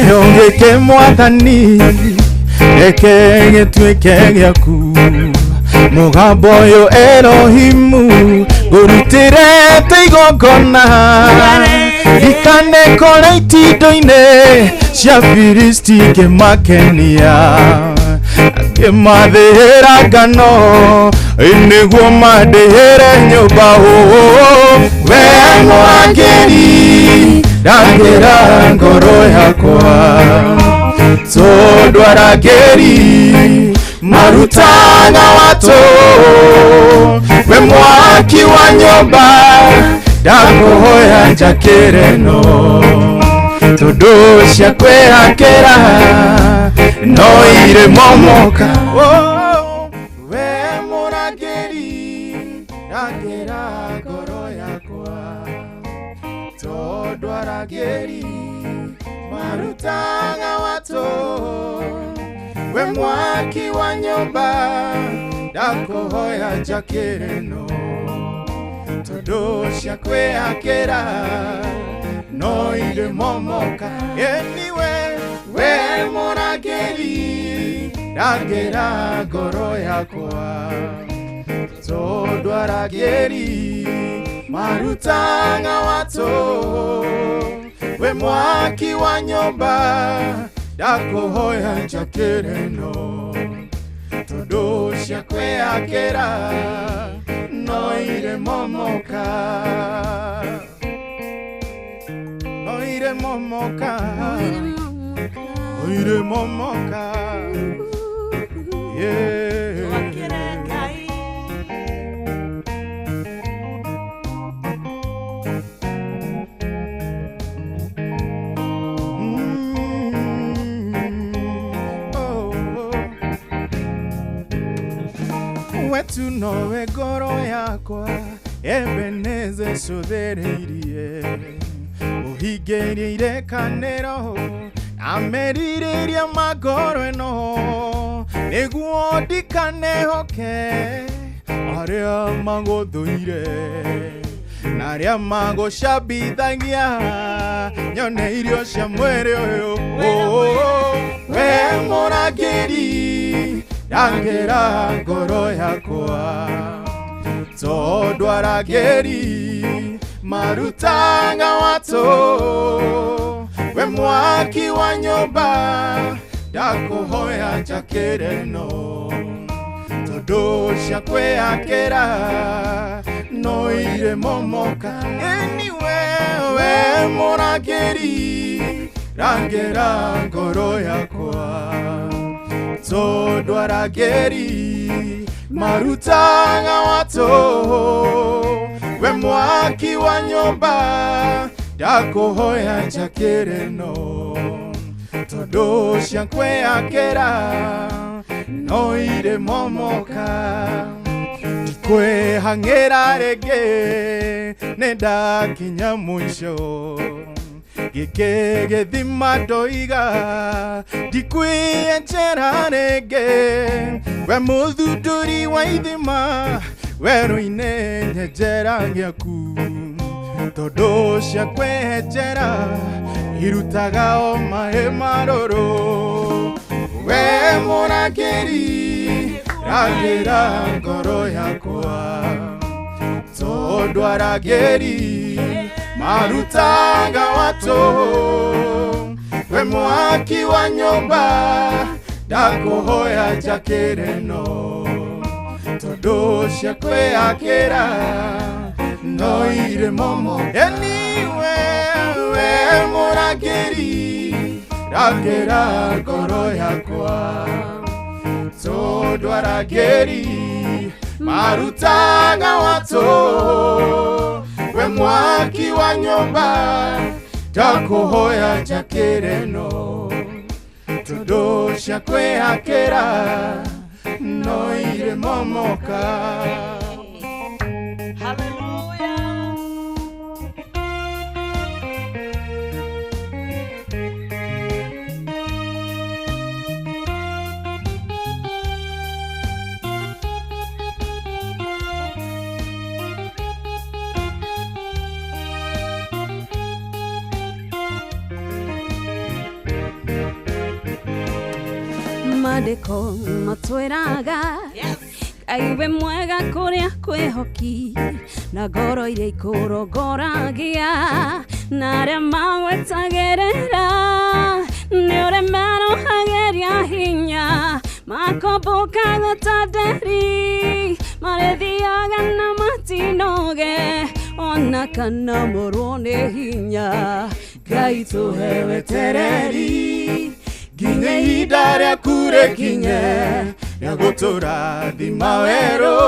Kĩheo gĩkĩ Mwathani, reke gĩtuĩke gĩaku. Mũgambo ũyũ Elohimu ngũrutĩre ta igongona, ndikanekore itindo-inĩ cia Filisti ngĩmakenia, ngĩmathĩĩra ngano nĩguo mandĩhĩre nyũmba. We mũrangĩri, rangĩra ngoro yakwa, tondũ arangĩri marutaga watũ. We mwaki wa nyũmba, ndakũhoya njakĩre no tondũ cia kwĩhakĩra no irĩ momoka. Oh, we mũrangĩri, rangĩra ngoro yakwa, tondũ arangĩri marutaga watũ. We mwaki wa nyũmba, ndakũhoya njakĩre no tondũ cia kwĩhakĩra no irĩ momoka. Eniwe we mũrangĩri, rangĩra ngoro yakwa, tondũ arangĩri marutaga watũ. We mwaki wa nyũmba, ndakũhoya njakĩre no tondũ cia kwĩhakĩra no irĩ momoka, no irĩ momoka, no irĩ momoka, yeah. Twakĩre Ngai. Mm, oh, oh. Wetu nowe ngoro yakwa Ebeneze cũthĩrĩirie, ũhingĩirie irekanĩro amerirĩria ma ngoro ĩno, nĩguo ndikanehoke arĩa magũthũire na arĩa magũcambithagia, nyone irio cia mwĩrĩ ũyũ. We mũrangĩri, rangĩra ngoro yakwa, tondũ arangĩri marutaga watũ. We mwaki wa nyũmba, ndakũhoya njakĩre no tondũ cia kwĩhakĩra no irĩ momoka. Ĩniwe we mũrangĩri, rangĩra ngoro yakwa, tondũ arangĩri marutaga watũ. We mwaki wa nyũmba, ndakũhoya njakĩre no tondũ cia kwĩhakĩra no irĩ momoka. Ndikwĩhang'ĩra rĩngĩ, nĩ ndakinya mũico, gĩkĩ gĩthima ndoiga ndikwĩenjera rĩngĩ. We mũthundũri wa ithima werũ-inĩ, nyenjera gĩaku, tondũ cia kwĩhenjera irutaga o maĩ marũrũ. We mũrangĩri, rangĩra ngoro yakwa, tondũ arangĩri marutaga watũ. We mwaki wa nyũmba, ndakũhoya njakĩre no tondũ cia kwĩhakĩra no irĩ momo. Eniwe we mũrangĩri, rangĩra ngoro yakwa, tondũ arangĩri marutaga watũ. We mwaki wa nyũmba, ndakũhoya njakĩre no tondũ cia kwĩhakĩra no irĩ momoka. Hallelujah. Maandĩko matwĩraga Ngai wĩ mwega kũrĩa kwĩhoki na ngoro iria ikũrongoragia na arĩa magwetagĩrĩra nĩ ũrĩa merohagĩria hinya makombũkaga ta nderi marĩthiaga na matinoge ona kana morwo nĩ hinya. Ngai tũhe wetereri nginya ihinda rĩaku rĩkinye rĩa gũtũrathima werũ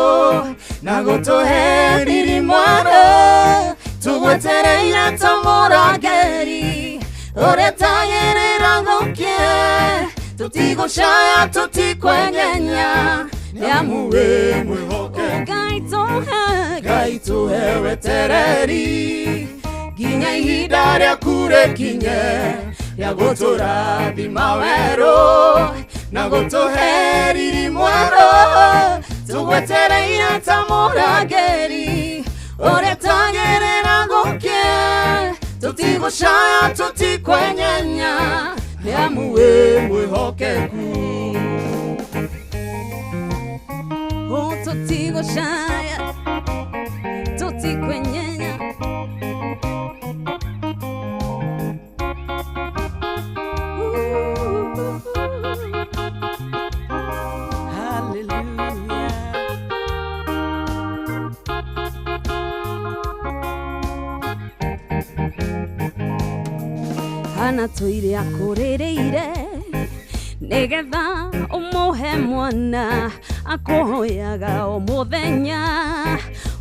na gũtũhe riri mwerũ tũgwetereire ta mũrangĩri ũrĩa tagĩrĩra gũkĩe tũtigũcaya tũtikwenyenya nĩamu wĩ mwĩhokeku. Ngai tũhe Ngai tũhe wetereri nginya ihinda rĩaku rĩkinye rĩa gũtũrathima werũ na gũtũhe riri mwerũ tũgwetereire ta mũrangĩri ũrĩa tagĩrĩra gũkĩe tũtigũcaya tũtikwenyenya nĩamu wĩ mwĩhokeku. Oh, tũtigũcaya tũtikwenyenya. Hallelujah. Hana tũire akũrĩrĩire nĩgetha ũmũhe mwana akũhoyaga o mũthenya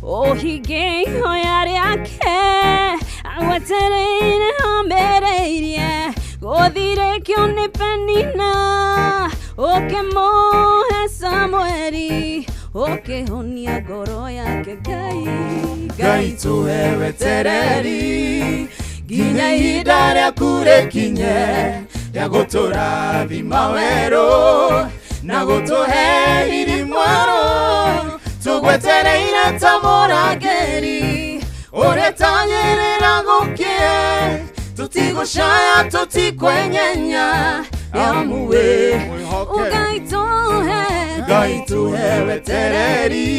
ũhingie ihoya rĩake agwetereire omĩrĩirie gũthirĩkio nĩ Penina ũkĩmũhe Samueli ũkĩhonia ngoro yake. Ngai Ngai tũhe wetereri nginya ihinda rĩaku rĩkinye rĩa gũtũrathima werũ na gũtũhe riri mwerũ tũgwetereire ta mũrangĩri ũrĩa tagĩrĩra gũkĩe tũtigũcaya tũtikwenyenya amu wĩ mwĩhokeku. Ngai tũhe Ngai tũhe wetereri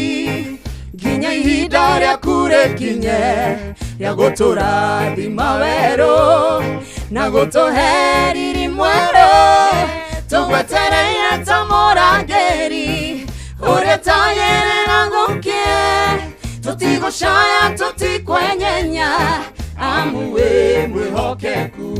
nginya ihinda rĩaku rĩkinye rĩa gũtũrathima werũ na gũtũhe riri mwerũ tũgwetereire ta mũrangĩri ũrĩa tagĩrĩra gũkĩe tũtigũcaya tũtikwenyenya amu wĩ mwĩhokeku.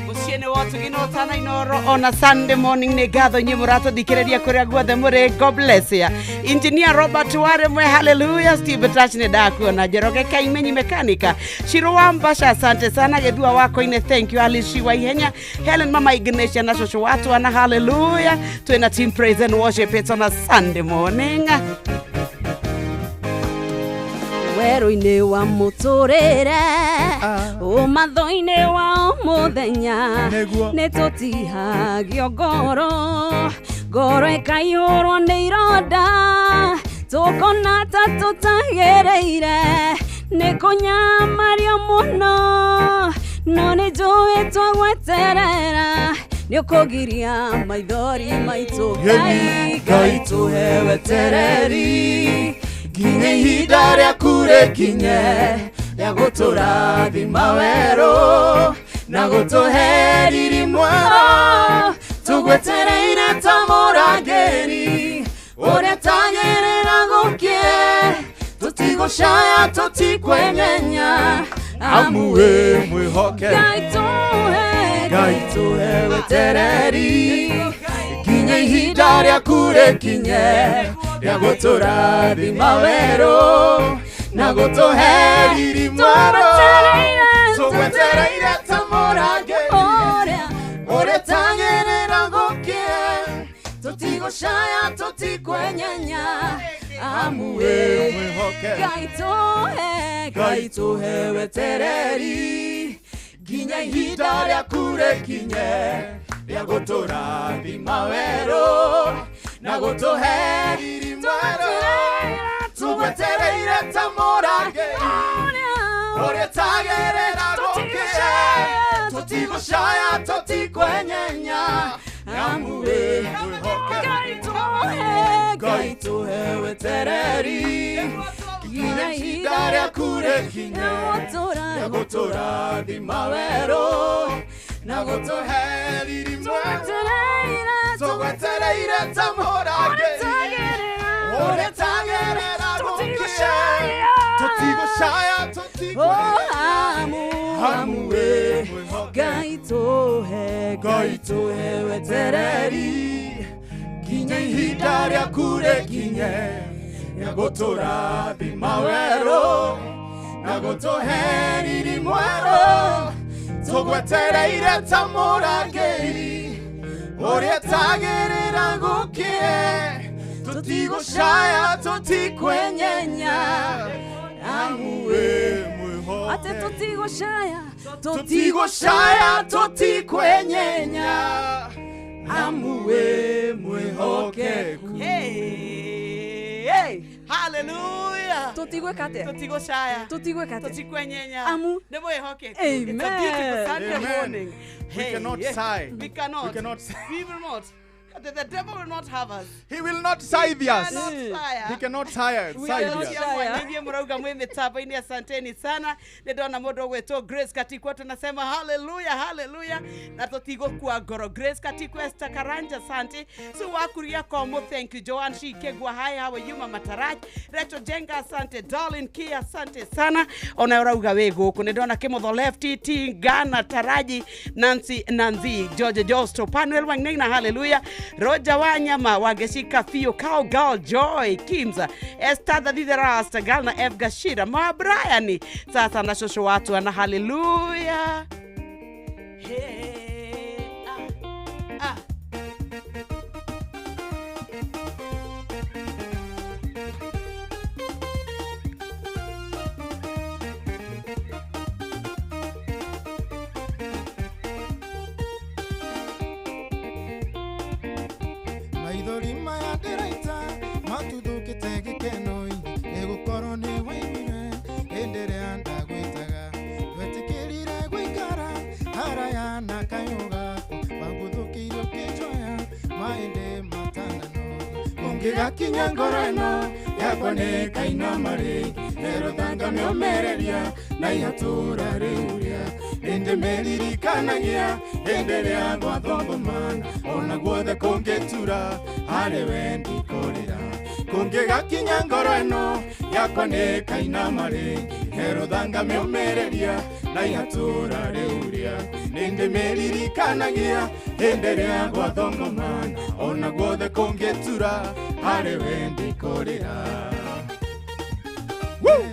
Muciĩ-inĩ wa ũtugi na ũtana Inoro on a Sunday morning nĩ ngatho inyuĩ mũratũthikĩrĩria kũrĩa guothe mũrĩ. God bless ya Engineer Robert Waremwe, hallelujah. Steve Touch nĩ ndakuona. Njoroge Kaimenyi mekanika Shiro wa Mbasha, asante sana. Gĩthua wako-inĩ, thank you. Alice wa Ihenya, Helen Mama Ignatia na cũcũ wa twana, hallelujah. Twĩna team praise and worship, it's on a Sunday morning. Werũ-inĩ wa mũtũrĩre ũmatho-inĩ wa mũthenya Nĩguo. nĩ tũtihagio ngoro ngoro ĩkaihũrwo nĩ ironda tũkona ta tũtagĩrĩire nĩ kũnyamario mũno no nĩ njũĩ twagweterera nĩ ũkũgiria maithori maitũ. Ngai Ngai tũhe wetereri nginya ihinda rĩaku rĩkinye rĩa gũtũrathima werũ na gũtũhe riri mwerũ tũgwetereire ta mũrangĩri ũrĩa tagĩrĩra gũkĩe tũtigũcaya tũtikwenyenya amu wĩ mwĩhokeku. Ngai tũhe Ngai tũhe wetereri nginya ihinda rĩaku rĩkinye rĩa gũtũrathima werũ na gũtũhe riri mwerũ tũgwetereire ta mũrangĩri ũrĩa ũrĩa tagĩrĩra gũkĩe tũtigũcaya tũtikwenyenya amu wĩ mwĩhokeku. Ngai tũhe Ngai tũhe wetereri nginya ihinda rĩaku rĩkinye rĩa gũtũrathima werũ na gũtũhe riri mwerũ tũgwetereire ta mũrangĩri ũrĩa tagĩrĩra gũkĩe tũtigũcaya tũtikwenyenya Amu wĩ Mwĩhoke. Ngai tũhe, Ngai tũhe wetereri nginya ihinda rĩaku rĩkinye rĩa gũtũrathima werũ na gũtũhe riri mwega Tũgwetereire, tũgwetereire ta mũrangĩri ũrĩa tagĩrĩra gũkĩe tũtigũcaya tũtigũcaya amu amu wĩ mwĩhoke. Ngai tũhe, Ngai tũhe wetereri nginya ihinda rĩaku rĩkinye rĩa gũtũrathima werũ na gũtũhe riri mwerũ tũgwetereire ta mũrangĩri ũrĩa tagĩrĩra gũkĩe tũtigũcaya tũtikwenyenya amu wĩ mwĩhoke. Atĩ tũtigũcaya, Tũtigũcaya tũtikwenyenya amu wĩ mwĩhokeku. Hey, hey. Hallelujah. Tũtigwĩka atĩa? Tũtigũcaya. Tũtigwĩka atĩa? Tũtikwenyenya. Amu. Nĩ mwĩhokeku. Amen. It's a beautiful Sunday Amen. morning. We cannot sigh. We cannot. We cannot sigh. We will not. The devil will not have us. He will not scythe us. Cannot sigh. He cannot scythe We scythe cannot us. sigh. Nyinyi murauga mwi mitambo-inĩ, asanteni sana. Nĩ ndona mũndũ ũgwĩtwo Grace Katikwa, tunasema haleluya haleluya na tũtigũkua ngoro. Grace Katikwa, Esther Karanja, asante. Su wakuria Komo, thank you. Joan Shikegwa, hi, how are you Mama Taraj? Recho Jenga, asante. Darlin Kia, asante sana. Ona ũrauga wĩ gũkũ. Nĩ ndona Kĩmotho Left, T Ngana Taraji, Nancy Nanzi, George Josto, Panuel Wang'neng'na, haleluya. Roger Wanyama, Wageshika Fio, Cow Girl, Joy Kimza, Esther the Rasta Girl na F Gashira, Ma Brian, sasa na shosho watu ana haleluya. Hey, ah, ah. Maithori maya ndĩraita matuthũkĩte gĩkeno-inĩ nĩgũkorwo nĩ waiguire hĩndĩ ĩrĩa ndagwĩtaga ndwetĩkĩrire gũikara haraya na kayũ gakwa wangũthũkĩire ũkĩnjoya maĩndĩ matananoga Kũngĩgakinya ngoro ĩno yakwa nĩ kainama rĩngĩ herũthanga mĩũmĩrĩria na ihatũra rĩu rĩa ĩndĩ mĩririkanagia hĩndĩ ĩrĩa gwathongomana ona guothe kũngĩtura harĩ we ndikũrĩra kũngĩgakinya ngoro ĩno yakwa nĩ kainama rĩngĩ herũthanga mĩũmĩrĩria na ihatũra rĩu rĩa nĩndĩ mĩririkanagia hĩndĩ ĩrĩa gwathongomana ona guothe kũngĩtura harĩ we ndikũrĩra. Woo!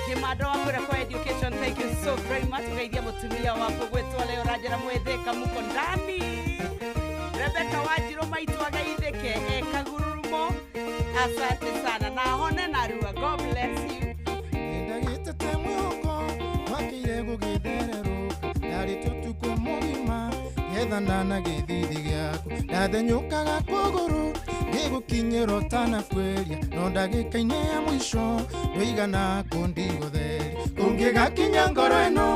Kimado wakura kwa education, thank you so very much. Ngaidia mutumia wako gwetwo leo Rajara Mwetheka muko ndani. Rebecca Wanjiru maitu agaitheke e kagururumo. Asante sana na hone narua. God bless you. Nĩndagĩtete mwĩhoko wakĩire gũgĩthererũka ndarĩte ũtukũ mũgima ngĩethana na gĩthithi gĩaku ndathenyũkaga kũgũrũ ngĩgũkinyĩra ũtanabuĩria no ndagĩka-inĩ ya mũico ndũigana kũndigũtheria Kũngĩgakinya ngoro ĩno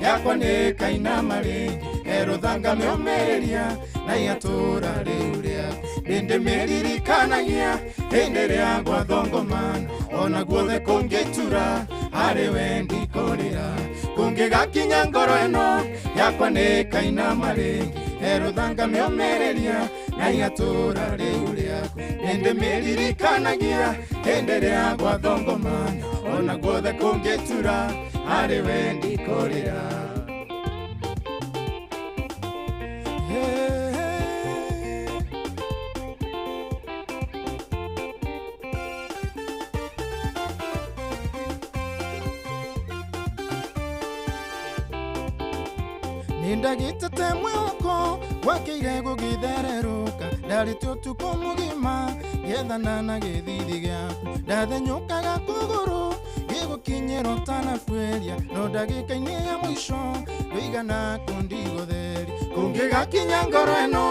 yakwa nĩ kainama rĩngĩ herũthanga mĩũmĩrĩria na ihatũra rĩu rĩaku nĩndĩ mĩririkanagia hĩndĩ ĩrĩa gwathongomana ona guothe kũngĩtura harĩ we ndikũrĩra kũngĩgakinya ngoro ĩno yakwa nĩ kainama rĩngĩ herũthanga mĩũmĩrĩria na ihatũra rĩu rĩaku nĩndĩ mĩririkanagia hĩndĩ ĩrĩa gwathongomana ona guothe kũngĩtura harĩ we ndikũrĩra. Hey, hey. Nĩndagĩtete mwĩhoko wakĩire gũgĩthererũka ndarĩte ũtukũ mũgima ngĩethana na gĩthithi gĩaku ndathenyũkaga kũgũrũ ngĩgũkinyĩra ũtanabuĩria no ndagĩka-inĩ ya mũico ndũigana kũndigũtheria Kũngĩgakinya ngoro ĩno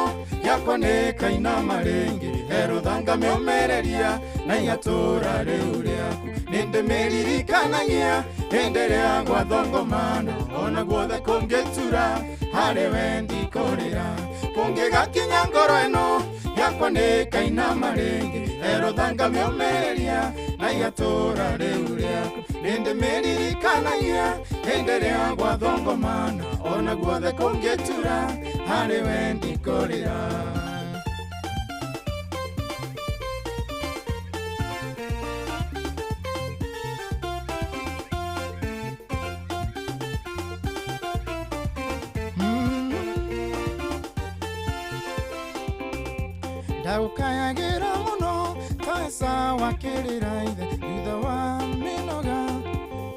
yakwa nĩ kainama rĩngĩ herũthanga mĩũmĩrĩria Na igatũra rĩu rĩaku nĩndĩmĩririkanagia hĩndĩ ĩrĩa gwathongomana ona guothe kũngĩtura harĩ we ndikũrĩra kũngĩgakinya ngoro ĩno yakwa nĩkainama rĩngĩ erũthanga mĩũmĩrĩria na igatũra rĩu rĩaku nĩndĩmĩririkanagia hĩndĩ ĩrĩa gwathongomana ona guothe kũngĩtura harĩ we ndikũrĩra. Ndaũkayagira mũno ta wakĩrĩra ithe thutha wa mĩnoga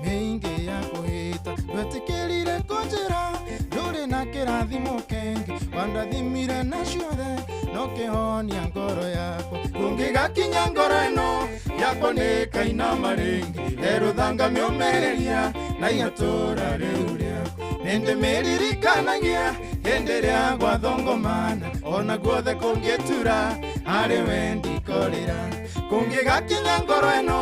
mĩingĩ ya kũhĩta ndwetĩkĩrire kũnjĩra ndũrĩ na kĩrathimo kĩngĩ wandathimire na ciothe no kĩhonia ngoro yakwa kũngĩgakinya ngoro ĩno yakwa nĩkainama rĩngĩ erũthanga mĩũmĩrĩria na igatũra rĩu rĩaku nĩndĩmĩririkanagia hĩndĩ ĩrĩa gwathongomana ona guothe kũngĩtura harĩ we ndikũrĩra kũngĩgakinya ngoro ĩno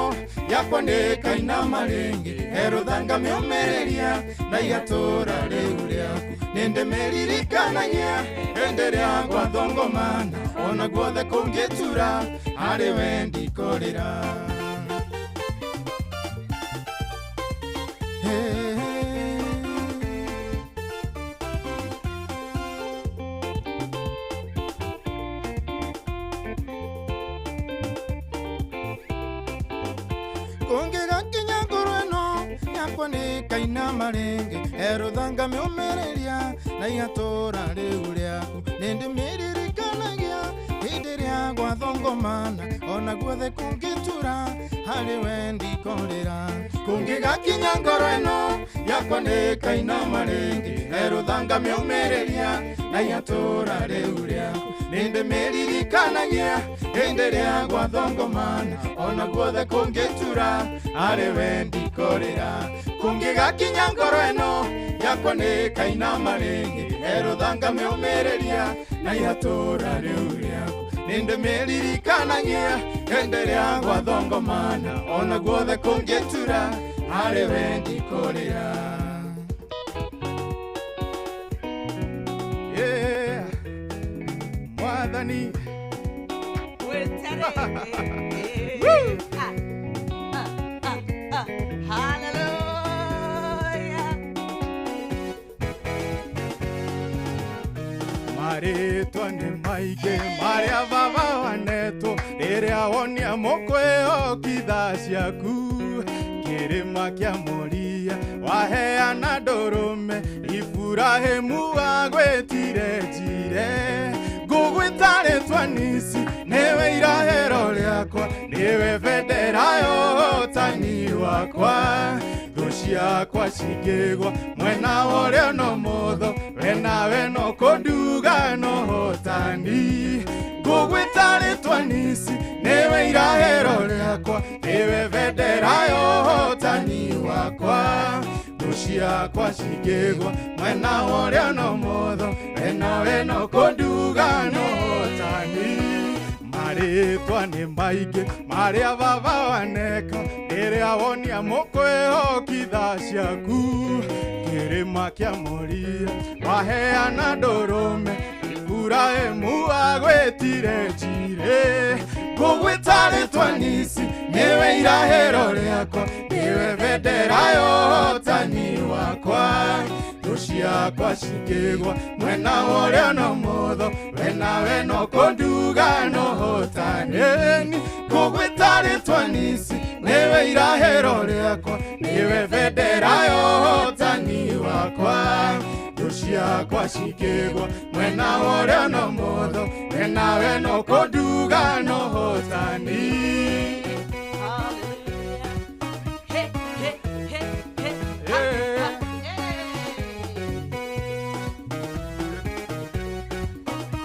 yakwa nĩkainama rĩngĩ erũthanga mĩũmĩrĩria na igatũra rĩu rĩaku nĩndĩmĩririkanagia hĩndĩ ĩrĩa gwathongomana ona guothe kũngĩtura harĩ we ndikũrĩra. Hey, hey. Kũngĩgakinya ngoro ĩno yakwa nĩkainama rĩngĩ erũthanga mĩũmĩrĩria na igatũra rĩu rĩaku nĩndĩmĩririkanagia hĩndĩ ĩrĩa gwathongomana ona guothe kũngĩtura harĩ we ndikũrĩra kũngĩgakinya ngoro ĩno yakwa nĩkainama rĩngĩ erũthanga mĩũmĩrĩria na igatũra rĩu rĩaku nĩndĩmĩririkanagia hĩndĩ ĩrĩa gwathongomana ona guothe kũngĩtura harĩ we ndikũrĩra kũngĩgakinya ngoro ĩno yakwa nĩkainama rĩngĩ erũthanga mĩũmĩrĩria na igatũra rĩu rĩaku nĩndĩmĩririkanagia hĩndĩ ĩrĩa gwathongomana ona guothe kũngĩtura harĩ we ndikũrĩra. Yeah. Mwathani. Hallelujah. Marĩtwa nĩ maingĩ marĩa baba wanetwo rĩrĩa wonia mũkwĩhoki tha ciaku kĩrĩma kĩa Moria waheana ndũrũme Iburahĩmu agwĩtire njire ngũgwĩta rĩtwa Nisi nĩwe irahĩro rĩakwa nĩwe bendera ya ũhotani wakwa thũ ciakwa cingĩgwa mwena wa ũrĩo no mũtho we nawe no kũnduga no hotani ngũgwĩta rĩtwa Nisi nĩwe irahĩro rĩakwa nĩwe bendera ya ũhotani wakwa thũ ciakwa cingĩgwa mwena wa ũrĩo no mũtho we nawe no kũnduga no hotani marĩtwa nĩ maingĩ marĩa baba waneka rĩrĩa wonia mũkwĩhoki tha ciaku kĩrĩma kĩa Moria waheana ndũrũme Iburahĩmu agwĩtire njire ngũgwĩta rĩtwa Nisi nĩwe irahĩro rĩakwa nĩwe bendera ya ũhotani wakwa thũ ciakwa cingĩgwa mwena wa ũrĩo no mũtho we nawe no kũnduga no hotanĩni ngũgwĩta rĩtwa Nisi nĩwe irahĩro rĩakwa nĩwe bendera ya ũhotani wakwa thũ ciakwa cingĩgwa mwena wa ũrĩo no mũtho we nawe no kũnduga no hotani. Hallelujah. Hey, hey, hey, hey, ha, ha, hey.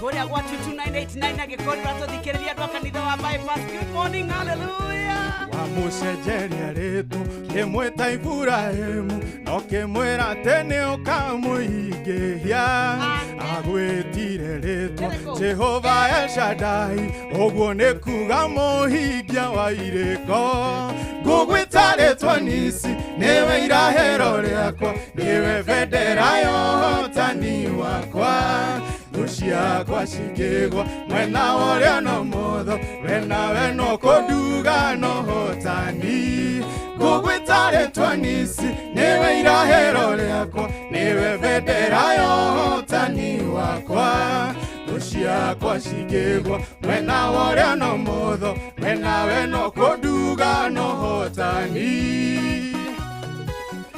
Kũrĩa gwa 22989 agĩkorwo ũratũthikĩrĩria andũ a kanitha wa Bypass. Good morning, hallelujah. Wamũcenjeria rĩtwa kĩmwĩta Iburahĩmu no kĩmwĩra atĩ nĩ ũkamũingĩhia agwĩtire Amwĩtire rĩtwa Jehova El Shaddai, ũguo nĩ kuga mũhingia wa irĩko. Ngũgwĩta rĩtwa Nisi, nĩwe irahĩro rĩakwa, nĩwe bendera ya ũhotani wakwa. Thũ ciakwa cikĩgwa mwena wa ũrĩo na ũmotho, we nawe no kũnduga na ũhotani. Ngũgwĩta rĩtwa Nisi, nĩwe irahĩro rĩakwa, nĩwe bendera ya ũhotani wakwa. Thũ ciakwa cikĩgwa mwena wa ũrĩo na ũmotho, we nawe no kũnduga na ũhotani.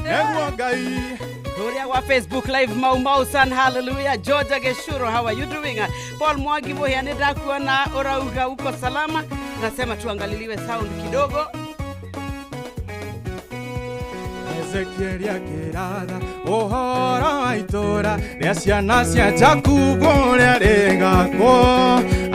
Nĩguo Ngai. Kuria wa Facebook Live, Mau Mau San, hallelujah. Georgia Geshuro, how are you doing? Paul Mwangi Muhia, nĩndakuona urauga uko salama. Nasema tuangaliliwe sound kidogo. Ezekieli akĩratha ũhoro wa itũũra rĩa ciana cia Jakubu ũrĩa rĩgakwo.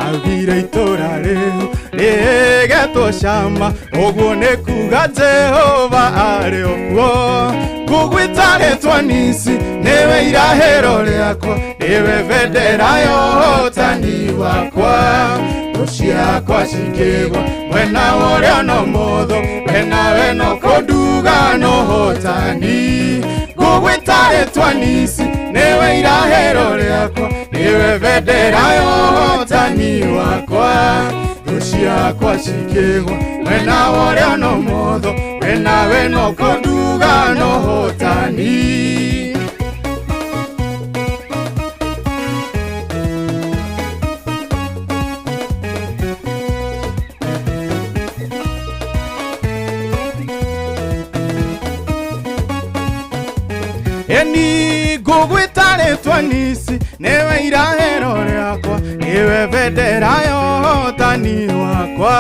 Augire itũũra rĩu rĩgetwo Shama, ũguo nĩ kuga Jehova arĩ o kuo. Ngũgwĩta rĩtwa Nisi, nĩwe irahĩro rĩakwa, nĩwe bendera ya ũhotani wakwa. Thũ ciakwa cikĩgwa mwena wa ũrĩo na ũmotho, we nawe no kũnduga na ũhotani. Ngũgwĩta rĩtwa Nisi, nĩwe irahĩro rĩakwa, nĩwe bendera ya ũhotani wakwa. Thũ ciakwa cikĩgwa mwena wa ũrĩo na ũmotho, we nawe no kũnduga na ũhotani. Eni ngũgwĩta rĩtwa Nisi, nĩwe irahĩro rĩakwa, nĩwe bendera ya ũhotani wakwa.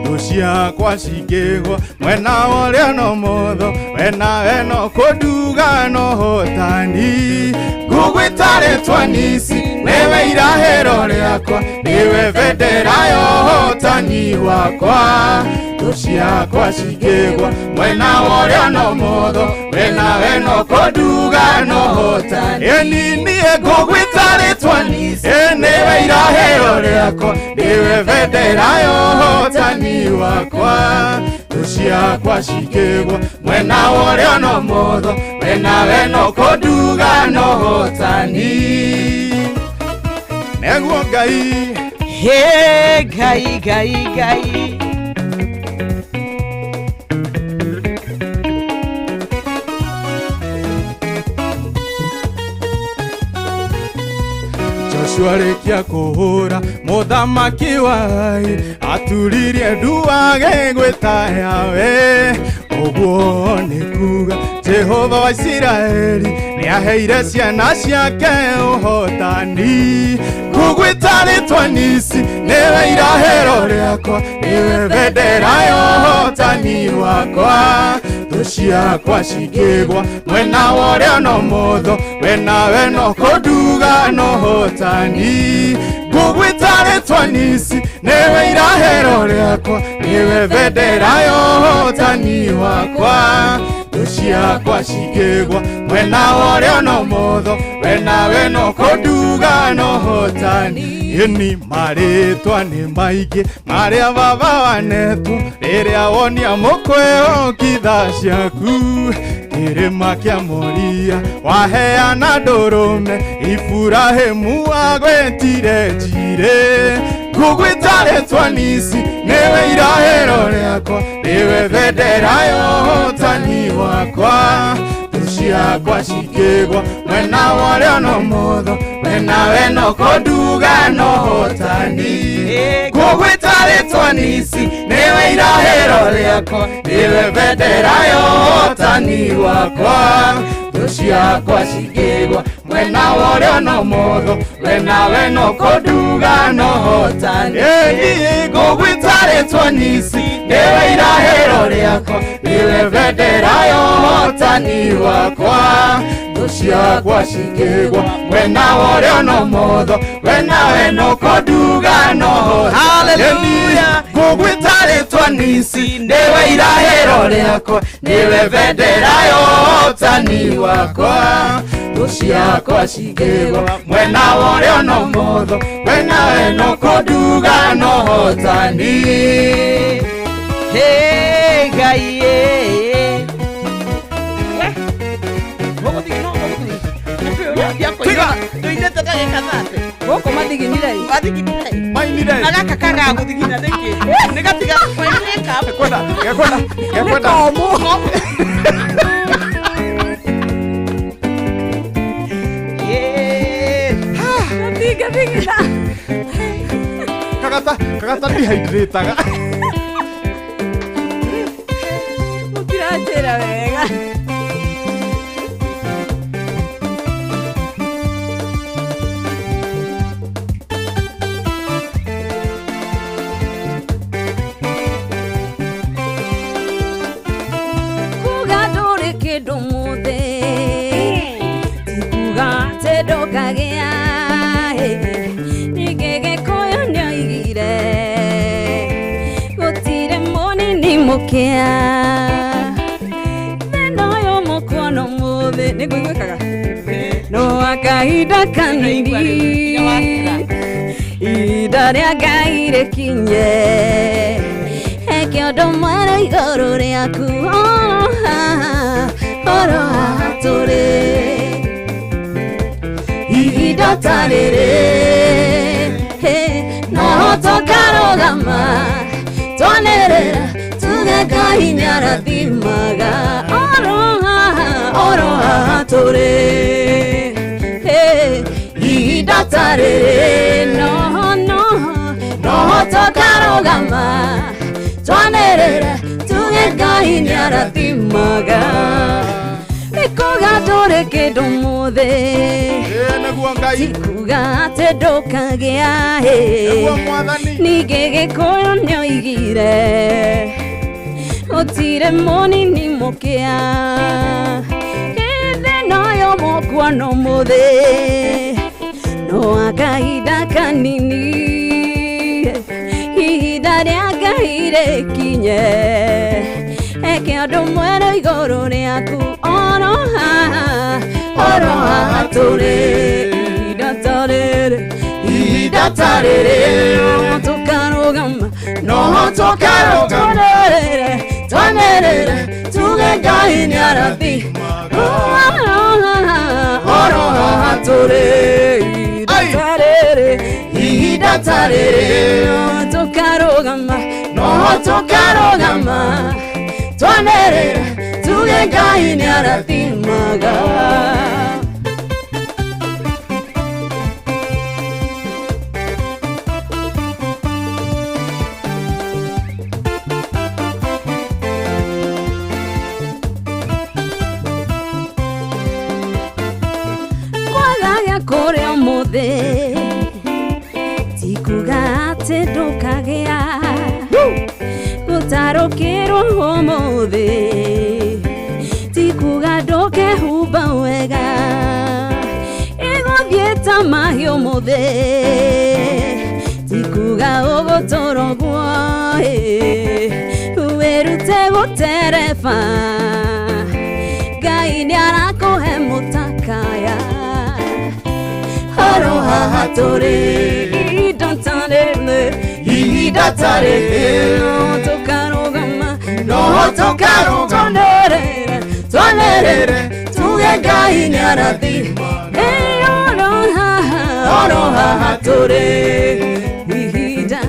Thũ ciakwa cikĩgwa mwena wa ũrĩo na ũmotho, we nawe no kũnduga na ũhotani. Ngũgwĩta rĩtwa Nisi, nĩwe irahĩro rĩakwa, nĩwe bendera ya ũhotani wakwa. Thũ ciakwa cikĩgwa mwena wa ũrĩo na ũmotho, we nawe no kũnduga na ũhotani. Eni niĩ ngũgwĩta rĩtwa Nisi, nĩwe irahĩro rĩakwa, nĩwe bendera ya ũhotani wakwa. Thũ ciakwa cikĩgwa mwena wa ũrĩo na ũmotho, we nawe no kũnduga na ũhotani. Nĩguo Ngai. Hey, Ngai, Ngai, Ngai. Joshua rĩkia kũhũra mũthamaki wa Ai, aturirie ndu agĩgwĩta Yahweh. Ũguo nĩ kuga Jehova wa Isiraeli nĩaheire ciana ciake ũhotani. Ngũgwĩta rĩtwa Nisi, nĩwe irahĩro rĩakwa, nĩwe bendera ya ũhotani wakwa. Thũ ciakwa cikĩgwa mwena wa ũrĩo na ũmotho, we nawe no kũnduga na ũhotani. Ngũgwĩta rĩtwa Nisi, nĩwe irahĩro rĩakwa, nĩwe bendera ya ũhotani wakwa. Thũ ciakwa cikĩgwa mwena wa ũrĩo na ũmotho, we nawe no kũnduga na ũhotani. Ĩni marĩtwa nĩ maingĩ marĩa baba wanetwo, rĩrĩa wonia mũkwĩhoki tha ciaku. Kĩrĩma kĩa Moria waheana ndũrũme, Iburahĩmu agwĩtire Njirĩ. Ngũgwĩta rĩtwa Nisi, nĩwe irahĩro rĩakwa, nĩwe bendera ya ũhotani wakwa. Thũ ciakwa cikĩgwa mwena wa ũrĩo na ũmotho, we nawe no kũnduga na ũhotani. Ngũgwĩta rĩtwa Nisi, nĩwe irahĩro rĩakwa, nĩwe bendera ya ũhotani wakwa. Thũ ciakwa cikĩgwa mwena wa ũrĩo na ũmotho, we nawe no kũnduga na ũhotani. Ĩni ngũgwĩta rĩtwa Nisi, nĩwe irahĩro rĩakwa, nĩwe bendera ya ũhotani wakwa. Thũ ciakwa cikĩgwa mwena wa ũrĩo na ũmotho, we nawe no kũnduga na ũhotani. Hallelujah. Ngũgwĩta rĩtwa Nisi, nĩwe irahĩro rĩakwa, nĩwe bendera ya ũhotani wakwa. Thũ Thũ ciakwa cikĩgwa Mwena wa ũrĩo no mũthũ, mwena eno kũnduga no hotani. Hey, Ngai ĩ. We, ũgũthiĩ no ũgũthiĩ. Tiga. Tũinĩte ndagĩka 30. Gũkũ mathiginire. Mathiginire. Mainire. Na gaka kagaga gũthigina nĩkĩ? Nĩ gatiga kwendeka. Gekwenda, gekwenda, gekwenda. Komũ. Yeah. Gatingathigina. Kagata, kagata dehydrataga. Mũtiranjĩra wega. Kuga ndũrĩ kĩndũ mũthĩ, ti kuga atĩ ndũkagĩa. Ningĩ Gĩkũyũ nĩoigire, gũtirĩ mũnini mũkĩa. Thĩna ũyũ mũkuona ũmũthĩ, nĩngũiguĩkaga? No akahinda kanini, ihinda rĩa Ngai rĩkinye. Eke ũndũ mwerũ igũrũ rĩaku, oro haha, oro haha tũrĩ. Ihinda ta rĩrĩ, no tũkarũgama twanĩrĩra tuge Ngai nĩarathimaga. Oro haha, oro haha tũrĩ. Ihinda ta rĩrĩ, no, no, no tũkarũgama twanĩrĩra tuge Ngai nĩarathimaga. Nĩkuga ndũrĩ kĩndũ mũthĩ, Ĩ, nĩguo Ngai. ti kuga atĩ ndũkagĩa. Nĩguo Mwathani. Ningĩ Gĩkũyũ nĩoigire, gũtirĩ mũnini mũkĩa. Thĩna ũyũ mũkuona ũmũthĩ, no akahinda kanini, ihinda rĩa Ngai rĩkinye. Eke ũndũ mwerũ igũrũ rĩaku, oro haha, oro haha tũrĩ. Ihinda ta rĩrĩ, ihinda ta rĩrĩ, no tũkarũgama, no tũkarũgama, twanĩrĩre, twanĩrĩre, tuge Ngai nĩarathi. Oro haha, oro haha tũrĩ. Ihinda ta rĩrĩ, ihinda ta rĩrĩ, no tũkarũgama, no tũkarũgama, twanĩrĩre, tuge Ngai nĩarathimaga. Kwaga gĩa kũrĩa ũmũthĩ, ti kuga atĩ ndũkagĩa. Gũtarũkĩrwo ũmũthĩ, ti kuga ndũkehumba wega. Ĩgũthiĩ ta mahiũ ũmũthĩ, ti kuga ũgũtũra ũguo. Wĩrute gũtereba, Ngai nĩarakũhe mũtakaya. Oro haha tũrĩ, ihinda ta rĩrĩ, ihinda ta rĩrĩ, no tũkarũgama, no tũkarũgama, twanĩrĩre, twanĩrĩre, tuge Ngai nĩarathi. Oro haha, oro haha tũrĩ, ihinda,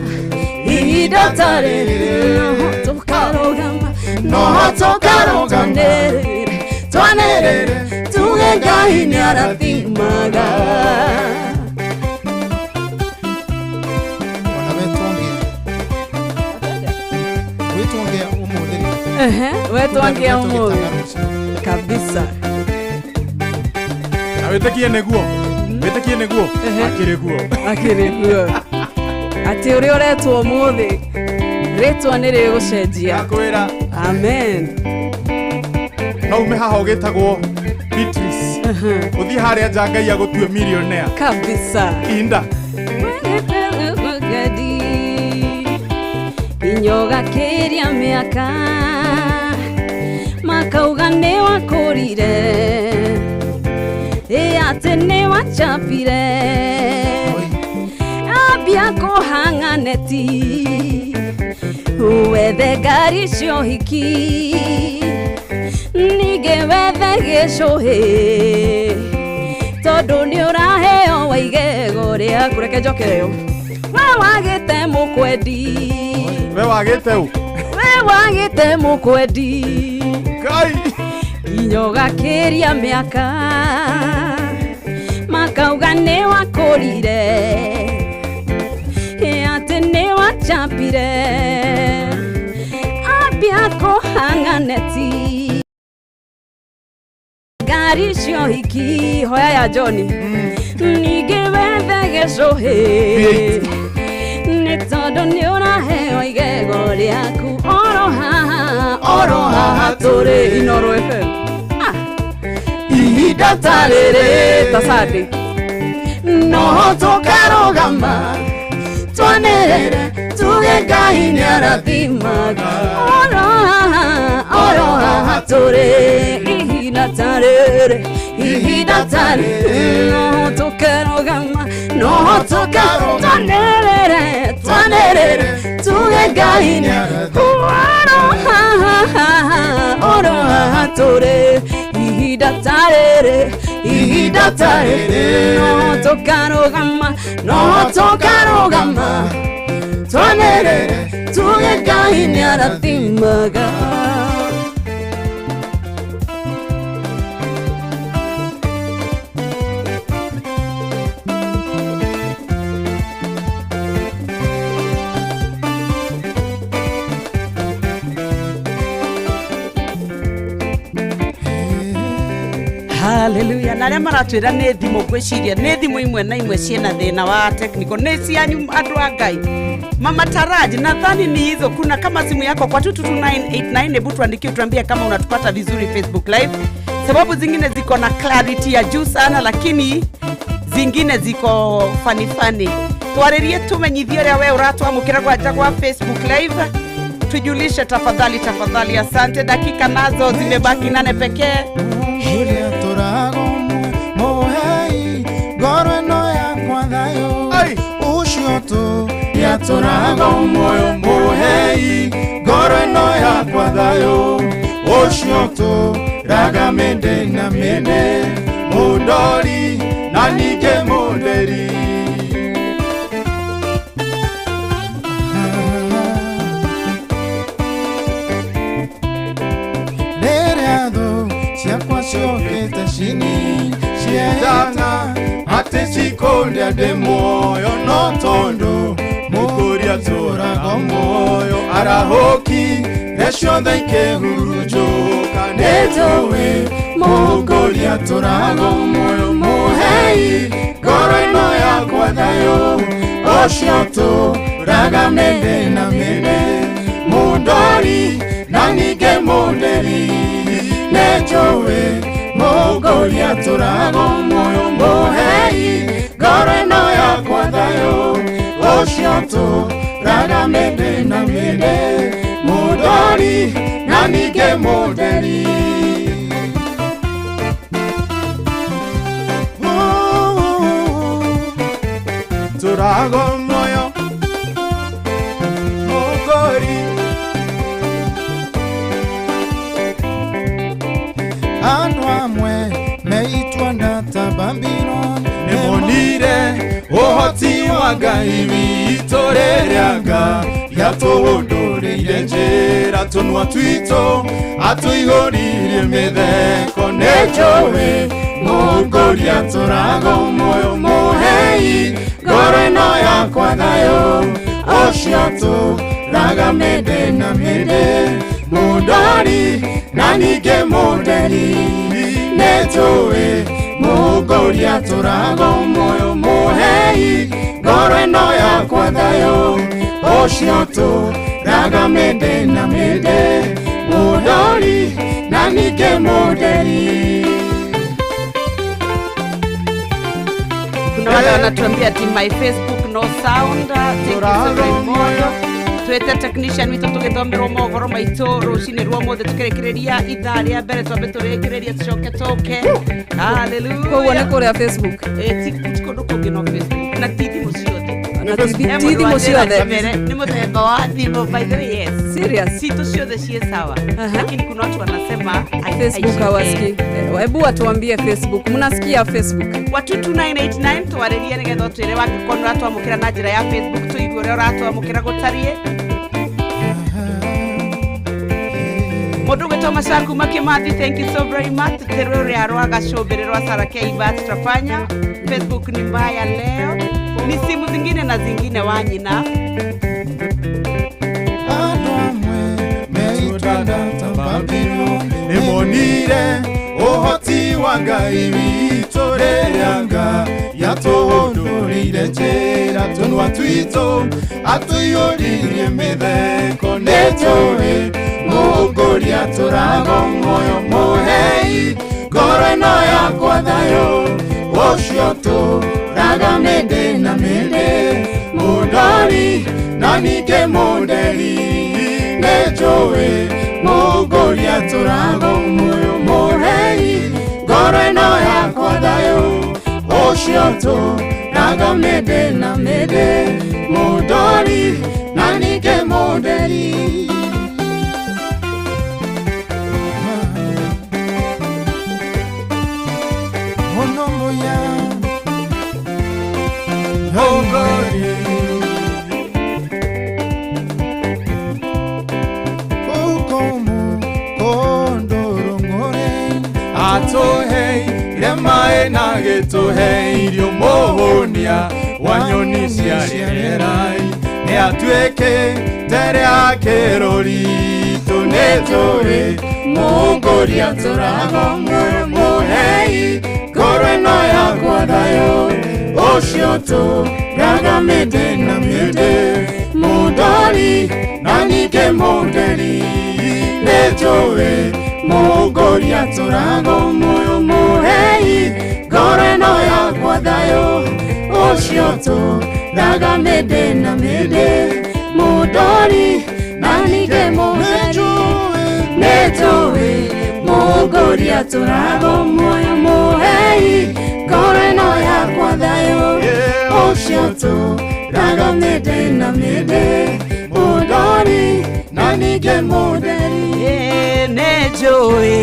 ihinda ta rĩrĩ, no tũkarũgama, no tũkarũgama, twanĩrĩre, twanĩrĩre, tuge Ngai nĩarathimaga. Ona wetwongea wĩtwongea ũmũthĩ rĩ. Ehe, wetwongea ũmũthĩ. Tũgĩtana rũciũ. Kabisa. Na wĩtĩkie nĩguo. Wĩtĩkie nĩguo. Akĩrĩ guo. Akĩrĩ guo. Atĩ ũrĩa ũretwo ũmũthĩ, rĩtwa nĩ rĩgũcenjia. Ndakwĩra. Amen. No ume haha ũgĩtagwo Beatrice. Ũthiĩ harĩa nja Ngai agũtue millionaire. Kabisa. Inda. Inyogakĩria mĩaka makauga nĩ wakũrire. Atĩ nĩ wachapire ambia kũhang'a neti wethe ngari cia ũhiki ningĩ wethe gĩcũhĩ tondũ nĩ ũraheo wa igego rĩaku. Reke njokereyo we wagĩte mũkwendi. We wagĩte ũ? We wagĩte mũkwendi. Ngai. Nginya ũgakĩria mĩaka makauga nĩ wakũrire atĩ nĩ wachapire ambia kũhang'a neti ngari cia ũhiki hoya ya John ningĩ wethe gĩcũhĩ nĩ tondũ nĩ ũraheo igego rĩaku oro haha oro haha tũrĩ Inooro FM. Ihinda ta rĩrĩ ta Sunday no tũkarũgama twanĩrĩre tuge Ngai nĩarathimaga. Oro haha oro haha tũrĩ ihinda ta rĩrĩ ihinda ta rĩrĩ no tũkarũgama no tũkarũgama twanĩrĩre tuge Ngai nĩarathimaga. Oro haha oro haha tũrĩ ihinda ta rĩrĩ ihinda ta rĩrĩ no tũkarũgama no tũkarũgama twanĩrĩre tuge Ngai nĩarathimaga. Haleluya. Na arĩa maratwĩra nĩ thimũ ngwĩciria nĩ thimũ imwe na imwe ciĩna thĩna wa technical nĩ cianyu andũ a Ngai. Mama Taraji, nadhani ni hizo. Kuna kama simu yako kwa 22989, hebu tuandikie tuambie kama unatupata vizuri Facebook Live, sababu zingine ziko na clarity ya juu sana, lakini zingine ziko fani fani. Twaririe tumenyithie ũrĩa we ũratwamũkĩra gwanja gwa Facebook Live, tujulishe tafadhali tafadhali. Asante. Dakika nazo zimebaki 8 pekee. Yatũraga muoyo mũhei ngoro ĩno yakwa thayũ ũcio tũraga mĩndĩ na mĩndĩ mũndori na ningĩ mũnderi. Rĩrĩa thũ ciakwa ciũkĩte cini cietana atĩ cikũrĩa ndĩ muoyo no tondũ mũkũria tũraga muoyo arahũki reciothe ikĩhurunjũka nĩtũĩ mũkũria tũraga muoyo mũhei ngoro ĩno yakwa thayũ ũcio tũraga mĩndĩ na mĩndĩ mũndori na ningĩ mũnderi nĩnjũĩ mũkũria tũraga muoyo mũhei ngoro ĩno yakwa thayũ ũcio tũraga mĩndĩ na mĩndĩ mũndori na ningĩ mũnderi. Tũraga muoyo mũkũri Andũ amwe meitwa ndata Babylon nĩmonire ũhoti wa Ngai witũ rĩrĩa Ngai yatũhũndũrĩire njĩra tũnua twitũ atũihũririe mĩtheko nĩnjũĩ mũkũria tũraga muoyo mũhei ngoro ĩno yakwa thayũ ũcio tũraga mĩndĩ na mĩndĩ mũndori na ningĩ mũnderi nĩnjũĩ mũkũria tũraga muoyo mũhei ngoro ĩno yakwa thayũ ũcio tũraga mĩndĩ na mĩndĩ mũndori na ningĩ mũnderi. Kuna wale wanatuambia ati my Facebook no sound. Thank you so very much. Twĩte technician witũ tũgĩthomerwo mohoro maitũ rũcinĩ rwa ũmũthĩ tũkĩrĩkĩrĩria ithaa rĩa mbere twambe tũrĩkĩrĩrie tũcoke tũke. Hallelujah. Koguo nĩ kũrĩa Facebook? Ĩ, ti kũndũ kũngĩ no Facebook na ti thimũ ciothe. Na ti He ti mũndũ thimũ wanjĩra ciothe? mbere, nĩ mũthemba wa thimũ, by the way, yes. Serious? Situ ciothe ciĩ sawa. Aha. Lakini kuna watu wanasema Facebook hawasikii. Hebu watuambie, Facebook mnasikia Facebook? Wa 22989 twarĩrie nĩgetha ũtwĩre wangĩkorwo nĩ ũratwamũkĩra na njĩra ya Facebook, tũigue ũrĩa ũratwamũkĩra gũtariĩ. Mũndũ ũgwĩtwo Macaku Makimathi, thank you so very much. Tũtirĩ rwa gacũmbĩrĩ rwa Sara Keiba tutafanya. Facebook ni mbaya leo, ni simu zingine na zingine wanyina. Andũ amwe meitwenda ta Babiloni. Nĩmonire ũhoti wa Ngai witũ rĩrĩa Ngai yatũhũndũrĩire njĩra, tũnua twitũ atũiyũririe mĩtheko. Nĩnjũĩ mũngũria tũrago muoyo mũhei ngoro ĩno yakwa thayũ, ũcio tũraga mĩndĩ na mĩndĩ, mũndori na ningĩ mũnderi. Nĩnjũĩ mũngũria tũrago muoyo mũhei ngoro ĩno yakwa thayũ, ũcio tũraga mĩndĩ na mĩndĩ, mũndori na ningĩ mũnderi. Mũno mũya. Mũngũri. Kũkũmũ kũndũrũngũrĩ. Atũheire maĩ na gĩtũhe irio, mũhũnia wa nyoni cia rĩerai nĩ atuĩkĩte rĩa kĩrũritũ. Nĩnjũĩ mũngũria tũrago muoyo mũhei ngoro ĩno yakwa thayũ, ũcio tũraga mĩndĩ na mĩndĩ, mũndori na ningĩ mũnderi. Nĩnjũĩ mũngũria tũrago muoyo mũhei ngoro ĩno yakwa thayũ, ũcio tũraga mĩndĩ na mĩndĩ, mũndori na ningĩ mũnderi. Nĩnjũĩ mũngũria tũrago muoyo mũhei ngoro ĩno yakwa thayũ, ũcio tũraga mĩndĩ na mĩndĩ, mũndori na ningĩ mũnderi. Nĩnjũĩ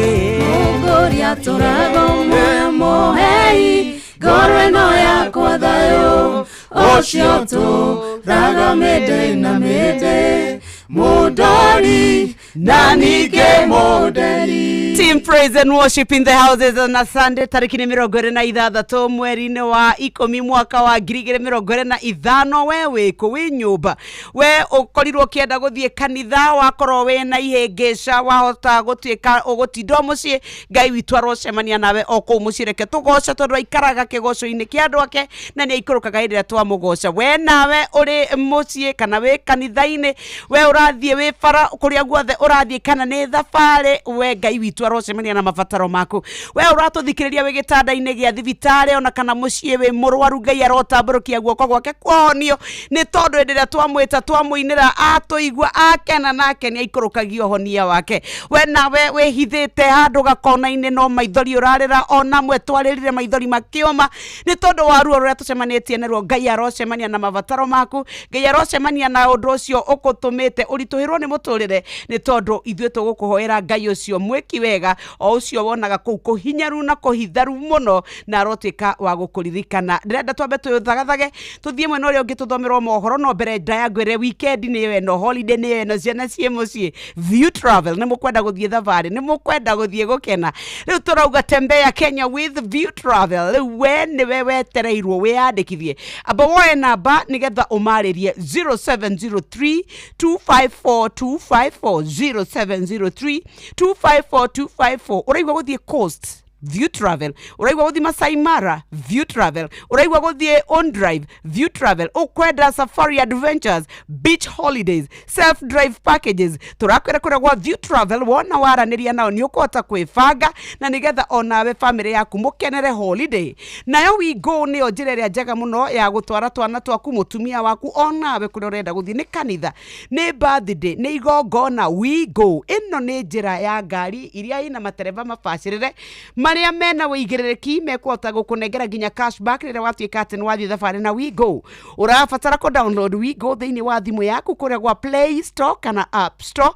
mũngũria tũrago muoyo mũhei ngoro ĩno yakwa thayũ, ũcio tũraga mĩndĩ na mĩndĩ, mũndori na ningĩ mũnderi. Team Praise and Worship in the houses on a Sunday, tarĩki nĩ 26 mweri-inĩ wa 10 mwaka wa 2025. We wĩkũ? Wĩ nyũmba? We ũkorirwo ũkĩenda gũthiĩ kanitha, wakorwo wĩna ihĩngĩca, wahota gũtuĩka ũgũtinda o mũciĩ. Ngai witũ arocemania nawe o kũu mũciĩ. Reke tũgoce tondũ aikaraga kĩgoco-inĩ kĩa andũ ake na nĩ aikũrũkaga hĩndĩ ĩrĩa twamũgoca. We nawe ũrĩ mũciĩ kana wĩ kanitha-inĩ, we ũrathiĩ wĩ bara, kũrĩa guothe ũrathiĩ kana nĩ thabarĩ, we Ngai witũ arocemania na mabataro maku. We ũratũthikĩrĩria wĩ gĩtanda-inĩ gĩa thibitarĩ ona kana mũciĩ wĩ mũrwaru, Ngai arotambũrũkia guoko gwake kũhonio, nĩ tondũ hĩndĩ ĩrĩa twamwĩta, twamũinĩra, atũigua, akena nake nĩ aikũrũkagia ũhonia wake. We nawe wĩhithĩte handũ gakona-inĩ no maithori ũrarĩra, ona mwe twarĩrire maithori makĩũma nĩ tondũ wa ruo rũrĩa tũcemanĩtie naruo. Ngai arocemania na mabataro maku. Ngai arocemania na ũndũ ũcio ũkũtũmĩte ũritũhĩrwo nĩ mũtũrĩre, nĩ tondũ ithuĩ tũgũkũhoera Ngai ũcio mwĩki wega, o ũcio wonaga kũu kũhinyaru na kũhitharu mũno, na arotuĩka wa gũkũririkana. Ndĩrenda twambe twĩthagathage tũthiĩ mwena ũrĩa ũngĩ tũthomerwo mohoro, no mbere ndaya ngwĩre weekend nĩyo ĩno, holiday nĩyo ĩno, ciana ciĩ mũciĩ. View Travel, nĩ mũkwenda gũthiĩ thabarĩ, nĩ mũkwenda gũthiĩ gũkena, rĩu tũrauga tembea Kenya with View Travel. Rĩu we nĩwe wetereirwo wĩyandĩkithie, amba woe namba nĩgetha ũmarĩrie: 0703 254 254, 0703 254 254. Ũraigua gũthiĩ coast? View Travel. Ũraigua gũthiĩ Masai Mara, View Travel. Ũraigua gũthiĩ on drive, View Travel. Ũkwenda safari adventures, beach holidays, self drive packages, tũrakwĩra kũrĩa gwa View Travel. Wona waranĩria nao nĩ ũkũhota kwĩbanga na nĩgetha onawe famĩlĩ yaku mũkenere holiday. Nayo WeGo nĩyo njĩra ĩrĩa njega mũno ya gũtwara twana twaku, mũtumia waku, onawe kũrĩa ũrenda gũthiĩ, nĩ kanitha, nĩ birthday, nĩ igongona. WeGo ĩno nĩ njĩra ya ngari iria ina matereba mabacĩrĩre marĩa mena wĩigĩrĩrĩki, mekũhota gũkũnengera nginya cashback rĩrĩa watuĩka atĩ nĩ wathiĩ thabarĩ na WeGo. Ũrabatara kũ download WeGo thĩinĩ wa thimũ yaku kũrĩa gwa Play Store kana App Store,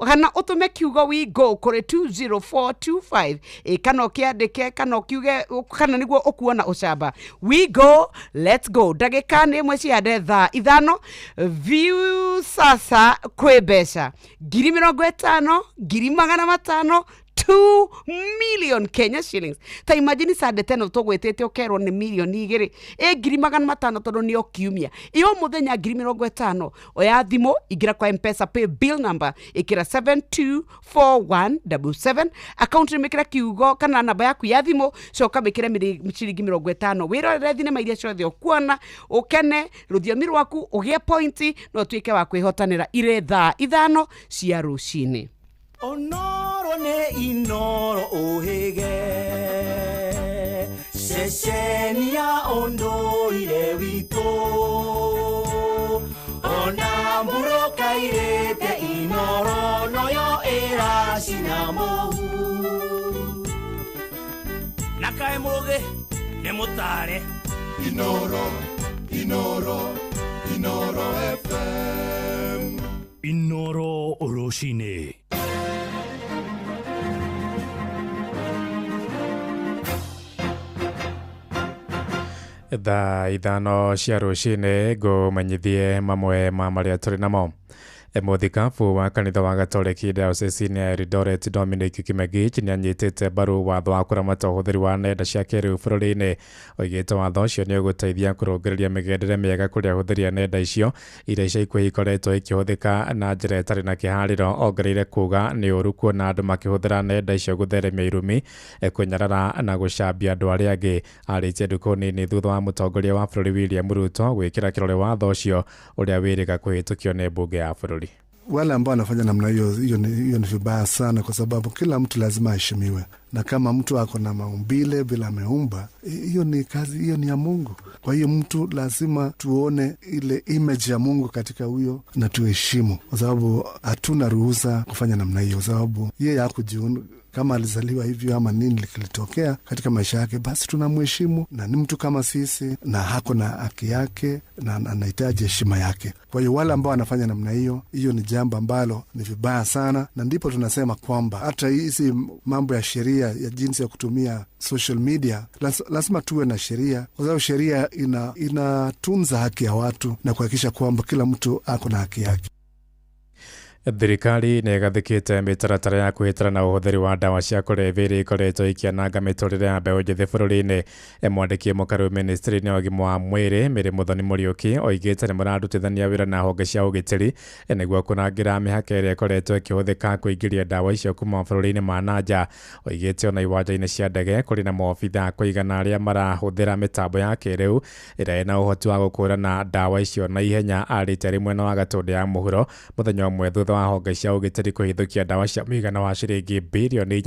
kana ũtũme kiugo WeGo kũrĩ 20425, ĩ kana ũkĩandĩke kana ũkiuge kana nĩguo ũkuona ũcamba. We go, let's go. Ndagĩka nĩ ĩmwe ciande thaa 5. View sasa kwĩ mbeca 50,000, 500,000, 2 million Kenya shillings. Ta imagine Sunday teno tũgwĩtĩte ũkerwo nĩ 2 mirioni, ĩ 500,000, tondũ nĩ o kiumia ĩ o mũthenya 50,000. Oya thimũ, ingĩra kwa Mpesa pay bill number, ĩkĩra 724177, account nĩ mĩkĩra kiugo kana namba yaku ya thimũ, coka mĩkĩre ciringi 50, wĩrorere thinema iria ciothe ũkuona, ũkene rũthiomi rwaku, ũgĩe pointi na ũtuĩke wa kwĩhotanĩra irĩ thaa 5 cia rũcinĩ. Onoro nĩ Inoro ũhĩge ceceni ya ũndũire witũ, ona mbura kairĩte Inoro noyo ĩracina mũhu. Na kaĩ mũgĩ nĩ mũtare. Inoro, Inoro, Inoro FM. Inoro rũcinĩ. Thaa 5 cia rũcinĩ, ngũmenyithie mamwe ma marĩa tũrĩ namo. Mũthikabu wa kanitha wa Gatoreki diocese ya Eldoret Dominic Kimegich nĩ anyitĩte mbaru watho wa kũramata ũhũthĩri wa nenda cia kĩrĩu bũrũri-inĩ. Oigĩte watho ũcio nĩ ũgũteithia kũrũngĩrĩria mĩgendere mĩega kũrĩ ahũthĩri a nenda icio iria ica ikuhĩ ikoretwo ikĩhũthĩka na njĩra ĩtarĩ na kĩharĩro. Ongereire kuga nĩ ũru kuona andũ makĩhũthĩra nenda icio gũtheremia irumi, kũnyarara na gũcambia andũ arĩa angĩ. Arĩtie ndukũ nini thutha wa mũtongoria wa bũrũri William Ruto gwĩkĩra kĩrore watho ũcio ũrĩa wĩrĩga kũhĩtũkio nĩ mbunge ya bũrũri. Wale ambao wanafanya namna hiyo, hiyo ni vibaya sana, kwa sababu kila mtu lazima aheshimiwe, na kama mtu ako na maumbile vile ameumba, hiyo ni kazi, hiyo ni ya Mungu. Kwa hiyo mtu lazima tuone ile image ya Mungu katika huyo na tuheshimu, kwa sababu hatuna ruhusa kufanya namna hiyo, kwa sababu yeye hakujiun kama alizaliwa hivyo ama nini kilitokea katika maisha yake, basi tunamheshimu na ni mtu kama sisi, na hako na haki yake na anahitaji heshima yake. Kwa hiyo wale ambao wanafanya namna hiyo, hiyo ni jambo ambalo ni vibaya sana, na ndipo tunasema kwamba hata hizi mambo ya sheria ya jinsi ya kutumia social media lazima tuwe na sheria, kwa sababu sheria inatunza haki ya watu na kuhakikisha kwamba kila mtu ako na haki yake. Thirikari nĩ ĩgathĩkĩte mĩtaratara ya kwĩhĩtana na ũhũthĩri wa ndawa cia kũrebia iria ikoretwo ikĩananga mĩtũrĩre ya mbeũ njĩthĩ bũrũri-inĩ. Mwandĩki mũkaru ministry-inĩ wa ũgima wa mwĩrĩ Mary Muthoni Mũriũki oigĩte nĩ mararutithania wĩra na honge cia ũgitĩri nĩguo kũrangĩra mĩhaka ĩrĩa ĩkoretwo ĩkĩhũthĩka kũingĩria ndawa icio kuma mabũrũri-inĩ ma na nja. Oigĩte ona iwanja-inĩ cia ndege kũrĩ na maobitha kũigana arĩa marahũthĩra mĩtambo ya kĩrĩu ĩrĩa ĩna ũhoti wa gũkũrana ndawa icio na ihenya. Arĩte arĩ mwena wa Gatũndũ ya mũhuro mũthenya ũmwe thutha wa honge cia ũgitĩri kũhithũkia ndawa cia mũigana wa ciringi 8.2 birioni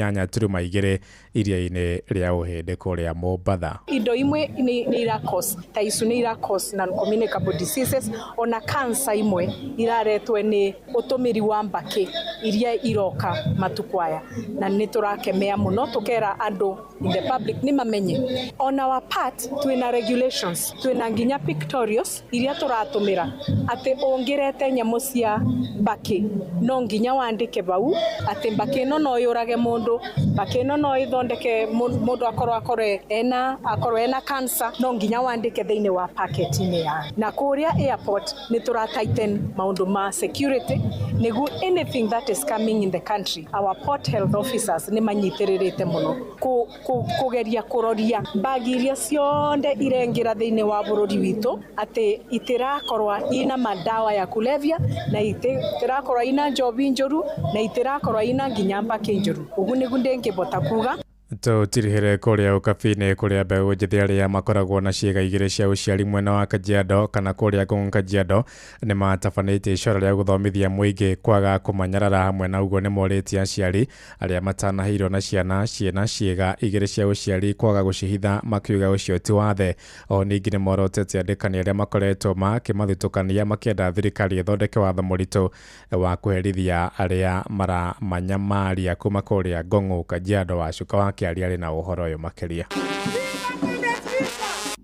iria-inĩ rĩa Ũhĩndĩ kũrĩa Mombatha. Indo imwe nĩ ira cause ta icu, nĩ ira cause non communicable diseases, ona cancer imwe iraretwo nĩ ũtũmĩri wa mbakĩ iria iroka matukũ aya, na nĩ tũrakemea mũno tũkera andũ in the public nĩ mamenye. On our part twĩna regulations, twĩna nginya pictorials iria tũratũmĩra atĩ ũngĩrete nyamũ cia mbakĩ no nginya wandĩke bau atĩ mbakĩ ĩno no yũrage mũndũ, mbakĩ ĩno no ĩthondeke mũndũ akorwo ena cancer, no nginya wandĩke thĩinĩ wa packet-inĩ ya. Na kũrĩa airport nĩ tũra tighten maũndũ ma security nĩguo anything that is coming in the country, our port health officers nĩ manyitĩrĩrĩte mũno kũgeria kũroria mbagi iria cionde irengĩra thĩinĩ wa bũrũri witũ atĩ itirakorwa ina madawa ya kulevya na itirakorwa ina njobi njũru na itirakorwa ina nginya mbakĩ njũru. Ũguo nĩguo ndĩngĩbota kuga. Tũtirihĩre kũrĩa ũkabi-inĩ kũrĩa mbeũ njĩthĩ arĩa makoragwo na ciĩga igĩrĩ cia ũciari mwena wa Kajiado kana kũrĩa Ngong Kajiado nĩ matabanĩtie icora rĩa gũthomithia mũingĩ kwaga kũmanyarara hamwe na ũguo nĩ morĩtie aciari arĩa matanaheirwo na ciana ciĩna ciĩga igĩrĩ cia ũciari kwaga gũcihitha makiuga ũcio ti wathe. O ningĩ nĩ morotete andĩkani arĩa makoretwo makĩmathutũkania makĩenda thirikari ĩthondeke watho mũritũ wa kũherithia arĩa maramanyamaria kuma kũrĩa Ngong Kajiado. Wacuka wa Kĩaria arĩ na ũhoro ũyũ makĩria.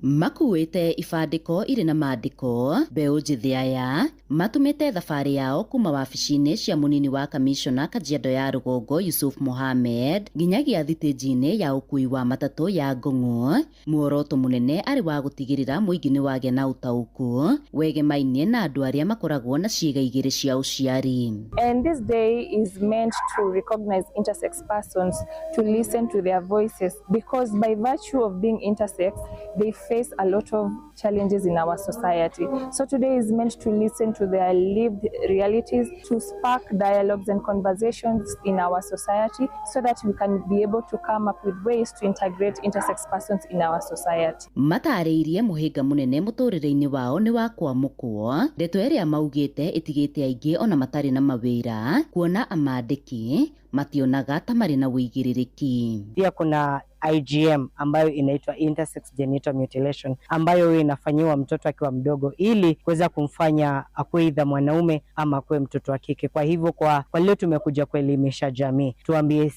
Makuĩte ibandĩko irĩ na mandĩko mbeũ njĩthĩ aya matumĩte thabarĩ yao kuma wabici-inĩ cia mũnini wa kamishona Kajiado ya rũgongo Yusuf Mohamed nginyagia thitĩnji-inĩ ya ũkui wa matatũ ya Ngong'o. Muoroto mũnene arĩ wa gũtigĩrĩra mũingĩ nĩ wagĩa na ũtaũku wegemainie na andũ arĩa makoragwo na ciĩga igĩrĩ cia ũciari. And this day is meant to recognize intersex persons, to listen to their voices, because by virtue of being intersex, they face a lot of challenges in our society. So today is meant to listen to their lived realities, to spark dialogues and conversations in our society so that we can be able to come up with ways to integrate intersex persons in our society. Matarĩirie mũhĩnga mũnene mũtũrĩre-inĩ wao nĩ wa kwamũkwo, ndeto ĩrĩa maugĩte ĩtigĩte aingĩ ona matarĩ na mawĩra kuona amandĩki mationaga ta marĩ na ũigĩrĩrĩki. Pia kuna IGM ambayo inaitwa intersex genital mutilation ambayo huwa inafanyiwa mtoto akiwa mdogo ili kuweza kumfanya akuwe idha mwanaume ama akuwe mtoto wa kike. Kwa hivyo kwa leo tumekuja kuelimisha jamii, tuambie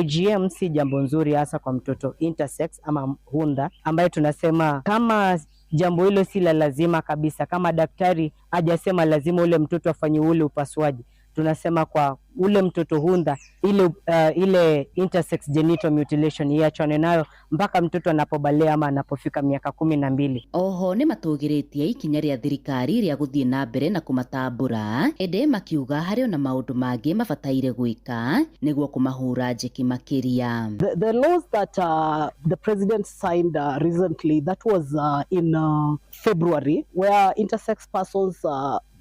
IGM si jambo nzuri hasa kwa mtoto intersex ama hunda, ambayo tunasema kama jambo hilo si la lazima kabisa, kama daktari hajasema lazima ule mtoto afanye ule upasuaji, tunasema kwa ule mtoto hunda ile intersex genital mutilation iachane nayo mpaka mtoto anapobalea ama anapofika miaka 12. Oho nĩ matũgĩrĩtie ikinya rĩa thirikari rĩa gũthiĩ na mbere na kũmatambũra ĩndĩ makiuga harĩ ona maũndũ mangĩ mabataire gwĩka nĩguo kũmahũra njeki makĩria. The laws that the president signed recently, that was in February, where intersex persons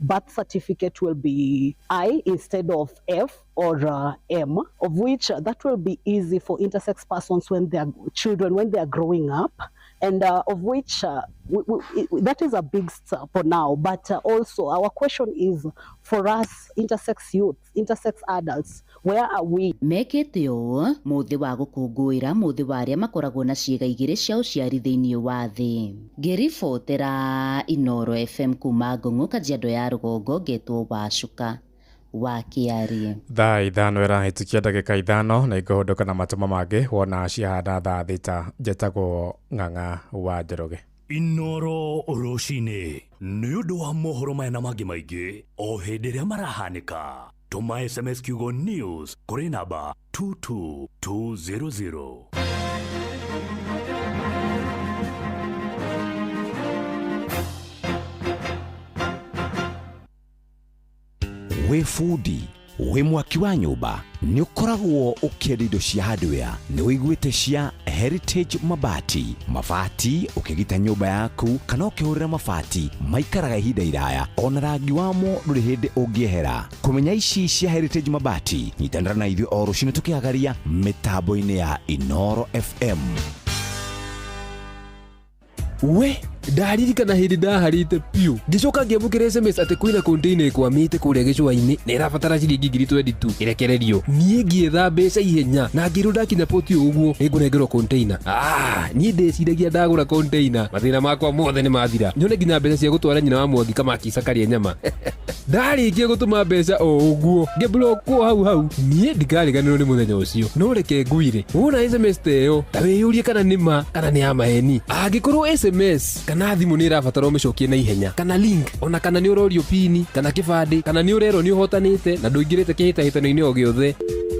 birth certificate will be I instead of F or M, of which that will be easy for intersex persons when they are children, when they are growing up, and of which that is a big step for now. But also our question is for us intersex youth, intersex adults, where are we? Mekĩte ũũ mũthĩ wa gũkũngũĩra mũthĩ wa arĩa makoragwo na ciĩga igĩrĩ cia ũciari thĩinĩ wa thĩ. Ngĩribotera Inoro FM kuma Ngong'o Kajiado ya rũgongo, ngetwo Wacuka wa Kĩarie. Thaa 5 ĩrahĩtũkia ndagĩka 5 na ikũhũndũka na matũma mangĩ wona ciahana thaa 6. Njetagwo Ng'ang'a wa Njoroge. Inoro rũcinĩ nĩ ũndũ wa mohoro maya na mangĩ maingĩ o hĩndĩ ĩrĩa marahanĩka. Tũma SMS kiugo news kũrĩ namba 22200. Wĩ bundi, wĩ mwaki wa nyũmba, nĩ ũkoragwo ũkĩenda indo cia hardware, nĩ ũiguĩte cia Heritage Mabati. Mabati ũkĩgita nyũmba yaku kana ũkĩhũrĩra mabati maikaraga ihinda iraya, ona rangi wamo ndũrĩ hĩndĩ ũngĩehera. Kũmenya ici cia Heritage Mabati, nyitanĩra na ithuĩ o rũcinĩ tũkĩhagaria mĩtambo-inĩ ya Inoro FM. We ndaririkana hĩndĩ ndaharĩte piũ ngĩcoka ngĩamũkĩra SMS atĩ kwĩna container ĩkwamĩte kũrĩa gĩcũa-inĩ na ĩrabatara ciringi 22,000 ĩrekererio. Niĩ ngĩetha mbeca ihenya na ngĩrwo ndakinya poti ũguo nĩngũnengerwo container. Niĩ ndeciragia ndagũra container mathĩna makwa mothe nĩ mathira, nyone nginya mbeca cia gũtwara nyina wa Mwangi Kamakisa karĩe nyama. Ndarĩkia gũtũma mbeca o ũguo ngĩblockwo hau hau. Niĩ ndikariganĩrwo nĩ mũthenya ũcio, no reke ngwire wona SMS ta ĩyo ta wĩyũrie kana nĩ ma kana nĩ ya maheni. Angĩkorwo SMS kana thimũ nĩ ĩrabatara ũmĩcokie na ihenya, kana link, ona kana nĩ ũrorio pini kana kĩbandĩ, kana nĩ ũrerwo nĩ ũhotanĩte na ndũingĩrĩte kĩhĩtahĩtano-inĩ o gĩothe,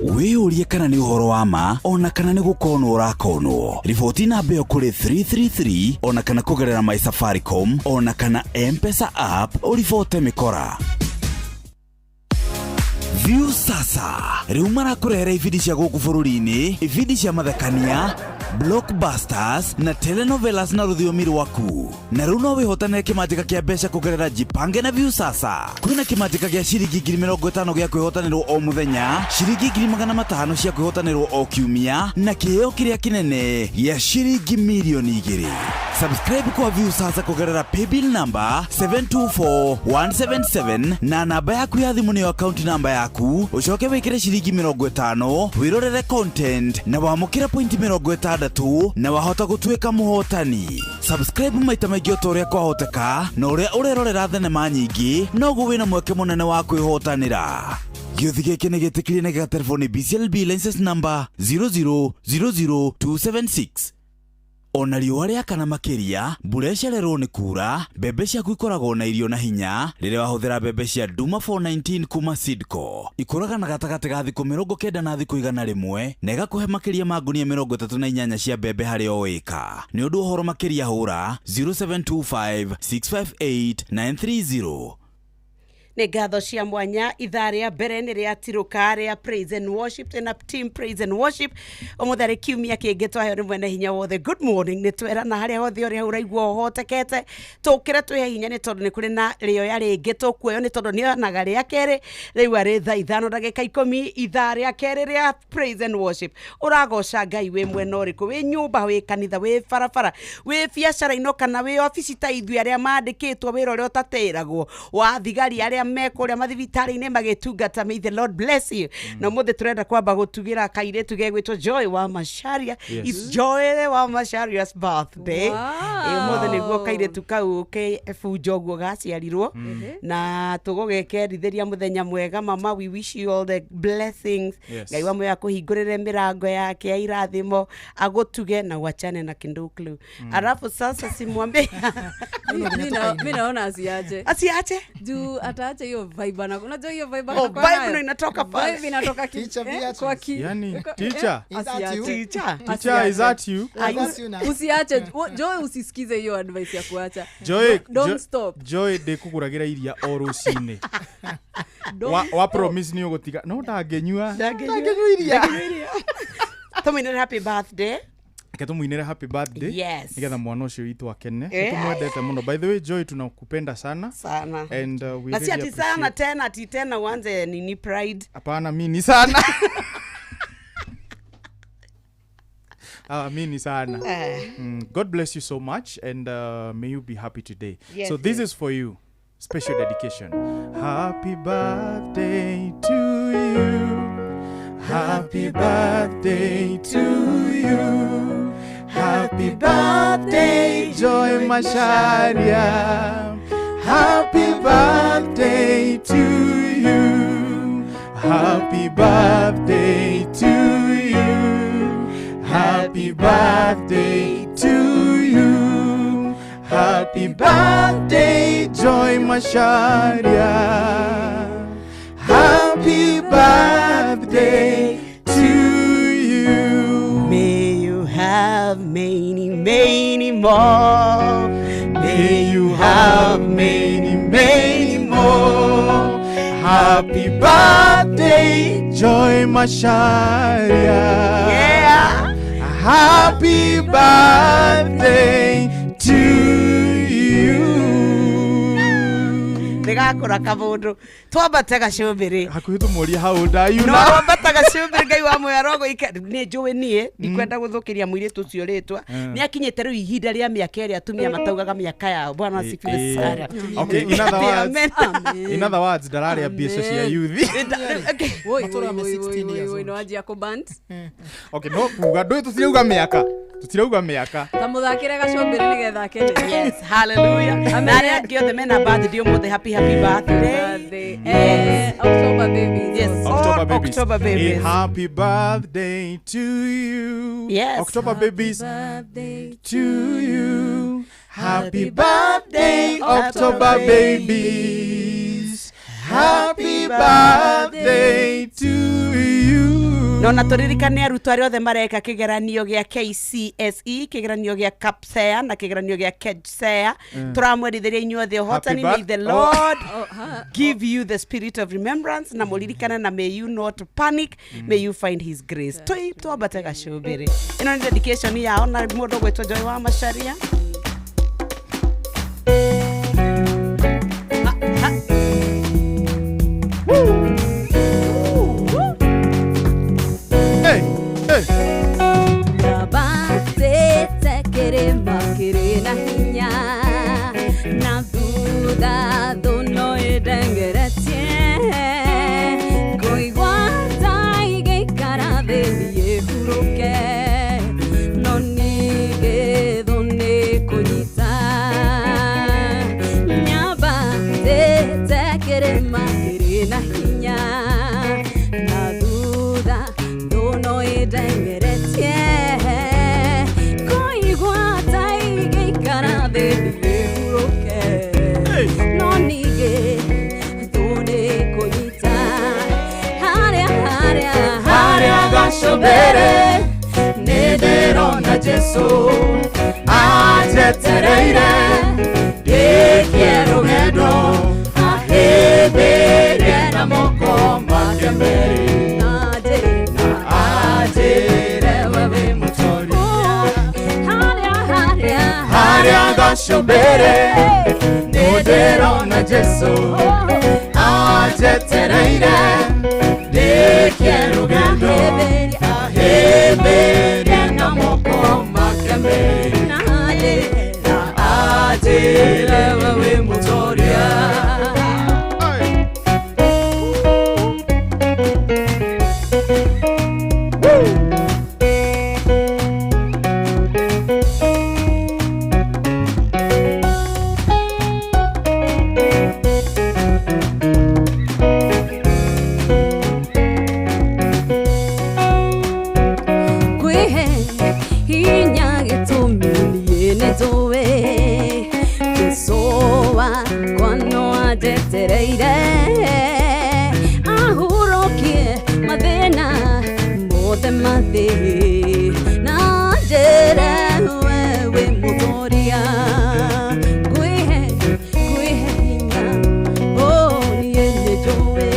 wĩyũrie kana nĩ ũhoro wa ma ona kana nĩ gũkonwo ũrakonwo. Riboti namba ĩyo kũrĩ 333 ona kana kũgerera My Safaricom ona kana M-Pesa app ũribote mĩkora. View sasa rĩu marakũrehera ibindi cia gũkũ bũrũri-inĩ, ibindi cia mathekania, Blockbusters na telenovelas na rũthiomi rwaku. Na rĩu no wĩhotanĩre kĩmanjĩka kĩa mbeca kũgerera Jipange na Viusasa. Kwĩna kĩmanjĩka gĩa ciringi 50,000 gĩa kwĩhotanĩrwo o mũthenya, ciringi 500,000 cia kwĩhotanĩrwo o kiumia, na kĩheo kĩrĩa kĩnene gĩa ciringi 2 million. Subscribe kwa Viusasa kũgerera paybill number 724177 na namba yaku ya thimũ nĩyo account namba yaku, ũcoke wĩkĩre ciringi 50 wĩrorere content na wamũkĩre pointi 60 na wahota gũtuĩka mũhotani. Subscribe maita maingĩ o ta ũrĩa kwahoteka, na ũrĩa ũrerorera thenema nyingĩ noguo wĩna mweke mũnene wa kwĩhotanĩra. Gĩũthi gĩkĩ nĩ gĩtĩkĩrie na gĩgaterwo nĩ BCLB license number 0000276. Ona riũa rĩakana makĩria, mbura ĩcererwo nĩ kura, mbembe ciaku ikoragwo na irio na hinya rĩrĩa wahũthĩra mbembe cia Duma 419 kuma Seedco. Ikũraga na gatagatĩ ga thikũ 90 na thikũ 101 na ĩgakũhe makĩria ma ngunia 38 cia mbembe harĩ o ĩka. Nĩ ũndũ ũhoro makĩria hũra 0725 658 930. Nĩ ngatho cia mwanya. Ithaa rĩa mbere nĩ rĩatirũka rĩa praise and worship na team praise and worship. Ũmũthĩ arĩ kiumia kĩngĩ twaheo nĩ mwene hinya wothe. Good morning. Nĩ twerana harĩa hothe ũrĩa ũraigua ũhotekete, tũkĩre twĩhe hinya, nĩ tondũ nĩ kũrĩ na rĩoya rĩngĩ tũkuoyo, nĩ tondũ nĩonaga rĩa kerĩ rĩu arĩ thaa 5:10, ithaa rĩa kerĩ rĩa praise and worship. Ũragoca Ngai wĩ mwena ũrĩkũ? Wĩ nyũmba, wĩ kanitha, wĩ barabara, wĩ biacara-inĩ, kana wĩ obici ta ithuĩ arĩa mandĩkĩtwo wĩra ũrĩa ũtatĩragwo wa thigari arĩa me kũrĩa mathibitarĩ-inĩ magĩtungata. May the Lord bless you. Na ũmũthĩ tũrenda kwamba gũtugĩra kairĩtu gegwĩtwo Joy wa Macharia. It's Joy wa Macharia's birthday. Ĩ, ũmũthĩ nĩguo kairĩtu kau ke bunjo ũguo gaciarirwo, na tũgũgekerithĩria mũthenya mwega. Mama, we wish you all the blessings. Ngai wa muoyo akũhingũrĩre mĩrango yake ya irathimo, agũtuge na uachane na kinduklu. Alafu sasa simwambie. Mi naona asiache. Asiache? Juu ataacha hiyo vibe, unajua hiyo vibe Oh, anakuwa vibe nayo. ndo inatoka pale. Vibe inatoka Teacher Beatrice. kwa ki Yani, teacher. teacher. Asiache. Teacher. Teacher, is that you? Are you- That's you now. Usiache. Joy, usisikize hiyo advice ya kuacha. Joy, Don't Joy- stop. Joy, ndĩkũgũragĩra iria o rũcinĩ. Don't Wa, wa promise nĩ ũgũtiga no ndangĩnyua. Ndangĩnyua iria. Tũmũinĩre happy birthday. Reke tũmũinĩre happy birthday. Yes. Nĩgetha mwana ũcio witũ akene. Eh. Nĩtũmwendete mũno. By the way, Joy, tunakupenda sana. Sana. And we Na si really ati sana appreciate. tena, ati tena uanze nini, pride. Hapana, mi ni sana. Ah, mi ni sana. Eh. God bless you so much and may you be happy today. Yes, So this yes. is for you. Special dedication. Happy birthday to you. Happy birthday to you. Happy birthday, Joy Macharia. Happy birthday to you. Happy birthday to you. Happy birthday to you. Happy birthday, Joy Macharia. Happy birthday to you. May you have many, many more. May you have many, many more. Happy birthday, Joy Macharia. Yeah. Happy birthday to you. Ndigakũra kamundu twambate gacumbĩrĩ. Hakuhĩ tũmũrie how old are you no now? Twambata gacumbĩrĩ. Ngai wa muoyo arogoika. Nĩ njũĩ niĩ ndikwenda gũthũkĩria mũirĩtu ũcio rĩtwa. Nĩ akinyĩte rĩu ihinda rĩa mĩaka ĩrĩa atumia mataugaga mĩaka yao. Bwana asifiwe sana. Okay, in other words, Amen. in other words, ndararĩa mbeca cia youth. Woi, Matũra me woi, 16 woi, years woi, old. no anjia kũbant. Okay, no kuga ndũĩ tũtirauga mĩaka. Tũtirauga mĩaka. Ta mũthakĩre gacumbĩrĩ nĩgetha akene. Yes, hallelujah. Na arĩa angĩ othe mena birthday ũmũthĩ, happy, happy birthday. Birthday. Eh, October babies. Yes. Also. October All babies. October babies. A happy birthday to you. Yes. October babies Birthday to you. Happy birthday, October babies. Happy birthday to you. No na tũririkane arutwo arĩa othe mareka kĩgeranio gĩa KCSE, kĩgeranio gĩa KPSEA na kĩgeranio gĩa KJSEA. Tũramwerithĩria inyuothe ũhotani. May the Lord give you the spirit of remembrance na mũririkane, na may you not panic, may you find his grace. Twĩ twambate gacũmbĩrĩ. Ĩno nĩ dedication yao na mũndũ gwĩtwo Joy wa Macharia. Hey, hey. Nyambatĩte kĩrĩma kĩrĩ na hinya, na thutha thũ no ĩndengeretie. Ngũigua ta ingĩikara thĩ niĩ hurũke, no ningĩ thũ nĩ kũnyita. Nyambatĩte kĩrĩma kĩrĩ na hinya, na thutha thũ no ĩndengeretie. Ngũigua ta ingĩikara thĩ niĩ hurũke, no ningĩ thũ nĩ kũnyita. Harĩa harĩa Harĩa gacũmbĩrĩ nĩ ndĩrona Jesũ anjetereire ndĩkie rũgendo, ahĩmbĩrie na moko make merĩ, na anjĩre we wĩ mũtoria. Harĩa harĩa Harĩa gacũmbĩrĩ nĩ ndĩrona Jesũ anjetereire ndĩkie rũgendo, ahĩmbĩrie na moko make merĩ, na anjĩre we wĩ mũtoria. Kwĩhe hinya gĩtũmi niĩ nĩ njũĩ Jesũ wakwa no anjetereire ahurũkie mathĩna mothe mathĩ, na njĩre we wĩ mũtoria. Kwĩhe hinya, oh, niĩ nĩ njũĩ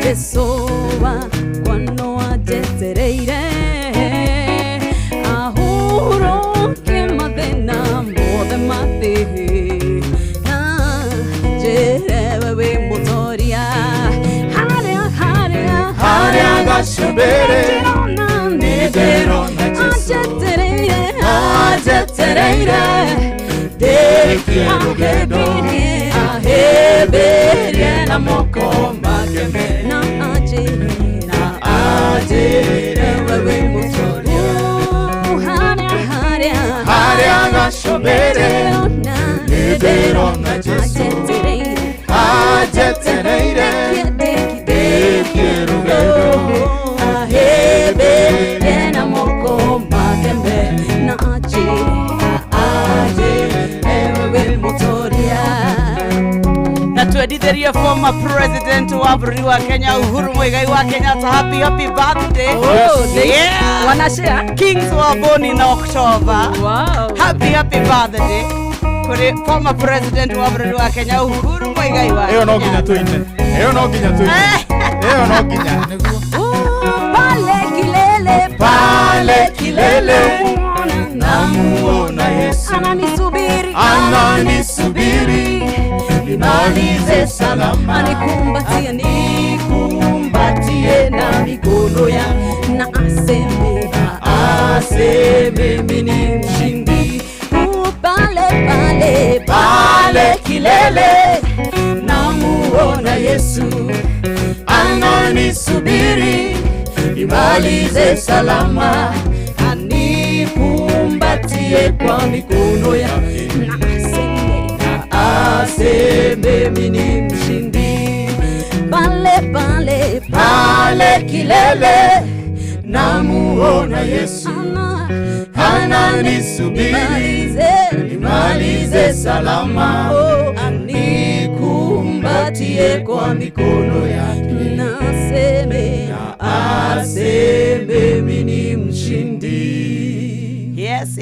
Jesũ wakwa no anjetereire ahurũkie mathĩna mothe mathĩ, na njĩre we wĩ mũtoria. Harĩa harĩa Harĩa gacũmbĩrĩ nĩ ndĩrona Jesũ anjetereire anjetereire ndĩkie rũgendo, ahĩmbĩrie na moko make merĩ, na anjĩre na anjĩre we wĩ mũtoria. Harĩa harĩa Harĩa gacũmbĩrĩ nĩ ndĩrona Jesũ anjetereire ndĩkie rũgendo, ahĩmbĩrie na moko make merĩ, na anjĩre anjĩre we wĩ mũtoria. Na twendithĩrie former president wa bũrũri wa Kenya Uhuru Muigai wa Kenyatta happy happy birthday. Oh, Yeah. Wana share? Kings were born in October. Wow. Happy happy birthday kũrĩ former president wa bũrũri wa Kenya Uhuru Muigai wa Ĩyo no nginya tũine, ĩyo no nginya tũine, ĩyo no nginya. Pale kilele, Pale kilele namuona Yesu ananisubiri, ananisubiri nimalize salama, anikumbatie, nikumbatie na mikono yangu, na aseme, aseme mimi ni mshindi. Pale pale Pale kilele namuona Yesu ananisubiri nimalize salama, anikumbatie kwa mikono yake, na aseme, na aseme mimi ni mshindi. Pale pale Pale kilele namuona Yesu ananisubiri nimalize salama, anikumbatie kwa mikono yake, na aseme, na aseme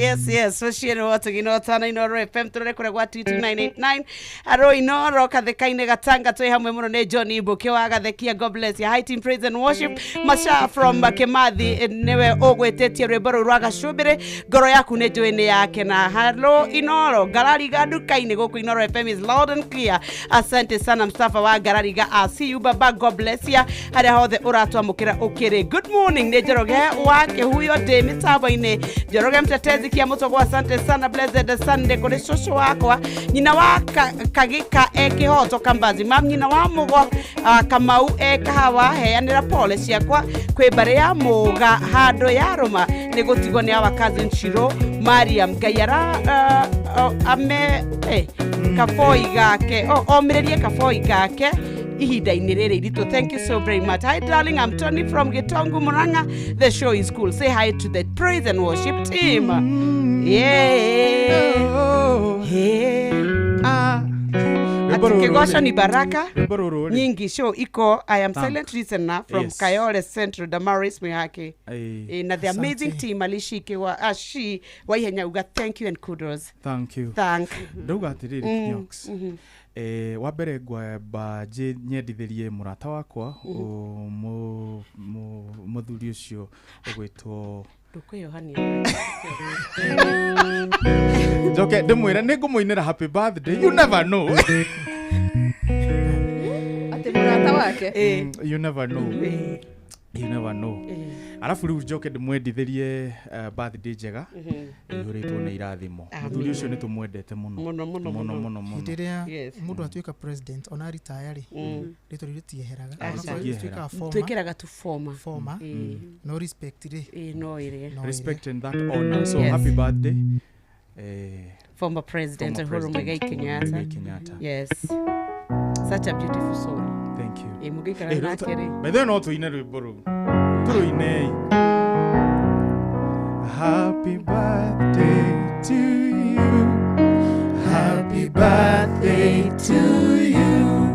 Yes, yes, ũcio nĩ wotũgino tana Inoro FM tũrore kũrĩa gwa 22989 aro Inoro katheka-inĩ gatanga twĩ hamwe mũno nĩ John Ibũkĩ wa Gathekia. God bless you. Hi team praise and worship. Masha from Kimathi, nĩwe ũgwĩtĩtie rwĩmbo rũu rwa gacumbĩrĩ, ngoro yaku nĩ njũĩ nĩ yake. Na hello Inoro Ngarariga nduka-inĩ gũkũ Inoro FM is loud and clear. Asante sana Mustafa wa Ngarariga. I see you baba, God bless you harĩa hothe ũratwamũkĩra ũkĩrĩ. Good morning, nĩ Njoroge wa Kĩhuyo ndĩ mĩtambo-inĩ, Njoroge mtetezi kia mũtogwo. Asante sana. Blessed Sunday kũrĩ cũcũ wakwa nyina wa Kagika e Kĩhoto Kambazi, mam nyina wa Mũgo, Kamau e Kahawa. Heanĩra pole ciakwa kwĩ mbarĩ ya Mũga handũ ya Rũma nĩ gũtigwo nĩ our cousin Shiro Mariam. Ngai ara ame kaboi gake omĩrĩrie kaboi gake ihinda-inĩ rĩrĩ iritũ. Thank you so very much. Hi darling, I'm Tony from Gitongu, Murang'a. The show is cool. Say hi to the praise and worship team. Yeah. Hey. Rwĩmbo rũrũ Kigosho rĩ- ni baraka Rwĩmbo rũrũ rĩ- nyingi. Show iko. I am Thank. silent listener from Kayole Central, Damaris Mwihaki. Na the amazing team alishiki wa ashi waihenya uga thank you and kudos. Thank you. Thank. Ndauga atĩrĩrĩ, Kinyox. Wa mbere ngwamba nyendithĩrie mũrata wakwa, mũthuri ũcio ũgwĩtwo Ndũkwĩyohania. Njoke ndĩmwĩre nĩ ngũmũinĩra happy birthday, you never know. Atĩ mũrata wake. You never know, you never know. Arabu rĩu njoke ndĩmwendithĩrie birthday njega ĩihũrĩtwo nĩ irathimo. Amen. Mũthuri ũcio nĩ tũmwendete mũno. Mũno, mũno, mũno. Mũno. Mũno mũno. Hĩndĩ ĩrĩa mũndũ atuĩka president ona ritaya rĩ, rĩtwa rĩu rĩtieheraga. Aca. Onakorwo rĩtuĩkaga former- Twĩkĩraga tu former. Former, no respect rĩ, no ĩrĩa. No ĩrĩa. Respect and that honor, so happy birthday, former president former Uhuru Muigai President Kenyatta. Muigai Kenyatta. Yes, such a beautiful soul. Thank you. Mũngĩikara Rĩu nake rĩ. By the way, no tũine rwĩmbo rũu, tũrũinei. Happy birthday to you. Happy birthday to you.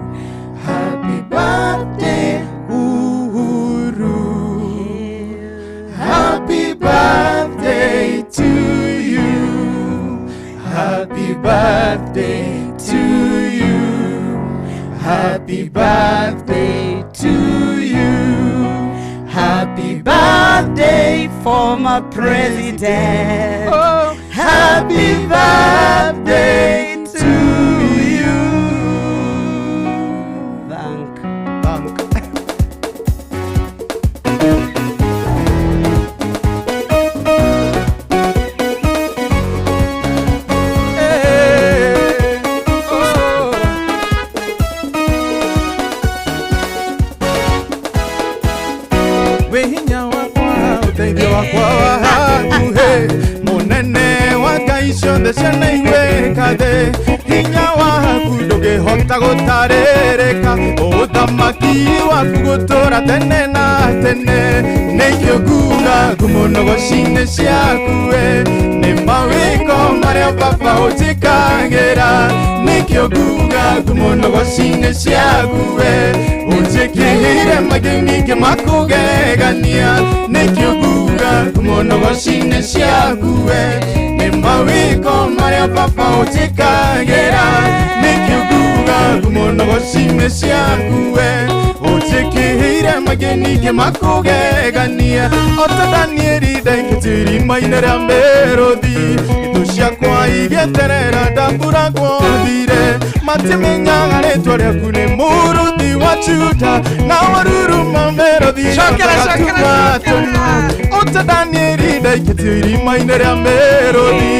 Happy birthday, Uhuru. Happy birthday to you. Happy birthday to you. Happy birthday to you. Happy birthday, former president. Oh, happy birthday to you. Thank. Thank. Hey, oh. Wĩ hinya wakwa, ũteithio wakwa wa hakuhĩ, mũnene wa ngai ciothe ciana igwĩka thĩ, hinya waku ndũngĩhota gũtarĩrĩka, ũthamaki waku gũtũra tene na tene. Nĩkĩo nguga ngumo nogoci-inĩ ciaku we, nĩ mawĩko marĩa baba ũnjĩkagĩra. Nĩkĩo nguga ngumo nogoci-inĩ ciaku we, ũnjĩkĩire maingĩ ningĩ makũgegania. Nĩkĩo nguga ngumo nogoci-inĩ ciaku we, nĩ mawĩko marĩa baba ũnjĩkagĩra. Nĩkĩo nguga ngumo nogoci-inĩ ciaku we, ũnjĩkĩire maingĩ ningĩ makũgegania. Ota Danieli ndaikĩtie irima-inĩ rĩa mĩrũthi, ithũ ciakwa igĩterera ndamburagwo thire, matimenyaga rĩtwa rĩaku nĩ mũrũthi wa Juda, na waruruma mĩrũthi. Cokera, cokera, tũnua. Ota Danieli ndaikĩtio irima-inĩ rĩa mĩrũthi,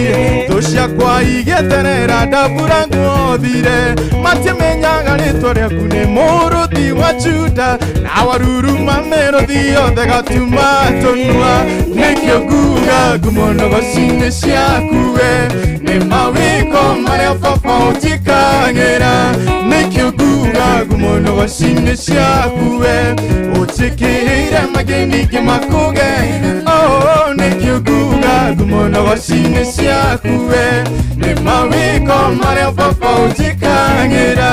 thũ ciakwa igĩterera ndamburagwo thire, matimenyaga rĩtwa rĩaku nĩ mũrũthi wa Juda, na waruruma mĩrũthi yothe gatuma tũnua. Nĩkĩo nguga ngumo nogoci-inĩ ciaku we, nĩ mawĩko marĩa baba ũnjĩkagĩra. Nĩkĩo nguga ngumo nogoci-inĩ ciaku we, ũnjĩkĩire maingĩ ningĩ makũge. Oh, nĩkĩo nguga ngumo nogoci-inĩ ciaku we, nĩ mawĩko marĩa baba ũnjĩkagĩra.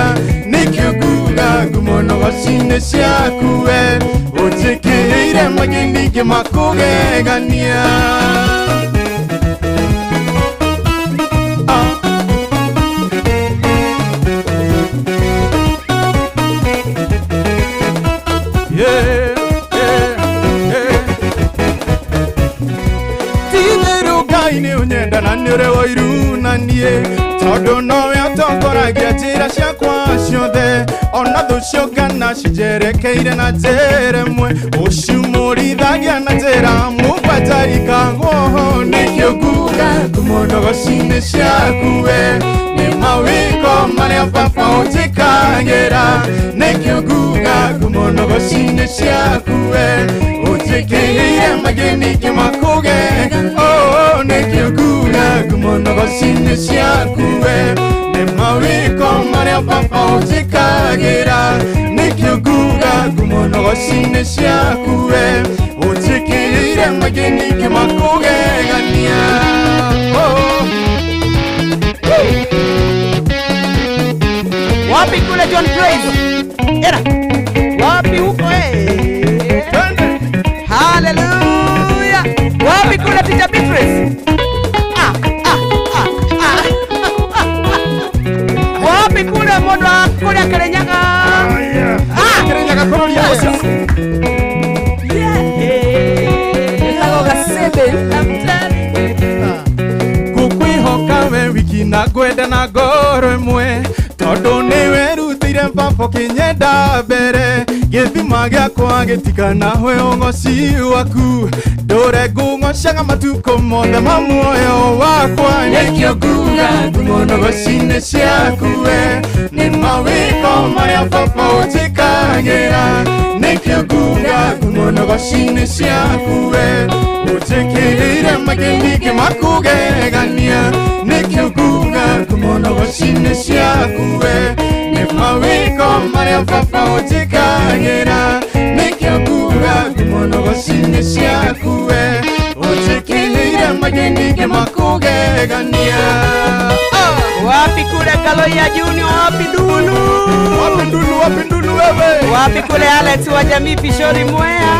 Nĩkĩo nguga ngumo nogoci-inĩ ciaku we, ũnjĩkĩire maingĩ ningĩ makũgegania. Ngũkwenda na nĩ ũrĩ ũiru na niĩ tondũ nowe ũtongoragia njĩra ciakwa ciothe ona thũ ciongana cinjerekeire na njĩra ĩmwe ũcumũrithagia na njĩra mũgwanja ikagwo nĩkĩo nguga ngumo ndogoci-inĩ ciaku we nĩ mawĩko marĩa baba ũnjĩkagĩra nĩkĩo nguga ngumo ndogoci-inĩ ciaku we ũnjĩkĩire mageni ngĩmakũgega oh nĩkĩo nguga ngumo ndogoci-inĩ ciaku we nĩ mawĩko marĩa baba ũnjĩkagĩra nĩkĩo nguga ngumo ndogoci-inĩ ciaku we ũnjĩkĩire mageni ngĩmakũgegania oh. Wapi kule John Praise? Era. Wapi huko eh? Hallelujah. Wapi kule Teacher Beatrice? Ah ah ah ah. Wapi kule mundu wa kule Kirinyaga? Ah, Kirinyaga kũrũria ũcio. Ĩtagwo gacĩmbĩ. Ngũkwĩhoka we wiki na ngwenda na ngoro ĩmwe tondũ nĩ werutĩire baba ũkĩnyenda mbere gĩthima gĩakwa gĩtikanahwe ũgoci waku ndũre ngũgocaga matukũ mothe ma muoyo wakwa nĩkĩo nguga ngumo ndogoci-inĩ ciaku we nĩ mawĩko marĩa baba ũnjĩkagĩra nĩkĩo nguga ngumo ndogoci-inĩ ciaku we ũnjĩkĩrĩire mageni ngĩmakũgegania nĩkĩo nguga ngumo ndogoci-inĩ ciaku we nĩ mawĩko marĩa baba ũnjĩkagĩra nĩkĩo nguga ngumo ndogoci-inĩ ciaku we ũnjĩkĩrĩire mageni ngĩmakũgegania. Wapi kule Kaloya Junior, wapi Dulu? Wapi Ndulu, wapi Ndulu wewe? Wapi kule Alex wa jamii Pishori Mwea?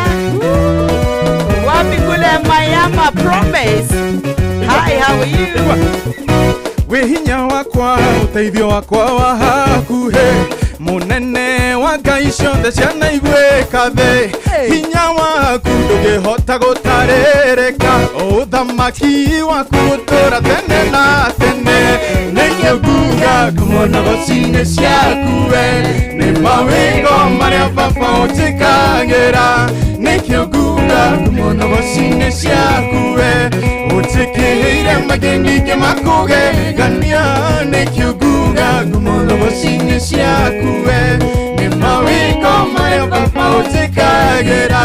Wapi kule Mayama Promise? Hi, how are you? Wĩ hinya wakwa ũteithio wakwa wa hakuhĩ mũnene wa ngai ciothe cianaiguĩka thĩ hinya waku ndũngĩhota gũtarĩrĩka ũthamaki waku ũtũũra tene na tene nĩkĩo nguga ngumo ndogoci-inĩ ciaku we nĩ mawĩko marĩa baba ũnjĩkagĩra nĩkĩo nguga ngumo ndogoci-inĩ ciaku we ũnjĩkĩrĩire mageni ngĩmakũgegania nĩkĩo nguga ngumo ndogoci-inĩ ciaku we nĩ mawĩko marĩa baba ũnjĩkagĩra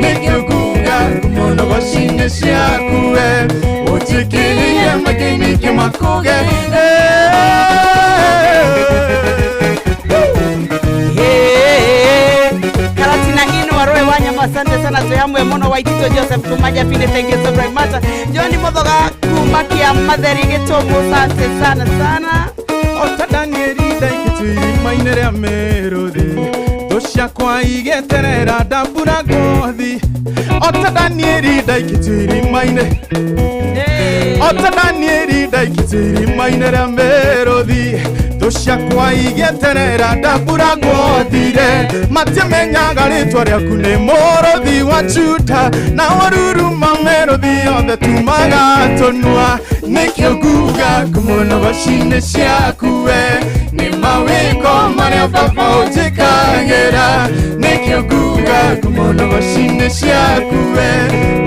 nĩkĩo nguga ngumo ndogoci-inĩ ciaku we ũnjĩkĩrĩire mageni ngĩmakũgegania. Hey, Karatina inu waroe wanyama, asante sana tuyamwe muno Waitito Joseph kumaja pinde, thank you so very much. John Mothoga kumakia Matheri Gĩtũmũ, asante sana sana. Ota Danieli ndaikĩtio irima-inĩ rĩa mĩrũthi thũ ciakwa igĩeterera ndambura ngothi Ota Danieli ndaikĩtio irima-inĩ Ota Danieli ndaikĩtio irima-inĩ rĩa mĩrũthi thũ ciakwa igĩeterera ndambura ngothire matiamenyaga rĩtwa rĩaku nĩ mũrũthi wa Juda na waruruma mĩrũthi yothe tumaga tũnua nĩkĩo nguga ngumo ndogoci-inĩ ciaku we nĩ mawĩko marĩa baba ũnjĩkagĩra nĩkĩo nguga ngumo ndogoci-inĩ ciaku we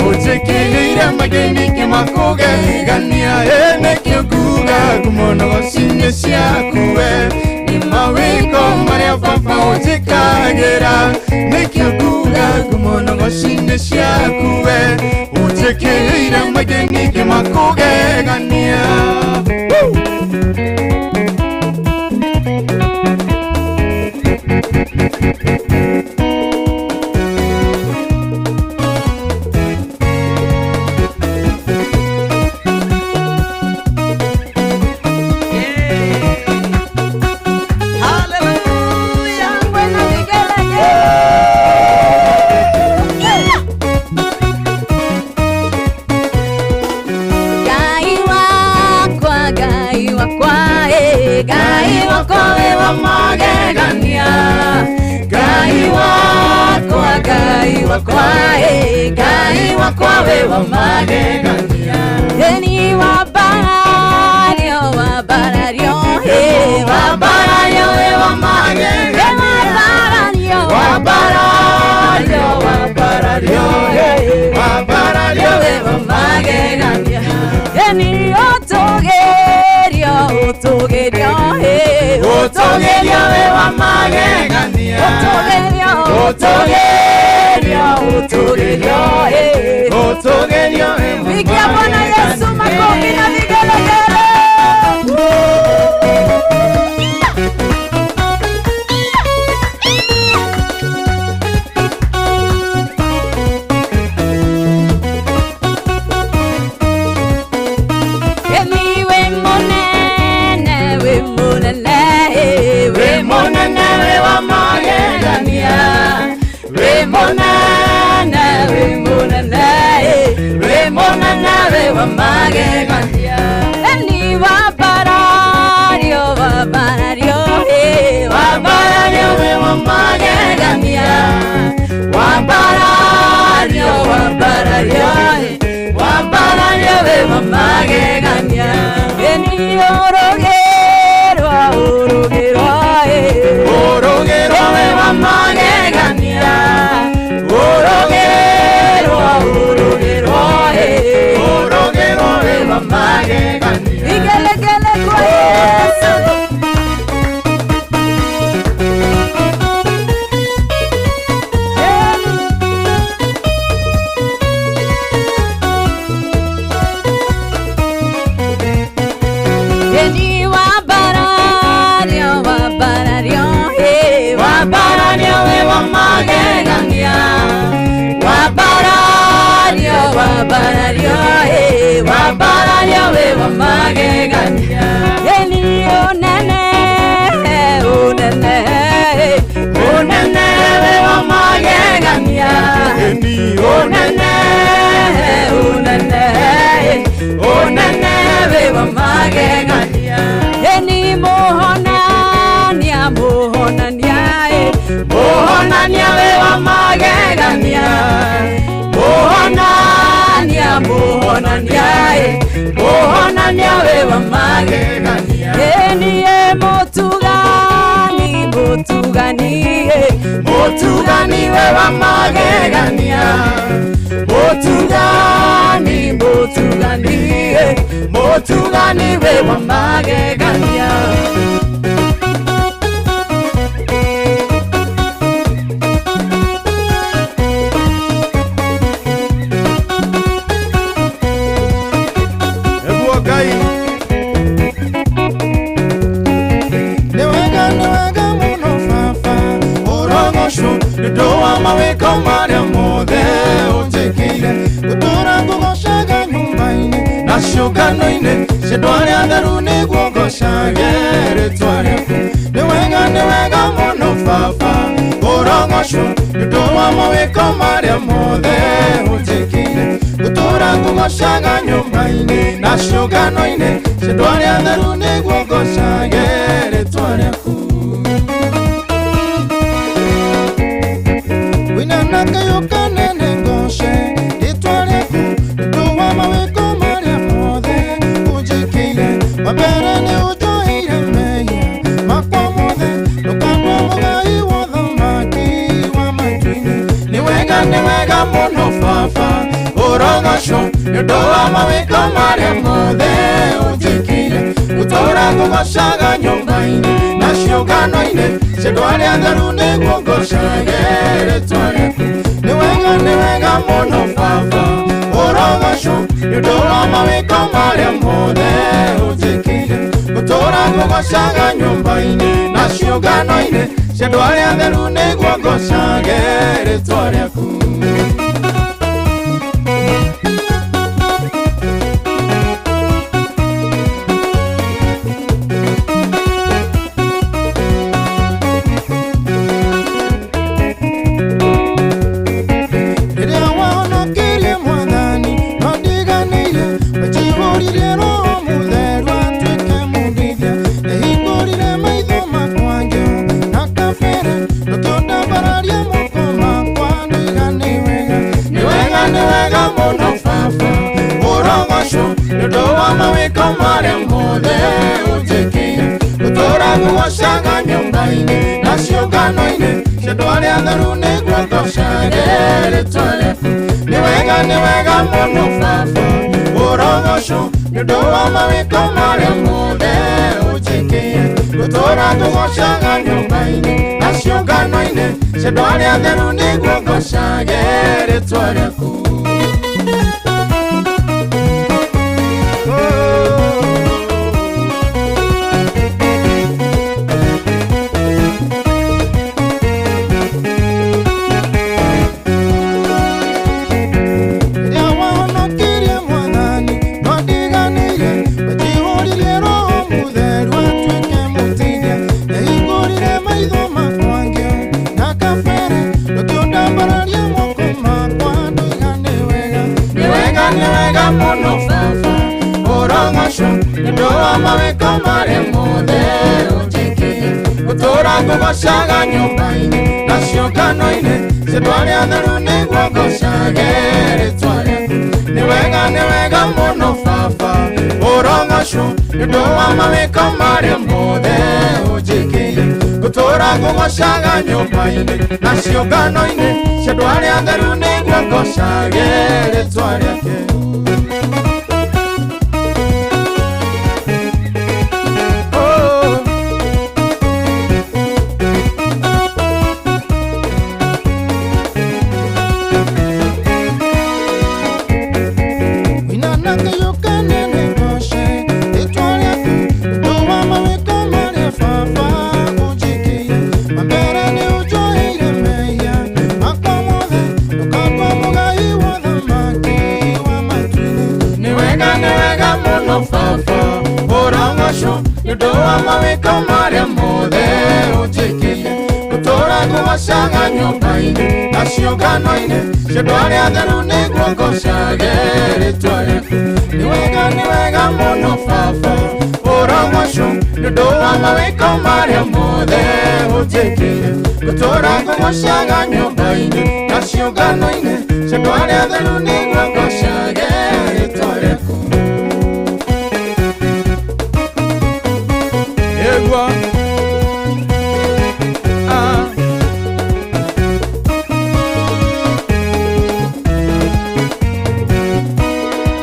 ũnjĩkĩrĩire mageni ngĩmakũgegania nĩkĩo nguga ngumo ndogoci-inĩ ciaku we nĩ mawĩko marĩa baba ũnjĩkagĩra nĩkĩo nguga ngumo ndogoci-inĩ ciaku we ũnjĩkĩrĩire mageni ngĩmakũgegania. Hallelujah. Shangwe na vigelegele. Ngai wakwa, Ngai wakwa, eh, Ngai wakwa we wa magegania. Ngai wakwa, Ngai wakwa, eh, Ngai wakwa we wa magegania. Eni wa Ũtũgĩrio wĩ wa magegania. Ũtũgĩrio. Ũtũgĩrio, ũtũgĩrio, eh. Ũtũgĩrio wĩ wa Pigia Bwana Yesu makofi na vigelegele. Emi we monene, we monene, Wĩ mũnene wĩ wa magegania. Wĩ mũnene, we monene, wĩ mũnene wĩ wa magegania. Eni wabarario, wabarario, eh, Wambarario wĩ wa magegania. Wambarario, wambarario, eh, wambarario wĩ wa magegania. Eni orogerwa, orogerwa, eh. Ũrũgĩrwo wĩ wa magegania. Ũrũgĩrwo, ũrũgĩrwo, eh, ũrũgĩrwo wĩ wa magegania. Vigelegele kwa Yesu. Eni wabarario, wabarario, eh, Wambarario wĩ wa magegania. Wambarario, wambarario, eh, wambarario wĩ wa magegania. Eni unene, unene, Ũnene wĩ wa magegania. Ũnene, ũnene, ũnene wĩ wa magegania. Eni muhonania, muhonania, eh. Mũhonania wĩ wa magegania. Mũhonania, mũhonania, eh, mũhonania wĩ wa magegania. Eni e mutugani, mutugani, eh. Mũtugani wĩ wa magegania. Mũtugani, mũtugani, eh, mũtugani wĩ wa magegania. Nĩguo Ngai. Nĩ wega, nĩ wega mũno baba, ũrogocwo nĩ ũndũ wa mawĩko marĩa mothe ũnjĩkĩire. Ngũtũũra ngũgoocaga nyũmba-inĩ na ciũngano-inĩ cia andũ arĩa atheru nĩguo ngocage rĩtwa rĩaku. Nĩ wega, nĩ wega mũno baba, ũrogocwo nĩ ũndũ wa mawĩko marĩa mothe ũnjĩkĩire. Ngũtũũra ngũgoocaga nyũmba-inĩ na ciũngano-inĩ cia andũ arĩa atheru nĩguo ngocage rĩtwa rĩaku. Wĩna na kayũ kanene ngoce rĩtwa rĩaku nĩ ũndũ wa mawĩko marĩa mothe ũnjĩkĩire. Wa mbere nĩ ũnjoheire mehia makwa mothe, ndũkandua mũgai wa ũthamaki wa matu-inĩ. Nĩ wega, nĩ wega mũno baba, ũrogocwo nĩ ũndũ wa mawĩko marĩa mothe ũnjĩkĩire. Ngũtũũra ngũgoocaga nyũmba-inĩ na ciũngano-inĩ cia andũ arĩa atheru nĩguo ngocage rĩtwa rĩaku. Nĩ wega, nĩ wega mũno baba, ũrogocwo nĩ ũndũ wa mawĩko marĩa mothe ũnjĩkĩire. Ngũtũũra ngũgoocaga nyũmba-inĩ na ciũngano-inĩ cia andũ arĩa atheru nĩguo ngocage rĩtwa rĩaku. Rĩrĩa wahonokirie mwathani no ndiganĩire, wanjihũririe Roho Mũtheru atuĩke mũndeithia. Nĩhingũrire maitho makwa ngĩona kabere, ndũkĩũndambararia moko makwa ndoiga nĩ wega. Nĩ wega, nĩ wega mũno baba, ũrogocwo nĩ ũndũ wa mawĩko marĩa mothe ũnjĩkĩire. Ngũtũũra ngũgoocaga nyũmba-inĩ na ciũngano-inĩ cia andũ arĩa atheru nĩguo ngocage rĩtwa rĩaku. Nĩ wega, nĩ wega mũno baba, ũrogocwo nĩ ũndũ wa mawĩko marĩa mothe ũnjĩkĩire. Gũtũũra ngũgocaga nyũmba-inĩ na ciũngano-inĩ cia andũ arĩa atheru nĩguo ngocage rĩtwa rĩaku. Rĩrĩa wahonokirie Mwathani ndwandiganĩirie, wanjihũririe Roho Mũtheru atuĩke mũteithia. Nĩahingũrire maitho makwa ngĩona kabere, ndũkĩũndambararia moko makwa ndoiga nĩ wega. Nĩ wega, nĩ wega mũno Baba, ũrogocwo nĩ ũndũ wa mawĩko marĩa mothe ũnjĩkĩire. Gũtũũra ngũgocaga nyũmba-inĩ na ciũngano-inĩ cia andũ arĩa atheru nĩguo ngocage rĩtwa rĩaku. Nĩ wega, nĩ wega mũno Baba, ũrogocwo nĩ ũndũ wa mawĩko marĩa mothe ũnjĩkĩire. Gũtũũra ngũgocaga nyũmba-inĩ na ciũngano-inĩ cia andũ arĩa atheru nĩguo ngocage rĩtwa rĩake. Nĩ wega, nĩ wega mũno Baba, ũrogocwo nĩ ũndũ wa mawĩko marĩa mothe ũnjĩkĩire. Gũtũũra ngũgocaga nyũmba-inĩ na ciũngano-inĩ cia andũ arĩa atheru nĩguo ngocage rĩtwa rĩaku. Nĩ wega, nĩ wega mũno Baba, ũrogocwo nĩ ũndũ wa mawĩko marĩa mothe ũnjĩkĩire. Gũtũũra ngũgocaga nyũmba-inĩ na ciũngano-inĩ cia andũ arĩa atheru nĩguo ngocage rĩtwa rĩaku. Nĩguo. Ah.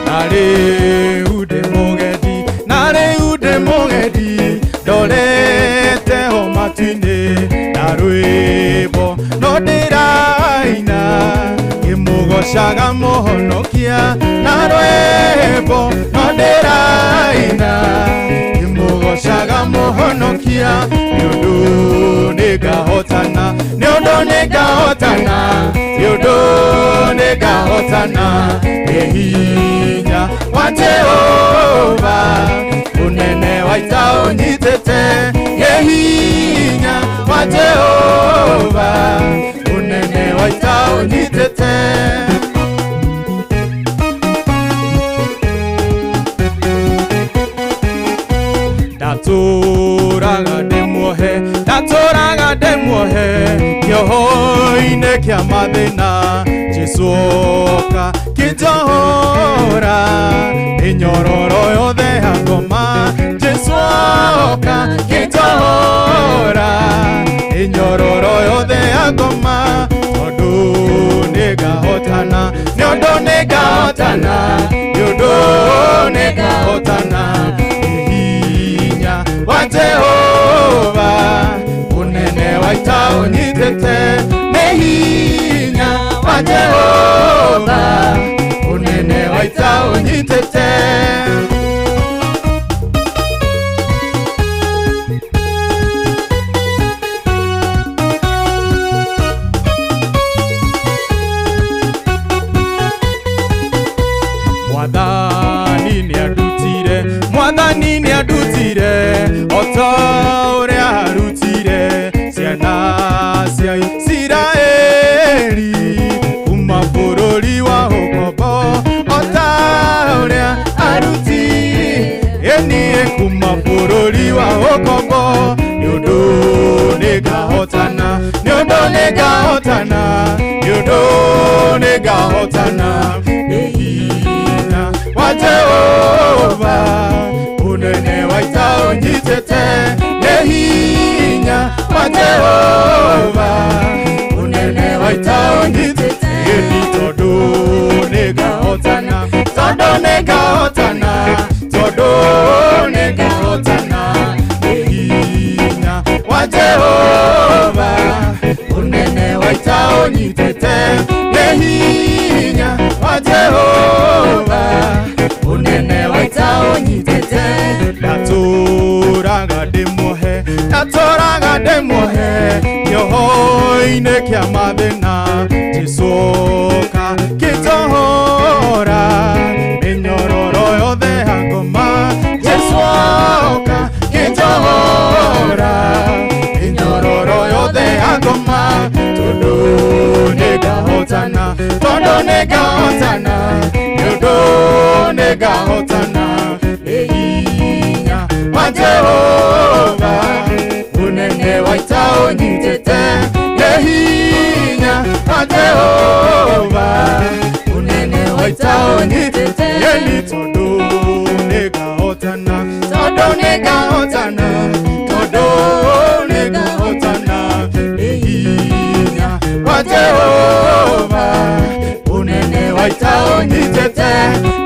Na rĩu ndĩ mũgendi, na rĩu ndĩ mũgendi, ndorete ho matu-inĩ na rwĩmbo no ndĩraina ngĩmũgocaga Mũhonokia. Na rwĩmbo no ndĩraina ngĩmũgocaga Mũhonokia, nĩ ũndũ nĩngahotana, nĩ ũndũ nĩngahotana, nĩ ũndũ nĩngahotana, nĩ hinya wa Jehova ũnene wa ita ũnyitĩte, nĩ hinya wa Jehova ũnene wa ita ũnyitĩte. Ndatũraga ndĩ muohe, ndatũraga ndĩ muohe kĩoho-inĩ kĩa mathĩna, Jesũ oka kĩnjohora mĩnyororo yothe ya ngoma. Jesũ oka kĩnjohora mĩnyororo yothe ya ngoma, tondũ nĩngahotana, nĩ ũndũ nĩngahotana, nĩ ũndũ nĩngahotana, nĩ hinya wa Jehova ũnene wa ita ũnyitĩte, nĩ hinya wa Jehova ũnene wa ita ũnyitĩte. Mwathani nĩandutire, Mwathani nĩandutire o ta ũrĩa arutire ciana cia Isiraeli kuma bũrũri wa ũkombo, o ta ũrĩa arutire niĩ kuma bũrũri wa ũkombo. Nĩ ũndũ nĩngahotana, nĩ ũndũ nĩngahotana, nĩ ũndũ nĩngahotana, nĩ hinya wa Jehova ũnene wa ita ũnyitĩte, nĩ hinya wa Jehova ũnene wa ita ũnyitĩte. Ĩni tondũ nĩngahotana, tondũ nĩngahotana, tondũ nĩngahotana, nĩ hinya wa Jehova unene wa ita ũnyitĩte ndatũraga ndĩmuohe ndatũraga ndĩmuohe kĩoho-inĩ kĩa mathĩna Jesũ oka kĩnjohora mĩnyororo yothe ya ngoma Jesũ oka kĩnjohora mĩnyororo yothe ya ngoma tondũ nĩngahotana tondũ nĩngahotana nĩũndũ nĩngahotana nĩ hinya wa Jehova unene wa ita ũnyitĩte nĩ hinya wa Jehova unene wa ita ũnyitĩte nĩ tondũ nĩngahotana tondũ nĩngahotana tondũ nĩngahotana nĩ hinya wa Jehova unene wa ita ũnyitĩte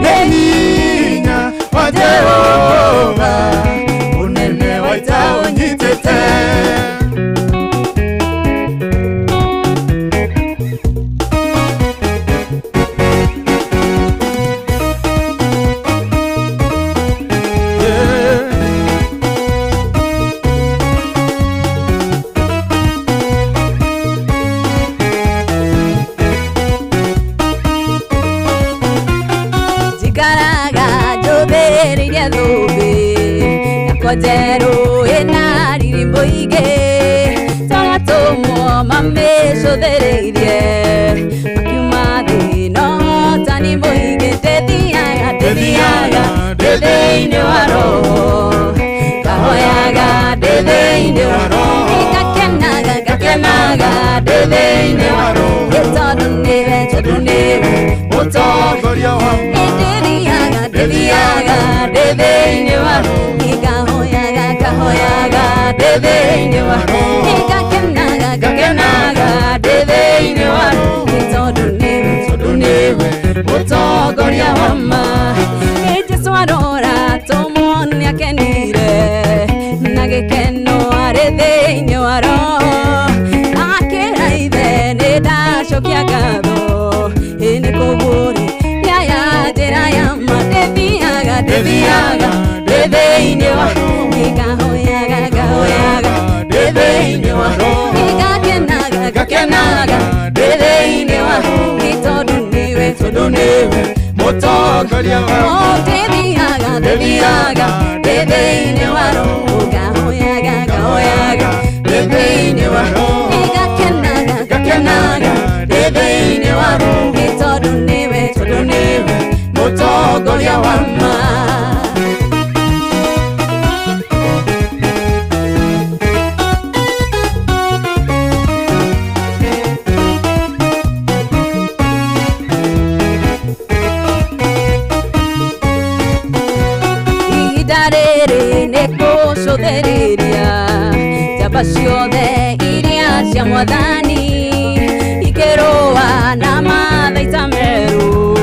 nĩ hinya wa Jehova unene wa ita ũnyitĩte. Njikaraga njũthĩrĩirie thũmbĩ yakwa njerũ ĩna riri mũingĩ tũgatũmwo mamĩcũthĩrĩirie makiuma thĩ no hotani mũingĩ ndĩthiaga ndĩthiaga ndĩ thĩinĩ wa roho ngahoyaga ndĩ thĩinĩ wa roho ngakenaga ngakenaga ndĩ thĩinĩ wa roho tondũ nĩwe tondũ nĩwe mũtongoria wa ndĩthiaga ndĩthiaga ndĩ thĩinĩ wa roho ngahoyaga ngahoyaga ndĩ thĩinĩ wa roho ngakenaga ngakenaga ndĩ thĩinĩ wa roho tondũ nĩwe tondũ nĩwe mũtongoria wa ma. Ĩ Jesũ arora tũmwo nĩakenire na gĩkeno arĩ thĩinĩ wa roho akĩra ithe nĩ ndacokia ngatho ĩ nĩ kũguũrĩria ya njĩra ya ma ndĩthiaga ndĩthiaga ndĩ thĩinĩ wa roho ngahoyaga ngahoyaga ndĩ thĩinĩ wa roho ngakenaga ngakenaga ndĩ thĩinĩ wa roho tondũ nĩwe tondũ nĩwe mũtongoria wa Oh, ndĩthiaga ndĩthiaga ndĩ thĩinĩ wa roho ngahoyaga ngahoyaga ndĩ thĩinĩ wa roho ngakenaga ngakenaga ndĩ thĩinĩ wa roho tondũ nĩwe tondũ nĩwe mũtongoria wa ma. Ihinda rĩrĩ nĩ kũcũthĩrĩria njamba ciothe iria cia mwathani ikĩrũa na mathaita merũ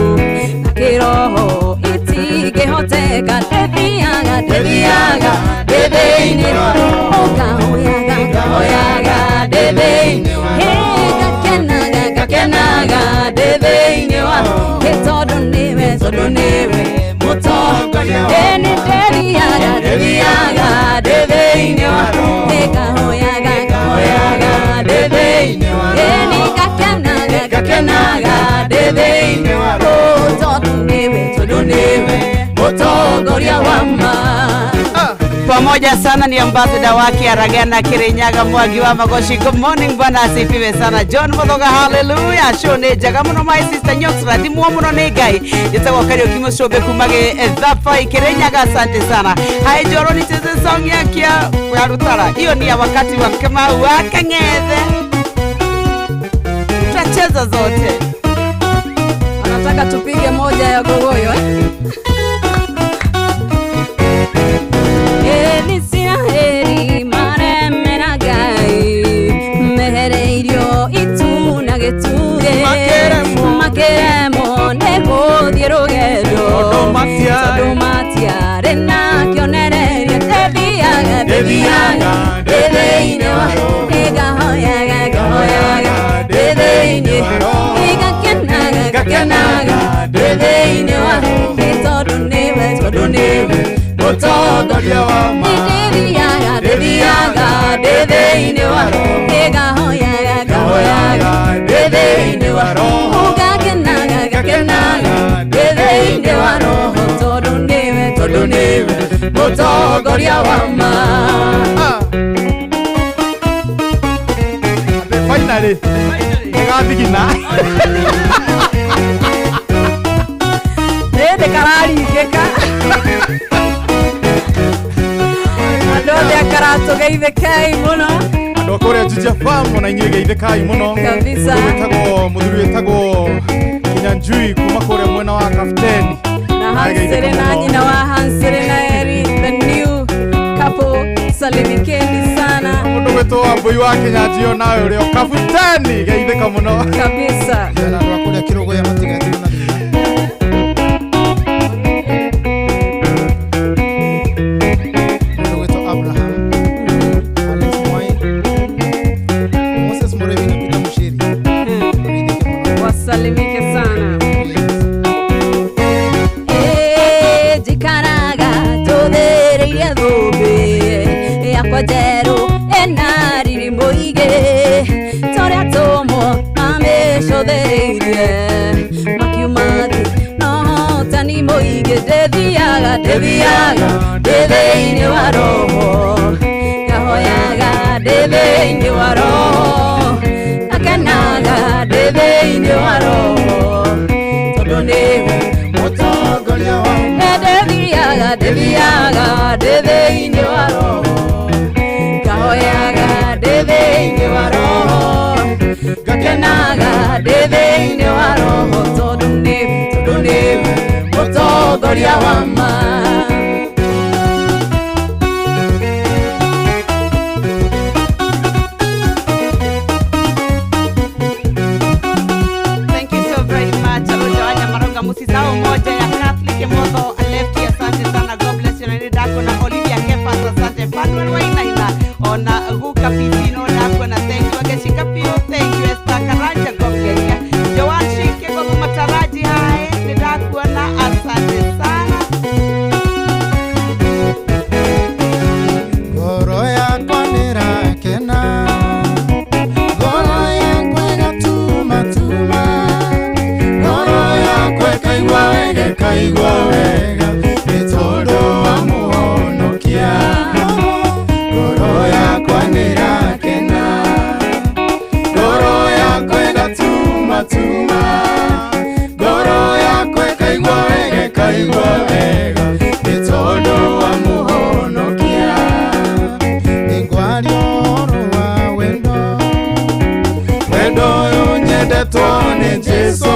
na kĩroho itingĩhoteka ndĩthiaga ndĩthiaga ndĩ thĩinĩ wa roho ngahoyaga ngahoyaga ndĩ thĩinĩ wa roho ngakenaga ngakenaga ndĩ thĩinĩ wa roho tondũ nĩwe tondũ nĩwe mũtongoria nĩ ndĩthiaga ndĩthiaga ndĩ thĩinĩ wa roho ngahoyaga ngahoyaga ndĩ thĩinĩ wa roho nĩ ngakenaga ngakenaga ndĩ thĩinĩ wa roho tondũ nĩwe tondũ nĩwe mũtongoria wa ma. Pamoja sana ni ambassador wake Aragana Kirinyaga Mwangi wa Magoshi. Good morning bwana asifiwe sana. John Muthoga hallelujah. Show nĩ njega mũno my sister Nyox rathimwo mũno nĩ Ngai. Njĩtagwo Kariuki Mũcũmbĩ kuma Gĩthabai Kirinyaga asante sana. Hai Njoro nicheze song yake ya Rutara. Hiyo ni ya wakati wa Kamau wa Kang'ethe. Tutacheza zote. Anataka tupige moja ya gogoyo eh? Isiraeli maremera Ngai mehereirio itu na gĩtugĩ makĩremwo nĩ gũthiĩ rũgendo tondũ matiarĩ na kĩonereria ndĩthiaga ndĩthiaga ndĩ thĩinĩ wa ngahoyaga ngahoyaga ndĩ thĩinĩ ngakenaga ngakenaga thĩinĩ wa nĩ tondũ nĩwe tondũ nĩwe mũtongoria wa ma ndĩthiaga ndĩthiaga ndĩ thĩinĩ wa ngahoyaga ngahoyaga ndĩ thĩinĩ wa roho ngakenaga ngakenaga ndĩ thĩinĩ wa roho tondũ nĩwe mũtongoria wa ma. Finally nĩgathigina. Nĩndĩ kararingĩka. Andũ othe akaratũgeithĩkei mũno. Andũ a kũrĩa Juja Farm ona inyuĩ geithĩkai mũno. Kabisa. Mũthuri wĩtagwo Kinyanjui kuma kũrĩa mwena wa Kapteni. Na Hansere na nyina wa Hansere na Eri, the new couple, salimikeni sana. Mũndũ gwĩtwo Wambui wa Kinyanjui nawe ũrĩ o Kapteni, geithĩka mũno. Kabisa. Na andũ a kũrĩa Kĩrũgũya matigetirwo na thĩna. Mũndũ gwĩtwo Abraham, Alex Mwai, Moses Mũrĩmi na Peter Mushiri. Geithĩke mũno. Wasalimike sana. Njikaraga njũthĩrĩirie thũmbĩ yakwa njerũ ĩna riri mũingĩ torĩa atũmwo mamĩcũthĩrĩirie makiuma thĩ no hotani mũingĩ ndĩthiaga ndĩthiaga ndĩ thĩinĩ wa roho ngahoyaga ndĩ thĩinĩ wa roho ngakenaga ndĩ thĩinĩ wa roho tondũ nĩwe mũtongoria wa ndĩthiaga ndĩthiaga ndĩ thĩinĩ wa roho ngahoyaga ndĩ thĩinĩ wa roho ngakenaga ndĩ thĩinĩ wa roho tondũ nĩwe mũtongoria wa ma. Thank you so very much. Rojo Anya Maronga musisahau moja ya Catholic Motho Lefty, asante sana. God bless you. Na dako na Olivia Kefas, asante. Fanuel Wainaina ona Guka Pisino dako na thank you. Ageshika Pio, thank you. Esther Karanja, God bless you. Joan Shike kwa mataraji hae ni dako na asante sana. Ngoro yakwa nĩrakena, ngoro yakwa ĩgatumatuma, ngoro yakwa ĩkaigua wega, ĩkaigua wega, nĩ tondũ wa mũhonokia. Ngoro yakwa nĩrakena, ngoro yakwa ĩgatumatuma, ngoro yakwa ĩkaigua wega, ĩkaigua wega, nĩ tondũ wa mũhonokia. Nĩngwaria ũhoro wa wendo, wendo ũyũ nyendetwo nĩ Jesũ,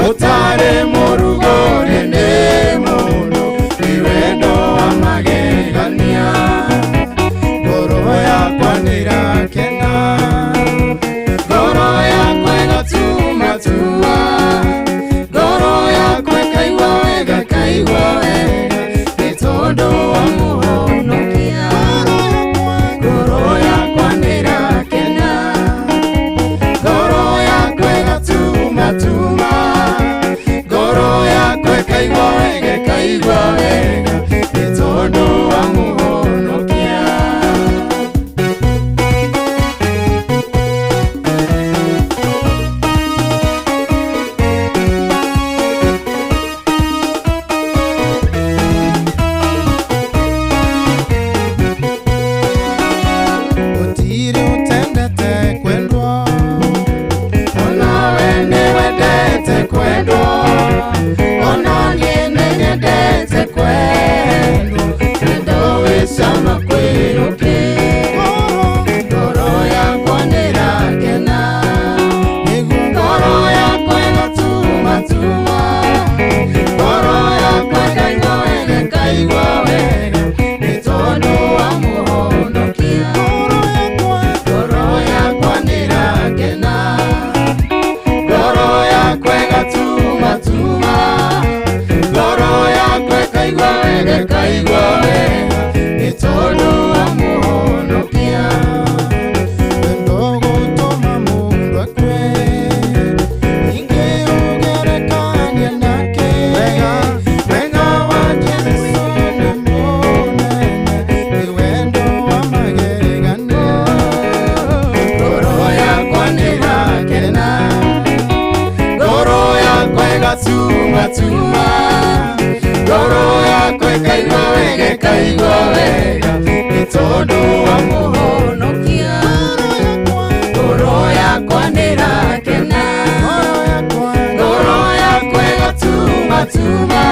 ũtarĩ mũrugũri nĩ mũndũ, nĩ wendo wa magegania. Ngoro yakwa nĩrakena, ngoro yakwa ĩgatumatuma, ngoro yakwa ĩkaigua wega, ĩkaigua wega, nĩ tondũ wa mũhonokia. Ngoro yakwa nĩrakena, ngoro yakwa ĩgatumatuma, ngoro Ngoro yakwa ĩkaigua wega, ĩkaigua wega, nĩ tondũ wa mũhonokia. Ngoro yakwa nĩrakena, ngoro yakwa ĩgatumatuma,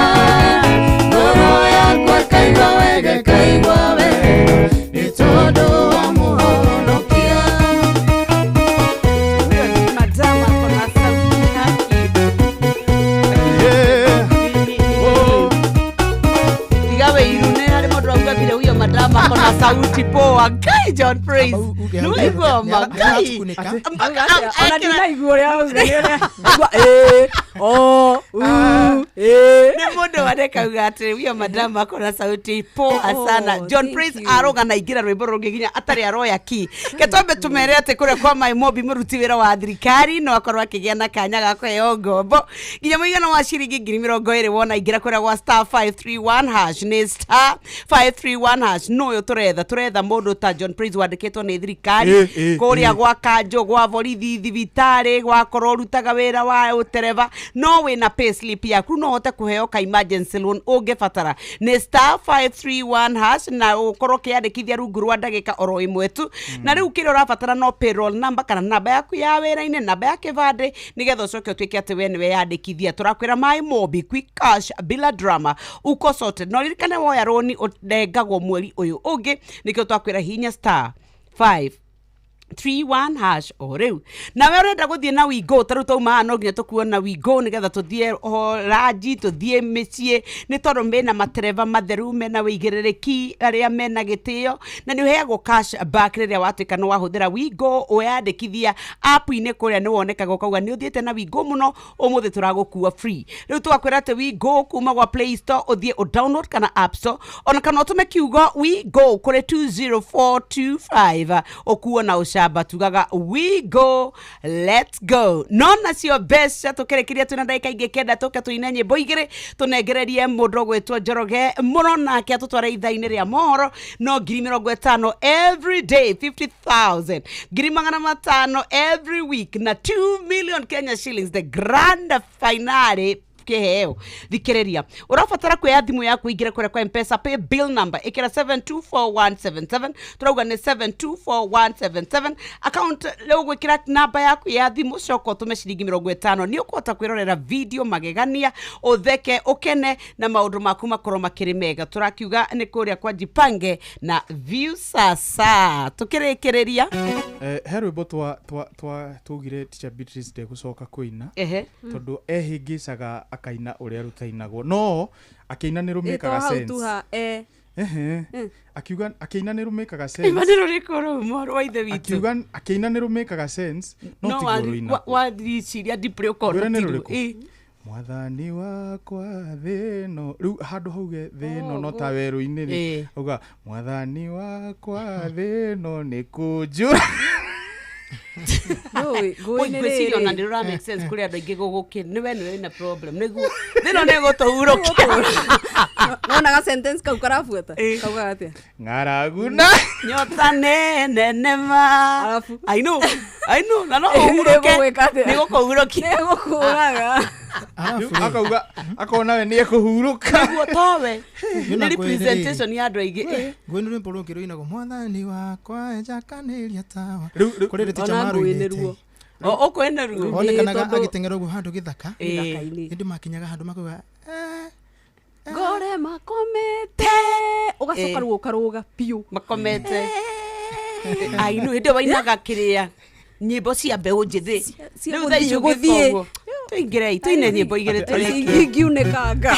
ngoro yakwa ĩkaigua wega, ĩkaigua wega, nĩ tondũ wa mũhonokia. Huyo ni madama kona sauti haki. Tiga wĩiru nĩ harĩ mũndũ auga vile huyo madama kona sauti poa. Ngai John Praise. Nĩwaigua ma Ngai. Ona ndinaigua ũrĩa auga, nĩ ũrĩa aigua, ĩ, o, u, ĩ. Nĩ mũndũ wareka atĩ huyo madama akona sauti poa Oh, sana. John thank Praise you. aroga na ingĩra rwĩmbo rũngĩ nginya atarĩ aroya ki. Ke twambe tũmere atĩ kũrĩa kwa Mai Mobi mũruti wĩra wa thirikari no akorwo akĩgĩa na kanya ga kũheo ngombo nginya mũigana wa ciringi 20,000 wona ingĩra kũrĩa gwa star 531 hash nĩ star 531 hash no ũyũ tũretha mũndũ ta John Praise wandĩkĩtwo nĩ thirikari kũrĩa gwa kanjũ, gwa borithi, thibitarĩ, gwakorwo ũrutaga wĩra wa ũtereba, no wĩna payslip yaku no ũhote kũheo ka emergency loan ũngĩbatara nĩ star 531 hash na ũkorwo ũkĩyandĩkithia rungu rwa ndagĩka oro ĩmwe tu. Na rĩu kĩrĩa ũrabatara no payroll number kana namba yaku ya wĩra-inĩ, namba ya kĩbandĩ, nĩgetha ũcoke ũtuĩke atĩ we nĩwe yandĩkithia. Tũrakwĩra Mai Mobi quick cash bila drama uko sorted. No ririkane woya rũni ũnengagwo mweri ũyũ ũngĩ, nĩkĩo twakwĩra hinya star 5 31 hash o rĩu. Nawe ũrenda gũthiĩ na wingo ta rĩu twauma haha no nginya tũkuo na wingo nĩgetha tũthiĩ ranji, tũthiĩ mĩciĩ, nĩ tondũ mena matereba matheru, mena wĩigĩrĩrĩki, arĩa mena gĩtĩo, na nĩ ũheagwo cash back rĩrĩa watuĩka nĩ wahũthĩra wingo ũyandĩkithia app-inĩ kũrĩa nĩ wonekaga ũkauga nĩ ũthiĩte na wingo mũno, ũmũthĩ tũragũkua free. Rĩu tũgakwĩra atĩ wingo kuma gwa Play Store ũthiĩ ũ download kana App Store, ona kana ũtũme kiugo wingo kũrĩ 20425 ũkuo na ũcamba, tugaga we go, let's go. No nacio mbeca tũkĩrĩkĩria twĩna ndagĩka ingĩ 9 tũke tũine nyĩmbo igĩrĩ tũnengererie mũndũ ũgwĩtwo Njoroge mũno nake atũtware ithaa-inĩ rĩa mohoro. No 50,000 every day, 50,000, 500,000 every week na 2 million Kenya shillings, the grand finale kĩheo. Thikĩrĩria, ũrabatara kuoya thimũ yaku ingĩre kũrĩa kwa Mpesa pay bill number, ĩkĩra 724177, tũrauga nĩ 724177 account. Rĩu gwĩkĩra namba yaku ya thimũ, coka ũtũme ciringi 50, nĩ ũkũhota kwĩrorera video magegania, ũtheke, ũkene na maũndũ maku makorwo makĩrĩ mega. Tũrakiuga nĩ kũrĩa kwa Jipange na Viusasa. Tũkĩrĩkĩrĩria, He rwĩmbo twa twaugire Teacher Beatrice ndegũcoka kũina tondũ ehĩngĩcaga akaina ũrĩa rũtainagwo, no akĩina nĩ rũmĩkaga Ĩ, to hau sense. tu ha, e. Ehe. Akiuga akĩina nĩ rũmĩkaga sense. Ima nĩ rũrĩkũ rũu mwarũ wa ithe witũ? Akiuga akĩina nĩ rũmĩkaga sense, no no tiguo rũinagwo. Wariciria deeply ũkona Ngwĩre nĩ tirwo. rũrĩkũ? Mwathani wakwa thĩ ĩno, rĩu handũ hauge thĩ ĩno no ta werũ-inĩ rĩ, auga mwathani wakwa thĩ ĩno nĩ kũnjũra. Ngũĩ nĩ Ngwĩciria ona rĩrĩ. nĩ rũra make sense kũrĩ andũ aingĩ gũgũkĩ nĩ we nĩwe wĩna problem nĩguo thĩno nĩ gũtũhurũkia. Nona ga sentence kau karabuata kaugaga atĩa? Ng'araguna nyota nene nema. I know, I know, na no ũhurũke. Ĩgũgwĩka atĩa? Nĩ gũkũhurũkia. Nĩ gũkũraga. Rĩu akauga akona we nĩ ekũhurũka. Nĩguo towe Nĩ nĩ na representation ya andũ aingĩ. Ngũĩ nĩ rwĩmbo rũngĩ rũinagwo mwathani wakwa njakanĩria tawa Rĩu kũrĩ rĩ ticha Ona ngũĩ marũinĩte. nĩruo. Ũkũĩ nĩruo. Onekanaga Ĩ, tondũ- agĩteng'era ũguo handũ gĩthaka. Gĩthaka-inĩ. Ĩndĩ makinyaga handũ makauga Ngore makomete, ũgacoka rĩu ũkarũga biũ. Makomete ainu hĩndĩ ĩyo wainaga kĩrĩa nyĩmbo cia mbeũ njĩthĩ. Cia Rĩu thaa ici gũthiĩ, ũngĩka gũthiĩ. ũguo, tũingĩrei tũine nyĩmbo igĩrĩ tũrĩkie. Ingiunĩkanga.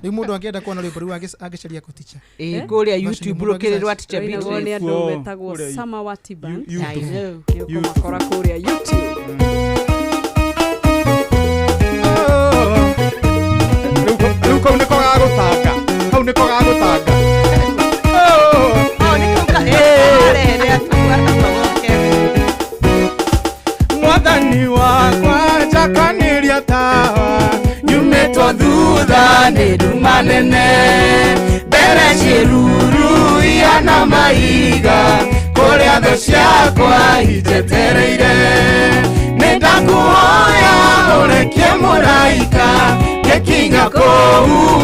Rĩu mũndũ angĩenda kuona rwĩmbo rũu angĩcaria kũ ticha? Ĩ, kũrĩa YouTube rũkĩrĩ rwa Teacher Rũinagwo nĩ Beatrice. andũ Kuo, metagwo kũrĩa Samawati Band. YouTube. I know. Nĩ ũkũmakora kũrĩa YouTube. Rĩu kau nĩko gagũtanga, kau nĩko gagũtanga. Oh, nĩ kau karehere atuaga. Mwathani wakwa njakanĩria tawa, nyumĩtwo thutha nĩ nduma nene, mbere ciĩruru ihana mahiga, kũrĩa thũ ciakwa injetereire, nĩ ndakũhoya ũrekie mũraika ngĩkinya kũu.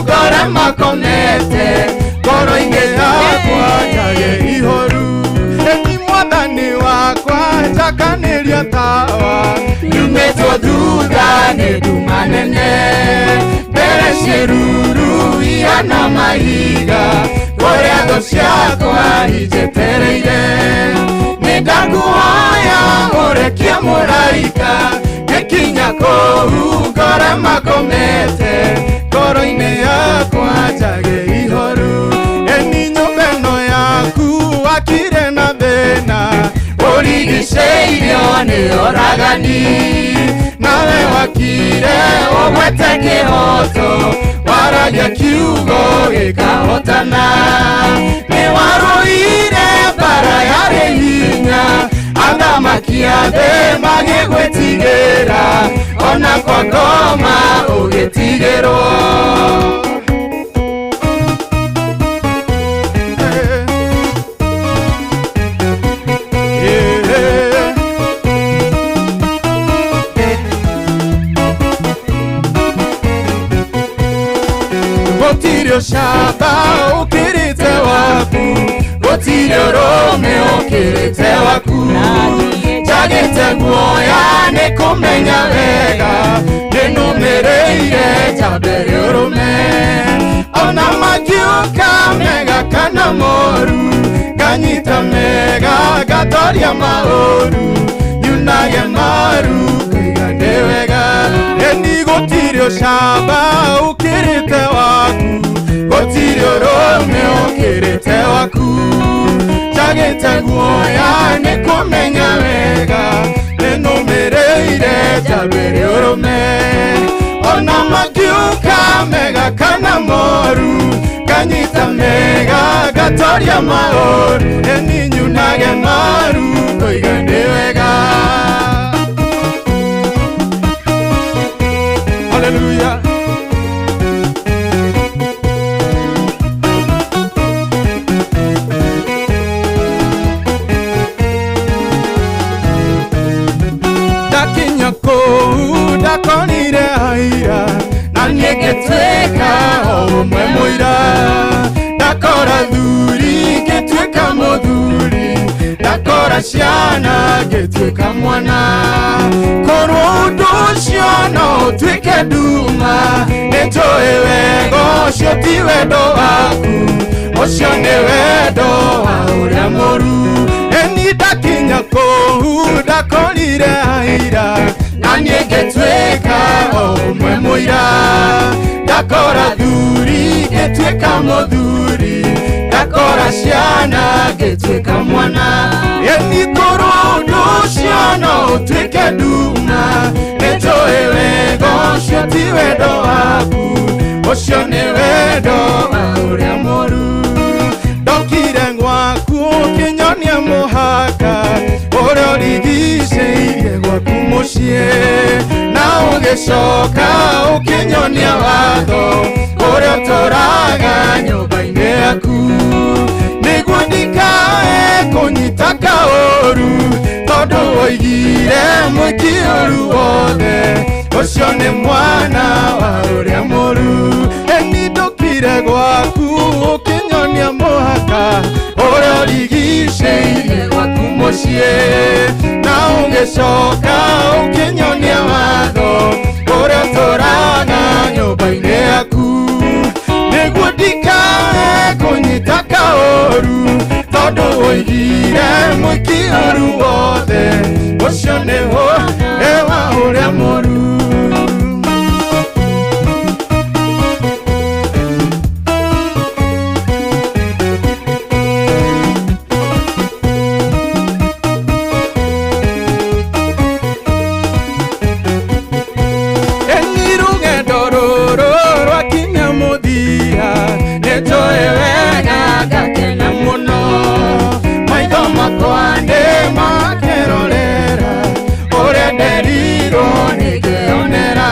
nĩ nduma nene mbere ciĩruru ihana mahiga kũrĩa thũ ciakwa injetereire nĩ ndakuhoya ũrekie mũraika ngĩkinya kũu ngore makomete ngoro-inĩ yakwa njage ihoru eni nyũmba ĩno yaku wakire na thĩna ũrigicĩirio nĩ oragani nawe wakire ũgwete kĩhoto waragia kiugo gĩkahotana nĩ warũire mbara yarĩ hinya athamaki a thĩ magĩgwĩtigĩra ona kwa ngoma ũgĩtigĩrwo. Gũtirĩ ũcamba ũkĩrĩte waku gũtirĩ ũrũme ũkĩrĩte waku njagĩte guoya nĩ kũmenya wega nĩnũmĩrĩire njambere ũrũme ona mangiũka mega kana moru nganyita mega ngatoria maũru nyunage maru ngaiga ndĩ wega ĩni gũtirĩ ũcamba ũkĩrĩte waku gũtirĩ ũrũme ũkĩrĩte waku njagĩte guoya nĩ kũmenya wega nĩnũmĩrĩire njambere ũrũme ona mangiũka mega kana moru nganyita mega ngatoria maũru ĩni nyunage maru ngoiga ndĩ wega. Hallelujah. Ndakinya kũu ndakorire aira na niĩ ngĩtuĩka o ũmwe mũira ndakora thuri ngĩtuĩka mũthuri ndakora ciana ngĩtuĩka mwana korwo ũndũ ũcio no ũtuĩke nduma nĩnjũĩ wega ũcio ti wendo waku ũcio nĩ wendo wa ũrĩa mũru ĩni ndakinya kũu ndakorire aira na niĩ ngĩtuĩka o ũmwe mũira ndakora thuri ngĩtuĩka mũthuri ndakora ciana ngĩtuĩka mwana ĩni korwo ũndũ ũcio no ũtuĩke nduma nĩnjũĩ wega ũcio ti wendo waku ũcio nĩ wendo wa ũrĩa mũru ndokire gwaku ũkĩnyonia mũhaka ũrĩa ũrigicĩirie gwaku mũciĩ na ũgĩcoka ũkĩnyonia watho ũrĩa ũtũraga nyũmba-inĩ yaku nĩguo ndikae kũnyita kaũru tondũ woigire mwĩki ũru wothe ũcio nĩ mwana wa ũrĩa mũru ĩni ndũkire gwaku ũkĩnyonia mũhaka ũrĩa ũrigicĩirie gwaku mũciĩ na ũgĩcoka ũkĩnyonia watho ũrĩa ũtũraga nyũmba-inĩ yaku nĩguo ndikae kũnyita kaũru tondũ woigire mwĩki ũru wothe ũcio nĩ wa ũrĩa mũru. Eni rũgendo rũrũ rwakinya mũthia nĩnjũĩ wega ngakena mũno maitho makwa nĩ makĩrorera ũrĩa nderirwo nĩngĩonera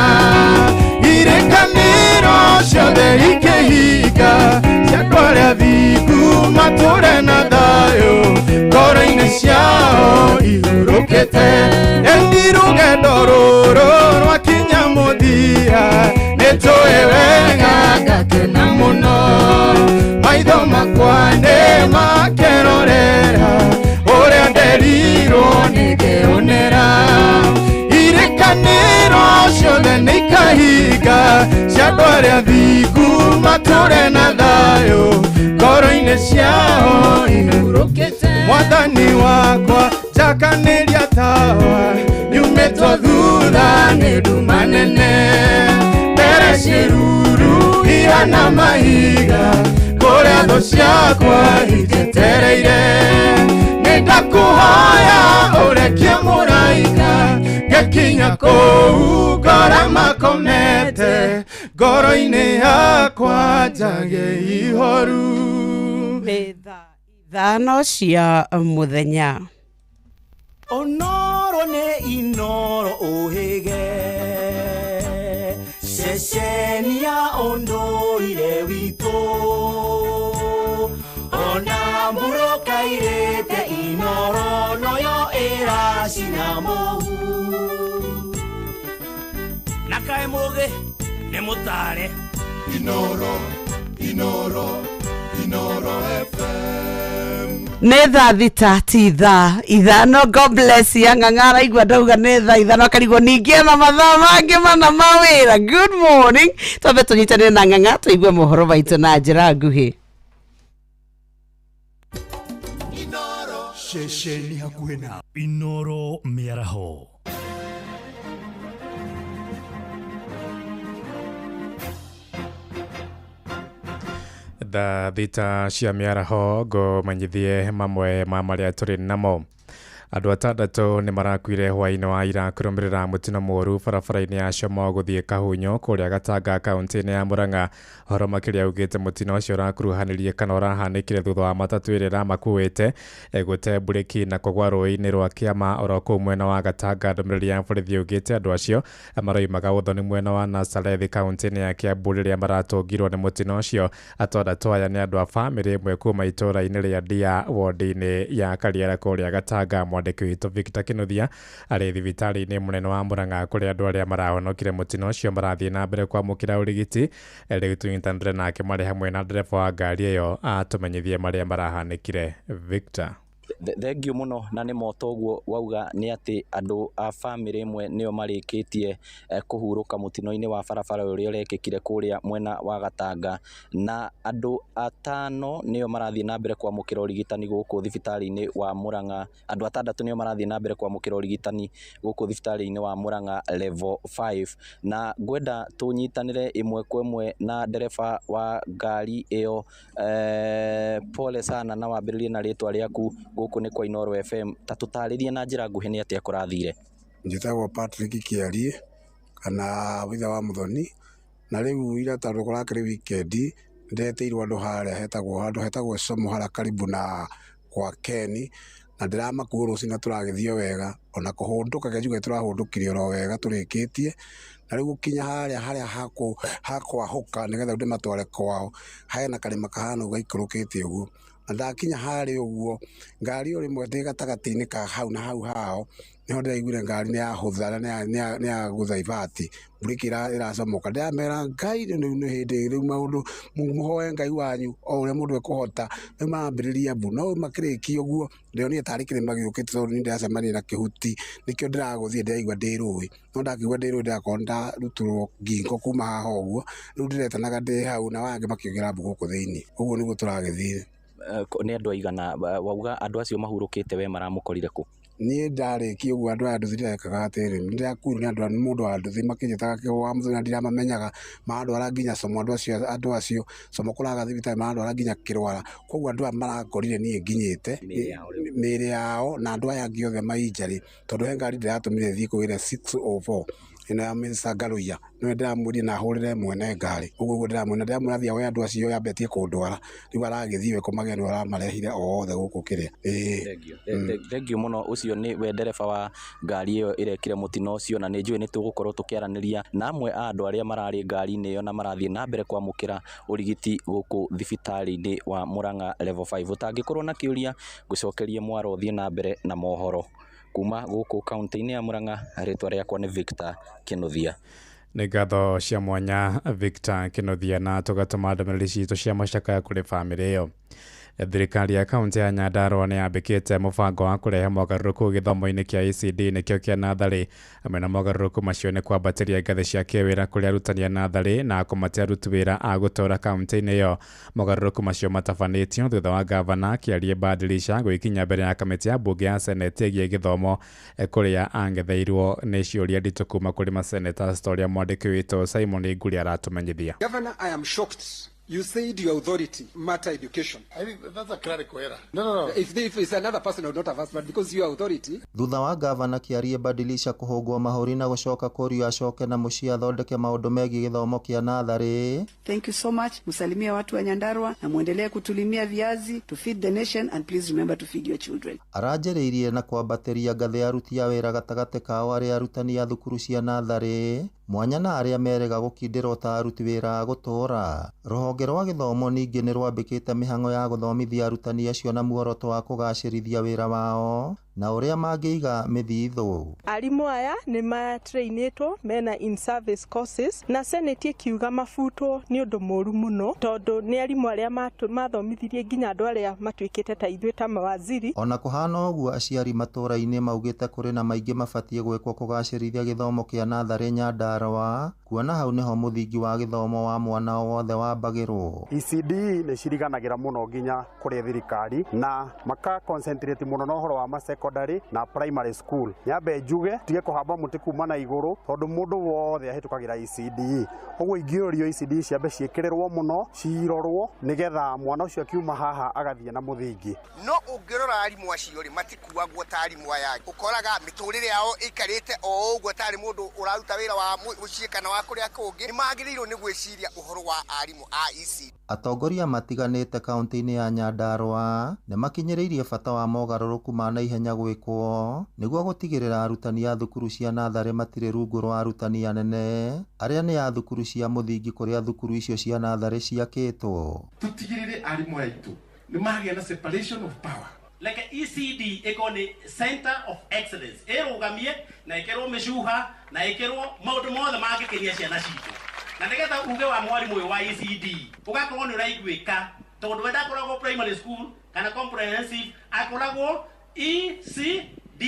irĩkanĩro ciothe ikĩhinga ciakwa arĩa thingu matũre na thayũ ngoro-inĩ ciao ihurũkĩte ĩni rũgendo rũrũ rwakinya mũthia nĩnjũĩ wega ngakena mũno maitho makwa nĩ makĩrorera ũrĩa nderirwo nĩngĩonera irĩkanĩro Ciothe nĩ ikahinga cia andũ arĩa thingu matũre na thayũ ngoro-inĩ ciao ihurũkĩte. Mwathani wakwa njakanĩria tawa nyumĩtwo thutha nĩ nduma nene mbere ciĩruru ihana mahiga kũrĩa thũ ciakwa injetereire nĩ ndakũhoya ũrekie mũraika ngakinya kũu ngora makomete ngoro-inĩ yakwa njage ihoru. Nĩ thaa 5 cia mũthenya. Onoro nĩ Inoro ũhĩge ceceni ya ũndũire witũ ona mburũka irĩte Inoro noyo ĩracina mũhu na kaĩ mũgĩ nĩ mũtare. Inoro, Inoro, Inoro FM. Nĩ thaa 6 ti thaa 5. God bless ya ng'ang'a araigua ndauga nĩ thaa 5 akarigwo ningĩ ena mathaa mangĩ mana ma wĩra. Good morning, twambe tũnyitanĩre na ng'ang'a tũigue mohoro maitũ na njĩra nguhĩ. Ceceni hakuhĩ na Inoro mĩaraho. Thaa 6 cia mĩaraho ngũmenyithie mamwe ma marĩa tũrĩ namo. Andũ 6 nĩ marakuire hwaĩ-inĩ wa ira kũrũmĩrĩra mũtino mũũru barabara-inĩ ya Como gũthiĩ Kahunyo kũrĩa Gatanga kaunti-inĩ ya Murang'a. Ũhoro makĩria augĩte mũtino ũcio ũrakuruhanirie kana ũrahanĩkire thutha wa matatũ ĩrĩa ĩramakuĩte gũte mburĩki na kũgwa rũĩ-inĩ rwa Kĩama oro kũu mwena wa Gatanga. Ndũmĩrĩri ya borithi yugĩte andũ acio maroimaga Ũthoni mwena wa Nasarethi kaunti-inĩ ya Kiambu rĩrĩa maratũngirwo nĩ mũtino ũcio. 6 aya nĩ andũ a bamĩrĩ ĩmwe kuma itũũra-inĩ rĩa Ndia wodi-inĩ ya Kariara kũrĩa Gatanga. Mwandĩki witũ Victor Kinuthia arĩ thibitarĩ-inĩ mũnene wa Murang'a kũrĩa andũ arĩa marahonokire mũtino ũcio marathiĩ na mbere kwamũkĩra ũrigiti. Rĩu tũnyitanĩre nake marĩ hamwe na ndereba wa ngari ĩyo atũmenyithie marĩa marahanĩkire. Victor. Thengiũ mũno na nĩ moto ũguo wauga nĩ atĩ andũ a bamĩrĩ ĩmwe nĩo marĩkĩtie kũhurũka mũtino-inĩ wa barabara ũrĩa ũrekĩkire kũrĩa mwena wa Gatanga, na andũ 5 nĩo marathiĩ na mbere kwamũkĩra ũrigitani gũkũ thibitarĩ-inĩ wa Murang'a. Andũ 6 nĩo marathiĩ na mbere kwamũkĩra ũrigitani gũkũ thibitarĩ-inĩ wa Murang'a level 5, na ngwenda tũnyitanĩre ĩmwe kwa ĩmwe na ndereba wa ngari ĩyo. Pole sana na wambĩrĩrie na rĩtwa rĩaku. Gũkũ nĩ kwa Inoro FM, ta tũtarĩrie na njĩra nguhĩ nĩ atĩa kũrathire. Njĩtagwo Patrick Kĩarie kana witha wa Mũthoni, na rĩu ira tondũ kũrakĩrĩ weekend ndetĩirwo andũ harĩa hetagwo handũ hetagwo Como harĩa karibu na kwa Ken, na ndĩramakuo rũcinĩ na tũragĩthiĩ wega ona kũhũndũka ke njuge tũrahũndũkire oro wega tũrĩkĩtie, na rĩu gũkinya harĩa harĩa hakwahũka nĩgetha ndĩmatware kwao hena karĩma kahana ũguo gaikũrũkĩte ũguo, na ndakinya harĩa ũguo ngari o rĩmwe ndĩ gatagatĩ-inĩ ka hau na hau hao nĩho ndĩraiguire ngari nĩyahũtha na nĩyagũtha ibati mburĩki ĩracomoka. Ndĩramera Ngai rĩu nĩ hĩndĩ rĩu maũndũ mũhoe Ngai wanyu o ũrĩa mũndũ ekũhota. Rĩu marambĩrĩria mbu no makĩrĩkia ũguo ndĩronire tarĩ kĩrĩma gĩũkĩte tondũ niĩ ndĩracemania na kĩhuti nĩkĩo ndĩragũthire ndĩraigua ndĩ rũĩ, no ndakĩigua ndĩ rũĩ ndĩrakorwo ndarutũrwo ngingo kuma haha ũguo rĩu ndĩretanaga ndĩ hau na aya angĩ makĩongera mbu gũkũ thĩinĩ ũguo nĩguo tũragĩthire. Nĩ andũ aigana wauga andũ acio mahurũkĩte we maramũkorire kũ? Niĩ ndarĩkia ũguo andũ aya nduthi ndĩrekaga atĩrĩrĩ, nĩndĩrakuirwo nĩ andũ mũndũ wa nduthi makĩnjĩtaga wa mũthenya ndiramamenyaga marandwara nginya Como andũ acio Como kũraga thibitarĩ marandwara nginya Kĩrwara, koguo andũ aya marankorire niĩ nginyĩte mĩĩrĩ yao na andũ aya angĩ othe mainjarĩ tondũ he ngari ndĩratũmire ĩthiĩ kũgĩra 604 ĩno ya Mr. Ngaruiya nĩwe ndĩramwĩrire na ahũrĩre mwene ngari ũguo ũguo ndĩramwĩra ndĩramwĩra thiĩ woe andũ acio yambe atige kũndwara rĩu aragĩthiĩ we kũmagĩa nĩwe ũramarehire othe gũkũ kĩrĩa. Thengiũ mũno. Ũcio nĩ we ndereba wa ngari ĩyo ĩrekire mũtino ũcio, na nĩ njũĩ nĩ tũgũkorwo tũkĩaranĩria na amwe a andũ arĩa mararĩ ngari-inĩ ĩyo na marathiĩ na mbere kwamũkĩra ũrigiti gũkũ thibitarĩ-inĩ wa Murang'a level 5. Ũtangĩkorwo na kĩũria ngũcokerie mwaro ũthiĩ na mbere na mohoro kuma gũkũ kaunti-inĩ ya Murang'a. Rĩtwa rĩakwa nĩ Victor Kinuthia. Nĩ ngatho cia mwanya Victor Kinuthia, na tũgatũma ndũmĩrĩri citũ cia macakaya kũrĩ bamĩrĩ ĩyo. Thirikari ya kaunti ya Nyandarua nĩ yambĩkĩte mũbango wa kũrehe mogarũrũku gĩthomo-inĩ kĩa ECD nĩkĩo kĩa natharĩ. Amwe na mogarũrũku macio nĩ kwambatĩria ngathĩ cia kĩwĩra kũrĩ arutani a natharĩ na kũmate aruti wĩra a gũtũũra kaunti-inĩ ĩyo. Mogarũrũku macio matabanĩtio thutha wa gavana Kĩarie Badilisha gwĩkinya mbere ya kamĩtĩ ya mbunge ya seneti ĩgiĩ gĩthomo kũrĩa angetheirwo nĩ ciũria nditũ kuma kũrĩ maseneta ta ũrĩa mwandĩki witũ Simon Nguri aratũmenyithia. Governor, I am shocked. You said your authority matter education. I think that's a clerical error. No, no, no. If it's another person, I would not have asked, but because you are authority. Thutha wa gavana Kĩarie Badilisha kũhũngwo mahũri na gũcoka kũrio acoke na mũciĩ athondeke maũndũ megiĩ gĩthomo kĩa natharĩ. Thank you so much. Msalimie watu wa Nyandarua na muendelee kutulimia viazi to feed the nation and please remember to feed your children. Aranjĩrĩirie na kwambatĩria ngathĩ aruti a wĩra gatagatĩ kao arĩa arutani a thukuru cia natharĩ mwanya na arĩa merĩga gũkindĩrwo ta aruti wĩra a gũtũũra. Rũhonge rwa gĩthomo ningĩ nĩ rwambĩkĩte mĩhang'o ya gũthomithia arutani acio na muoroto wa kũgacĩrithia wĩra wao na ũrĩa mangĩiga mĩthithũ. Arimũ aya nĩ matrainĩtwo mena in service courses na senate ĩkiuga mabutwo nĩ ũndũ mũru mũno tondũ nĩ arimũ arĩa mathomithirie nginya andũ arĩa matuĩkĩte ta ithuĩ ta mawaziri. Ona kũhana ũguo aciari matũũra-inĩ maugĩte kũrĩ na maingĩ mabatiĩ gwĩkwo kũgacĩrithia gĩthomo kĩa natharĩ Nyandarua kuona hau nĩho mũthingi wa gĩthomo wa mwana o wothe wambagĩrwo. ECD nĩ ciriganagĩra mũno nginya kũrĩ thirikari na maka concentrate mũno na ũhoro wa ma secondary na primary school. Nyambe njuge tige kũhamba mũtĩ kuma na igũrũ tondũ mũndũ wothe ahĩtũkagĩra ECD. Ũguo ingĩũrio ECD ciambe ciĩkĩrĩrwo mũno cirorwo nĩgetha mwana ũcio akiuma haha agathiĩ na mũthingi. No ũngĩrora arimũ acio rĩ matikuagwo ta arimũ aya, ũkoraga mĩtũrĩre yao ĩikarĩte o ũguo tarĩ mũndũ ũraruta wĩra wa mũciĩ kana wa kũrĩa kũngĩ. Nĩ magĩrĩirwo nĩ gwĩciria ũhoro wa arimũ a ECD. Atongoria matiganĩte kaunti-inĩ ya Nyandarua nĩ makinyĩrĩirie bata wa mogarũrũku ma naihenya gwĩkwo nĩguo gũtigĩrĩra arutani a thukuru cia natharĩ matirĩ rungu rwa arutani anene arĩa nĩ a thukuru cia mũthingi kũrĩa thukuru icio cia natharĩ ciakĩtwo. Tũtigĩrĩre arimũ aitũ nĩ magĩa na separation of power. Reke ECD ĩkorwo nĩ center of excellence ĩrũgamie na ĩkĩrwo mĩcuha na ĩkĩrwo maũndũ mothe mangĩkenia ciana citũ, na nĩgetha uge wa mwarimũ ũyũ wa ECD ũgakorwo nĩ ũraiguĩka tondũ we ndakoragwo primary school kana comprehensive, akoragwo ECD.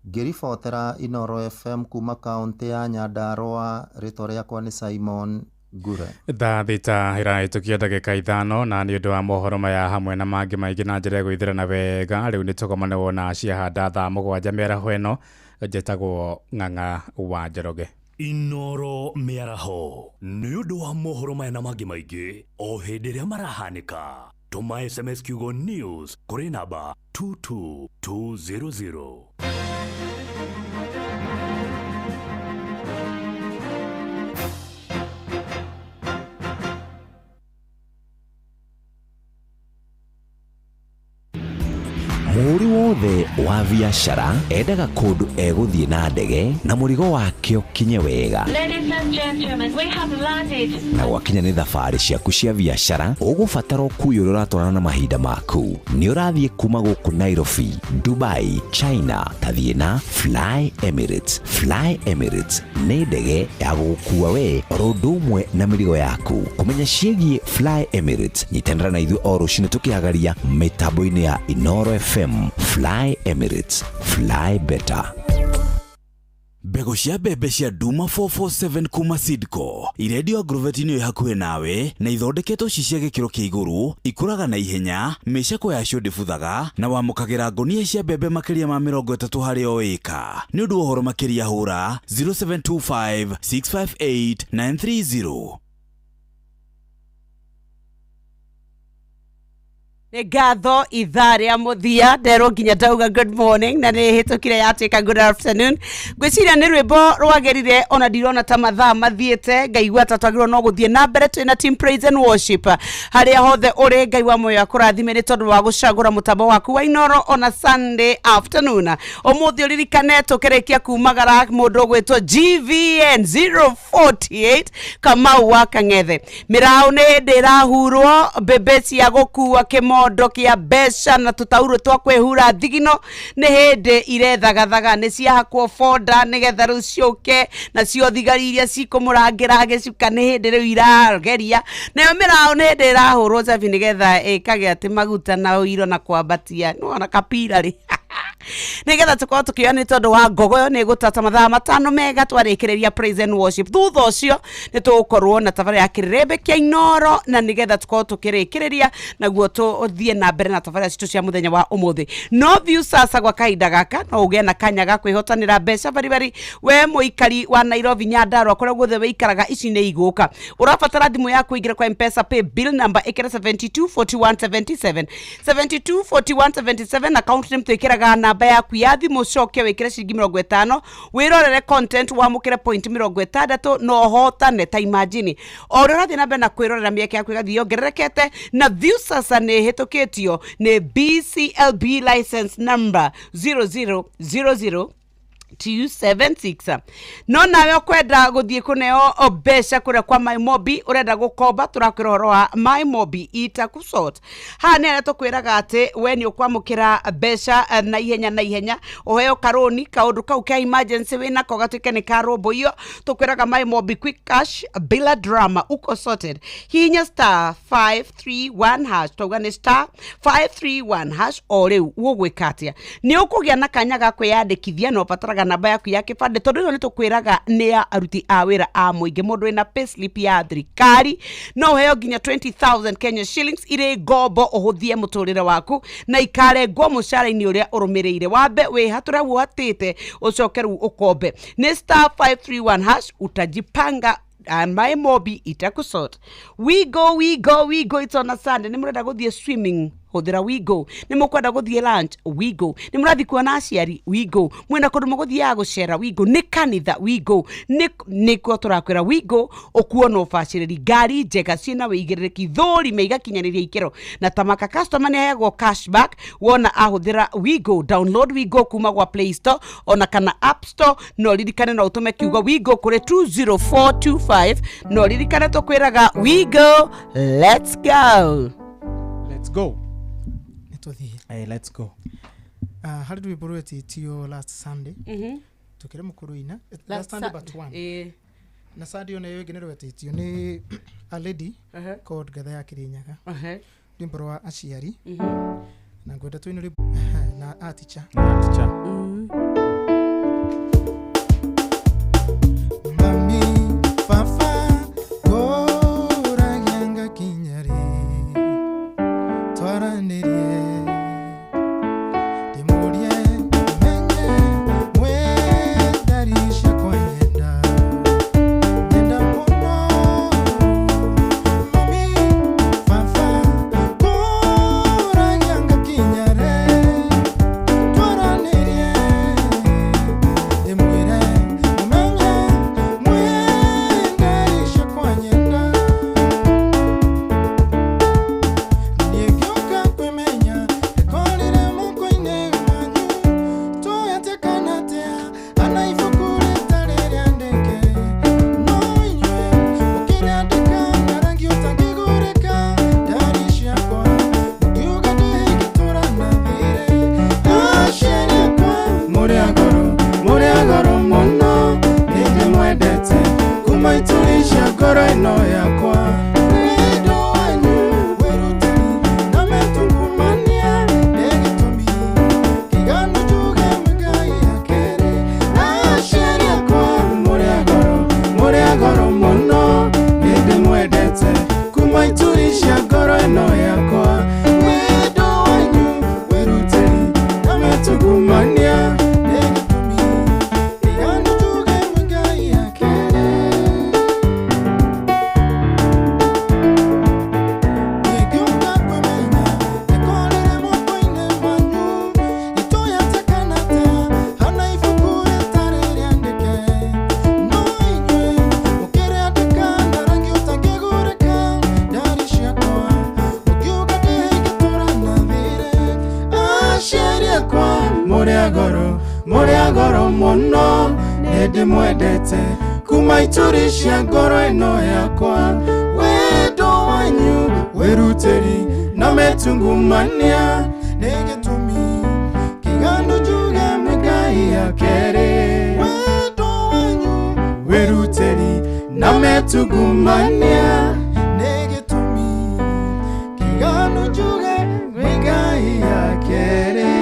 Ngĩribotera Inooro FM kuma kaunti ya Nyandarua, rĩtwa rĩakwa nĩ Simon Ngure. Thaa thita ĩrahĩtũkia ndagĩka 5 na nĩ ũndũ wa mohoro maya hamwe na mangĩ maingĩ na njĩra ya gwĩthĩrana wega rĩu nĩ tũgomane wona ciahanda thaa 7 mĩaraho ĩno. Njĩtagwo Ng'ang'a wa Njoroge. Inooro mĩaraho nĩ ũndũ wa mohoro maya na mangĩ maingĩ o hĩndĩ ĩrĩa marahanĩka. Tũma SMS kiugo news kũrĩ namba 22200. Mũhũri wothe wa biacara endaga kũndũ egũthiĩ na ndege na mũrigo wake ũkinye wega. Ladies and gentlemen, we have landed. Na gwakinya nĩ thabarĩ ciaku cia biacara ũgũbatara ũkui ũrĩa ũratwarana na mahinda maku. Nĩ ũrathiĩ kuma gũkũ Nairobi, Dubai, China, tathiĩ na Fly Emirates. Fly Emirates nĩ ndege ya gũgũkua we oro ũndũ ũmwe na mĩrigo yaku. Kũmenya ciĩgiĩ Fly Emirates, nyitanĩra na ithuĩ o rũcinĩ tũkĩhagaria mĩtambo-inĩ ya Inooro FM. Fly Emirates, fly better. Mbegũ cia mbembe cia Duma 447 kuma Seedco irendio agrovet-inĩ ĩ hakuhĩ nawe na ithondeketwo ci cia gĩkĩro kĩa igũrũ, ikũraga na ihenya, mĩcakwe yacio ndĩbuthaga na wamũkagĩra ngũnia cia mbembe makĩria ma 30 harĩ o ĩka. Nĩ ũndũ wa ũhoro makĩria hũra 0725 658 930. Nĩ ngatho ithaa rĩa mũthia nderwo nginya ndauga good morning na nĩ hĩtũkire yatuĩka good afternoon. Ngwĩciria nĩ rwĩmbo rwagĩrire ona ndirona ta mathaa mathiĩte, ngaigua ta twagĩrĩirwo no gũthiĩ na mbere twĩna team praise and worship harĩa hothe ũrĩ. Ngai wa muoyo akũrathime nĩ tondũ wa gũcagũra mũtambo waku wa Inooro ona Sunday afternoon. Ũmũthĩ ũririkane tũkĩrĩkia kumagara mũndũ ũgwĩtwo GVN 048 Kamau wa Kang'ethe. Mĩraũ nĩ hĩndĩ ĩrahurwo mbembe cia gũkua kĩmodo Kĩmondo kĩa mbeca na tũtaurũ twa kwĩhura thigino nĩ hĩndĩ irethagathaga, nĩ ciahakwo boda nĩgetha rĩu ciũke, nacio thigari iria cikũmũrangĩra gĩcuka nĩ hĩndĩ rĩu irageria, nayo mĩraũ nĩ hĩndĩ ĩrahũrwo cabi nĩgetha ĩkagĩa atĩ maguta na ũiro na kwambatia nĩwona kapira rĩ nigetha tukorwo tukioya nĩ tondũ wa ngogoyo nĩ gũtata mathaa 5 mega twarĩkĩrĩria praise and worship. Thutha ũcio nĩ tũgũkorwo na tabarĩra ya kĩrĩrĩmbĩ kĩa Inoro, na nĩgetha tũkorwo tũkĩrĩkĩrĩria naguo tũthiĩ na mbere na tabarĩra citũ cia mũthenya wa ũmũthĩ. No Viusasa gwa kahinda gaka no ũgĩe na kanya ga kwĩhotanĩra mbeca baribari, we mũikari wa Nairobi, Nyandarua, kũrĩa guothe wĩikaraga, ici nĩ igũka. Ũrabatara thimũ yaku ĩingĩre kwa M-Pesa pay bill number ĩkĩre 724177 724177, account name twĩkĩraga namba yaku ya thimũ, coke wĩkĩre ciringi 50, wĩrorere content, wamũkĩre point 60 no ũhotane. Ta imagine o ũrĩa ũrathiĩ na mbere na kwĩrorera mĩeke yaku ĩgathiĩ yongererekete, na Viusasa nĩ ĩhĩtũkĩtio nĩ BCLB license number 0000 276. No nawe ũkwenda gũthiĩ kũneo mbeca kũrĩa kwa MyMobi, ũrenda gũkomba, tũrakwĩra ũhoro wa MyMobi itakusort. Haha nĩ harĩa tũkwĩraga atĩ we nĩ ũkwamũkĩra mbeca na ihenya na ihenya, ũheo karũni, kaũndũ kau ka emergency wĩnako gatuĩke nĩ karũmbũiyo. Tũkwĩraga MyMobi quick cash bila drama, uko sorted. Hihinya star 531 hash, twauga nĩ star 531 hash o rĩu. Ũgwĩka atĩa? Nĩ ũkũgĩa na kanya ga kwĩyandĩkithia na ũbataraga namba yaku ya kĩbandĩ, tondũ ĩno nĩ tũkwĩraga nĩ ya aruti a wĩra a mũingĩ. Mũndũ wĩna payslip ya thirikari no ũheo nginya 20,000 Kenya shillings irĩ ngombo ũhũthie mũtũrĩre waku na ikarengwo mũcara-inĩ ũrĩa ũrũmĩrĩire. Wambe wĩhatũre hau ũhatĩte, ũcoke rĩu ũkombe. Nĩ star 531 hash, utajipanga and MyMobi itakusort. We go, we go, we go. It's on a Sunday. Nĩ mũrenda gũthiĩ swimming, hũthĩra We Go. Nĩ mũkwenda gũthiĩ lunch, We Go. Nĩ mũrathiĩ kuona aciari, We Go. Mwena kũndũ mũgũthiaga gũcera, We Go. Nĩ kanitha, We Go. Nĩkuo tũrakwĩra We Go, ũkuona ũbacĩrĩri, ngari njega ciĩna wĩigĩrĩrĩki, thũrime igakinyanĩria ikĩro, na tamaka customer nĩ aheagwo cashback wona ahũthĩra We Go. Download We Go kuma gwa Play Store ona kana App Store, no ririkane no ũtũme kiugo We Go kũrĩ 20425. No ririkane tũkwĩraga We Go, let's go. Let's go. Nĩtũthiĩ. Hey, let's go. Harĩ rwĩmbo rwetĩtio last Sunday, tũkĩrĩ mũkũrũ-ina last Sunday but one, na Sunday ona ĩyo ĩngĩ nĩ rwetĩtio nĩ a lady called Ngatha ya Kĩrĩnyaga, rwĩmbo rwa aciari, na ngwenda tũine rwĩmbo na a teacher. Mami, baba, ngũragia ngakinya rĩ, twaranĩrie, ndĩmũrie menye mwendari ciakwa, nyenda nyenda mũno. Mami, baba, ngũragia ngakinya rĩ, twaranĩrie, ndĩmwĩre mũmenye mwendari ciakwa nyenda. Niĩ ngĩũka kwĩmenya ndekorire moko-inĩ manyu, tũhetĩkana atĩa ana ibuku rĩtarĩ rĩandĩke, no inyuĩ mũkĩrĩandĩka na rangi ũtangĩgũrĩka. Ndari ciakwa mũkiuga ndĩngĩtũra na thirĩ. Aciari akwa mũrĩ a goro, mũrĩ a goro mũno, nĩndĩmwendete kuma ituri cia ngoro ĩno yakwa. Wendo wanyu wĩrutĩri na metungumania nĩ gĩtũmi kĩiganu njuge mwĩ Ngai akĩrĩ. Aciari akwa mũrĩ a goro, mũrĩ a goro mũno, nĩndĩmwendete kuma ituri cia ngoro ĩno yakwa. Wendo wanyu wĩrutĩri na metungumania nĩ gĩtũmi kĩiganu njuge mwĩ Ngai akĩrĩ. Nĩngĩũka kwĩmenya ndekorire moko-inĩ manyu, itũyatĩkana atĩa hana ibuku rĩtarĩ rĩandĩke, no inyuĩ mũkĩrĩandĩka na rangi ũtangĩgũrĩka. Ndari ciakwa mũkiuga ndĩngĩtũra na thirĩ. Aciari akwa mũrĩ a goro, mũrĩ a goro mũno, nĩndĩmwendete kuma ituri cia ngoro ĩno yakwa. Wendo wanyu wĩrutĩri na na metungumania nĩ gĩtũmi kĩganu njuge mwĩ Ngai ya kerĩ wendo wanyu wĩrutĩri na metungumania nĩ gĩtũmi kĩganu njuge mwĩ Ngai ya kerĩ.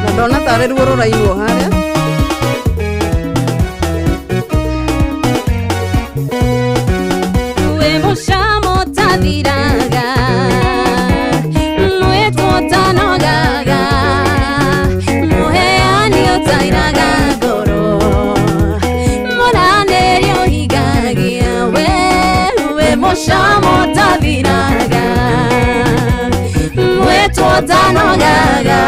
Na ndona tarĩ ruo rũrainwo harĩa. We mũcamo tathiraga, mwĩtwo ũtanogaga, mũheani ũtairaga ngoro, mũranĩri ũhingagia. We mũcamo ũtathiraga, mwĩtwo ũtanogaga,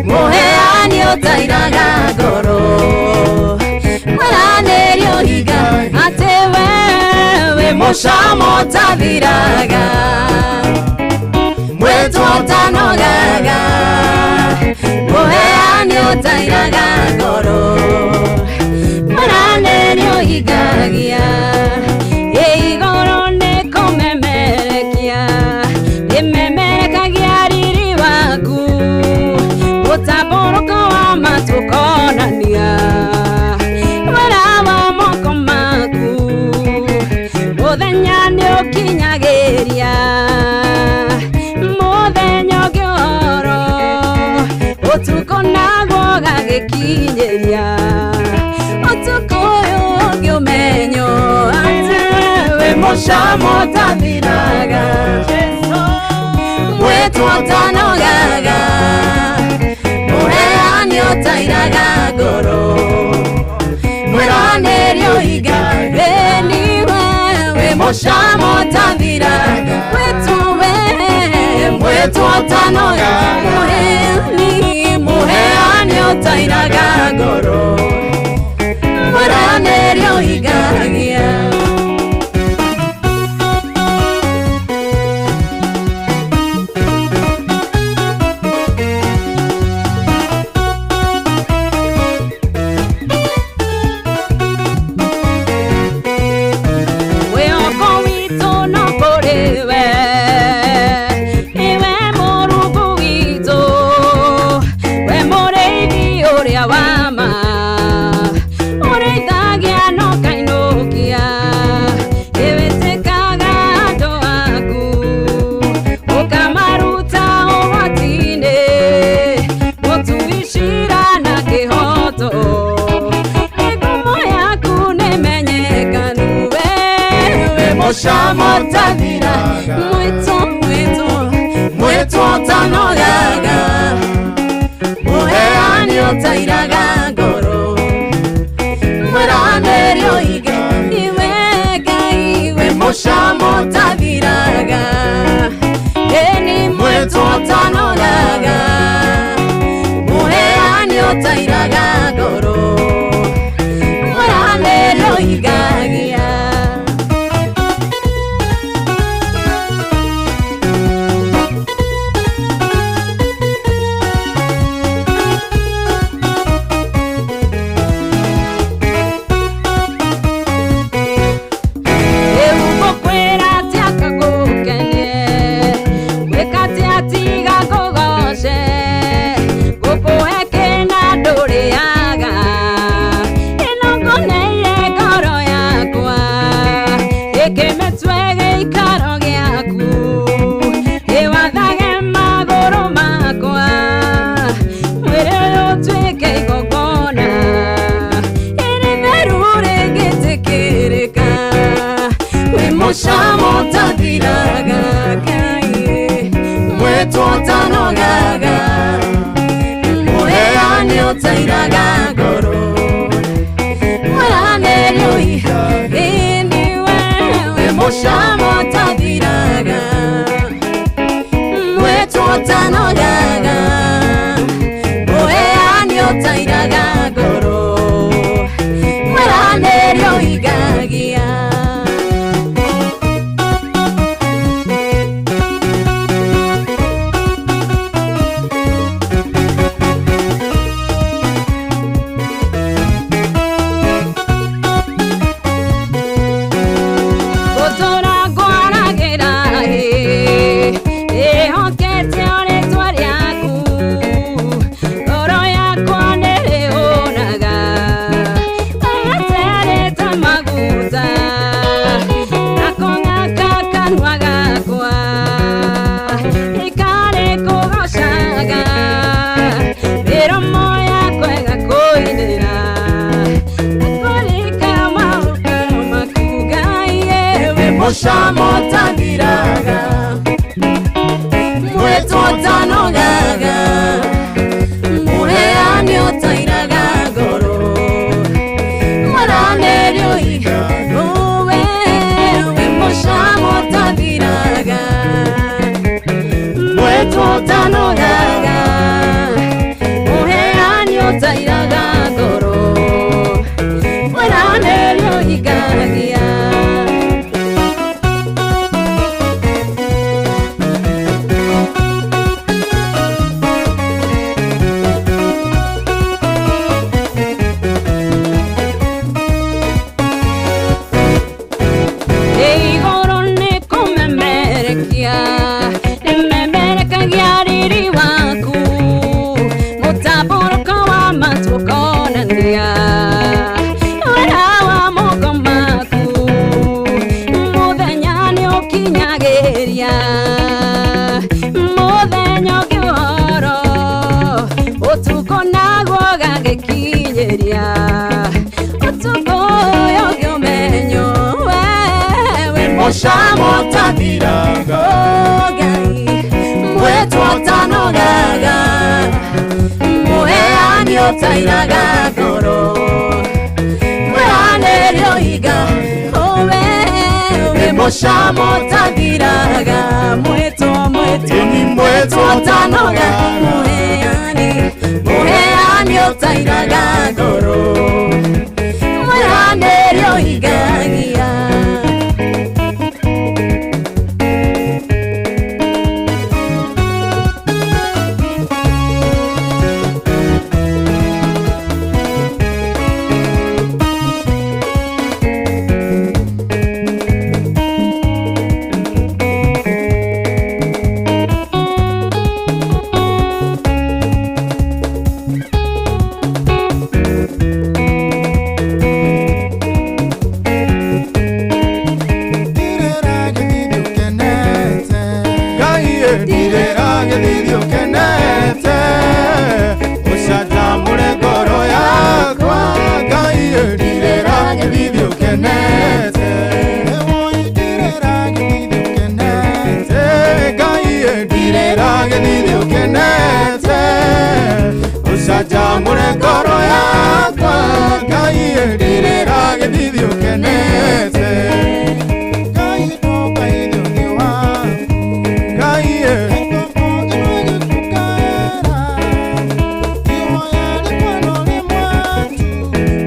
mũheani ũtairaga ngoro, mũranĩri ũhinga atĩ we mũcamo ũtathiraga, mwĩtwo ũtanogaga, mũheani ũtairaga ngoro, mũranĩri ũhingagia. Ĩ igũrũ nĩ kũmemerekia, rĩmemerekagia riri waku, mũtambũrũko wa matu ũkonania wĩra wa moko maku, mũthenya nĩ ũkinyagĩria mũthenya ũngĩ ũhoro, ũtukũ naguo ũgagĩkinyĩria ũtukũ ũyũ ũngĩ ũmenyo atĩ wĩ mũcamo ũtathiraga, mwĩtwo ũtanogaga, mũheani ũtairaga ngoro, mwĩranĩri ũhinga ĩniwe wĩ mũcamo ũtathiraga, mwĩtwo we mwĩtwo ũtanogaga, mũheani mũheani ũtairaga ngoro, mwĩranĩri ũhingagia. Wĩhoko witũ no kũrĩ we, nĩwe Mũrungu witũ, we mũrĩithi ũrĩa wa ma, ũrĩithagia na ũkainũkia, ĩwĩtĩkaga andũ aku, ũkamaruta ũgwati-inĩ, mũtui ciira na kĩhoto, mĩgumo yaku nĩmenyekanu, we wĩ mũcamo ũtathiraga, mwĩtwo mwĩtwo mwĩtwo ũtanogaga, mũheani ũtairaga ngoro, mwĩranĩri ũhinga iwe Ngai wĩ mũcamo ũtathiraga, ĩni mwĩtwo ũtanogaga, mũheani ũtairaga ngoro, mwĩranĩri ũhingagia. Rĩu ngũkwĩra atĩa ngũkenie, gwĩka atĩa tiga ngũgoce, ngũkũhe kĩna ndũrĩaga, ĩno ngũneire ngoro yakwa, ĩkĩmĩtue gĩikaro gĩaku, ĩwathage magũrũ makwa, mwĩrĩ ũyũ ũtuĩke igongona, ĩrĩ theru rĩngĩtĩkĩrĩka, wĩ mũcamo ũtathiraga Ngai, mwĩtwo ũtanogaga, mũheani ũtairaga ngoro, mwĩranĩri ũhinga ĩni we wĩ mũcamo ũtathiraga, mwĩtwo ũtanogaga, mũheani ũtairaga ngoro, mwĩranĩri ũhingagia. Mũcamo ũtathiraga, mwĩtwo ũtanogaga, mũheani ũtairaga ngoro, mwaranĩri ũiga, ũwe wĩ mũcamo ũtathiraga, mwĩtwo ũtanogaga, mũheani ũtairaga ngoro, mwaranĩri ũhingagia. Igũrũ nĩ kũmemerekia, nĩmemerekagia riri waku, mũtambũrũko wa matu ũkonania wĩra wa moko maku, mũthenya nĩũkinyagĩria, mũthenya ũngĩ ũhoro, ũtukũ naguo ũgagĩkinyĩria, ũtukũ ũyũ ũngĩ ũmenyo, we mũcamo ũtathiraga, Ngai mwĩtwo ũtanogaga, mũheani ũtairaga ngoro, mwĩranĩri ũiga, ũwe wĩ mũcamo ũtathiraga, mwĩtwo mwĩtwo mwĩtwo ũtanoga, mũheani mũheani ũtairaga ngoro, mwĩranĩri ũhingagia. Ucanjamũre ngoro yakwa Ngai ndirĩra gĩthithi ũkenete Ngai ndũkaire ũthiũ waku Ngai ngombo ĩno ĩgĩkũkaĩra ihoya rĩmwe no rĩmwe tu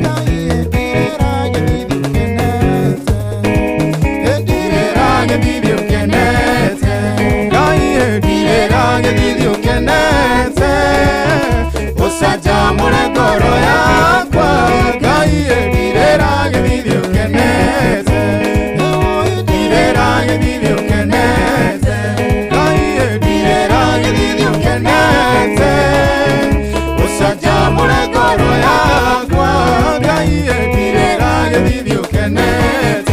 Ngai ndirĩra gĩthithi ũkenete ndirĩra gĩthithi ũkenete Ngai ndirĩra gĩthithi ũkenete Ucanjamũre ngoro yakwa Ngai ndirĩra gĩthithi ũkenete ndirĩra gĩthithi ũkenete Ngai ndirĩra gĩthithi ũkenete Ucanjamũre ngoro yakwa Ngai ndirĩra gĩthithi ũkenete.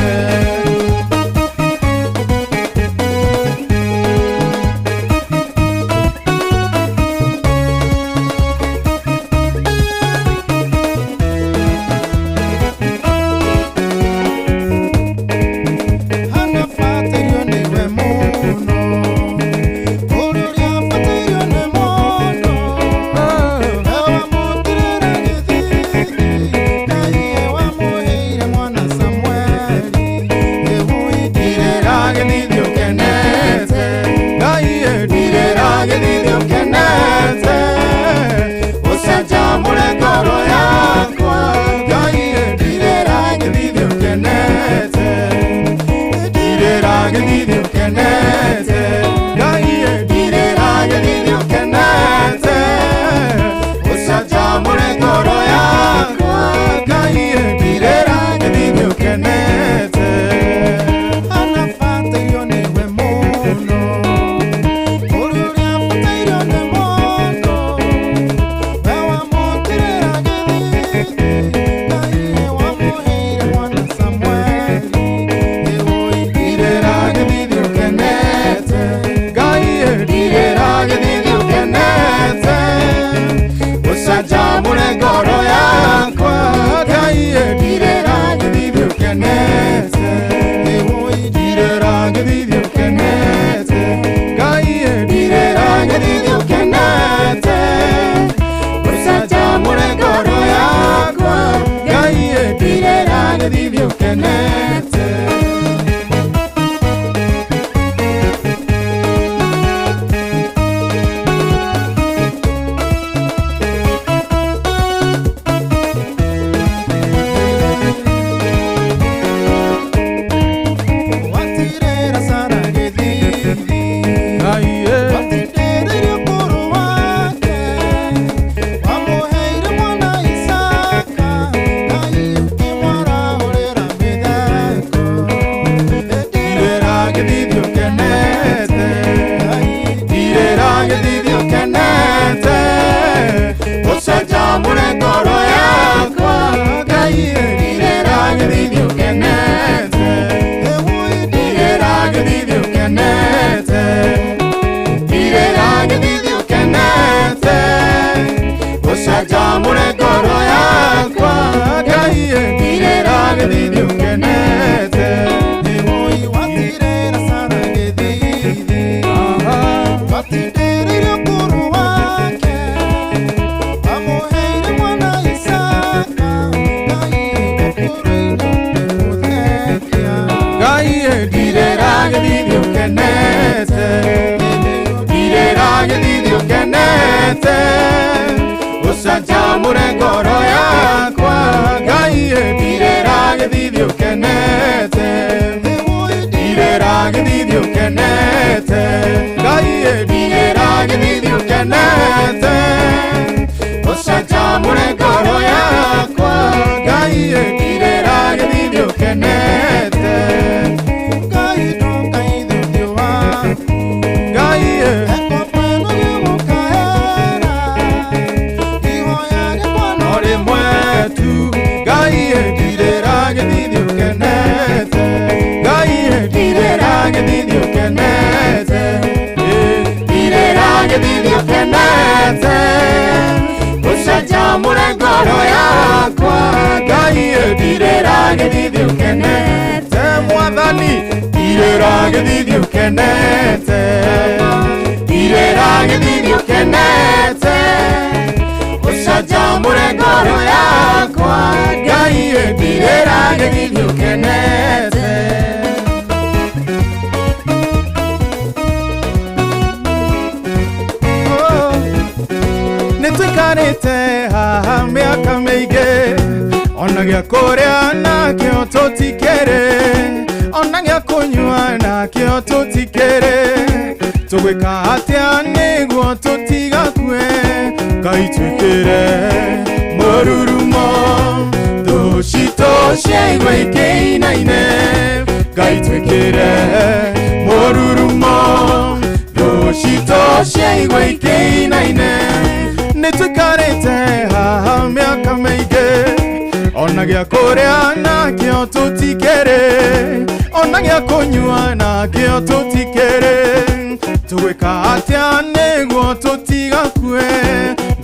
ũkenete, ndirĩra gĩthithi ũkenete, ũcanjamũre ngoro yakwa Ngai ndirĩra gĩthithi ũkenete. Ĩwoi watirĩra Sara gĩthithi, watindĩrĩire ũkũrũ wake, wamũheire mwana Isaka, Ngai ũkũrũ-inĩ ũkĩmũthekia. Ngai ndirĩra gĩthithi ũkenete, ndirĩra gĩthithi ũkenete, ũcanjamũre ngoro yakwa Ngai ndirĩra gĩthithi ũkenete, ndirĩra gĩthithi ũkenete, Ngai ndirĩra gĩthithi ũkenete, ũcanjamũre ngoro yakwa Ngai ndirĩra gĩthithi ũkenete. Ngai ndũkaithe ũthiũ waku, Ngai ekopano gĩgũkaĩra, ihoya rĩakwa no rĩmwe tu Ngai ndirĩra gĩthithi ũkenete, Ngai ndirĩra gĩthithi ũkenete, ndirĩra gĩthithi ũkenete, ũcanjamũre ngoro yakwa Ngai ndirĩra gĩthithi ũkenete, Mwathani ndirĩra gĩthithi ũkenete, ndirĩra gĩthithi ũkenete, ũcanjamũre ngoro yakwa Ngai ndirĩra gĩthithi ũkenete. Nĩtũikarĩte haha mĩaka mĩingĩ, ona gĩa kũrĩa nakĩo tũtikĩrĩ, ona gĩa kũnyua nakĩo tũtikĩrĩ, tũgwĩka atĩa nĩguo tũtigakue? Ngai twĩkĩre mũrurumo, thũ citũ ciaigua ikĩinaine, Ngai twĩkĩre mũrurumo, thũ citũ ciaigua ikĩinaine. Nĩtũikarĩte haha mĩaka mĩingĩ, ona gĩa kũrĩa nakĩo tũtikĩrĩ, ona gĩa kũnyua nakĩo tũtikĩrĩ, tũgwĩka atĩa nĩguo tũtigakue?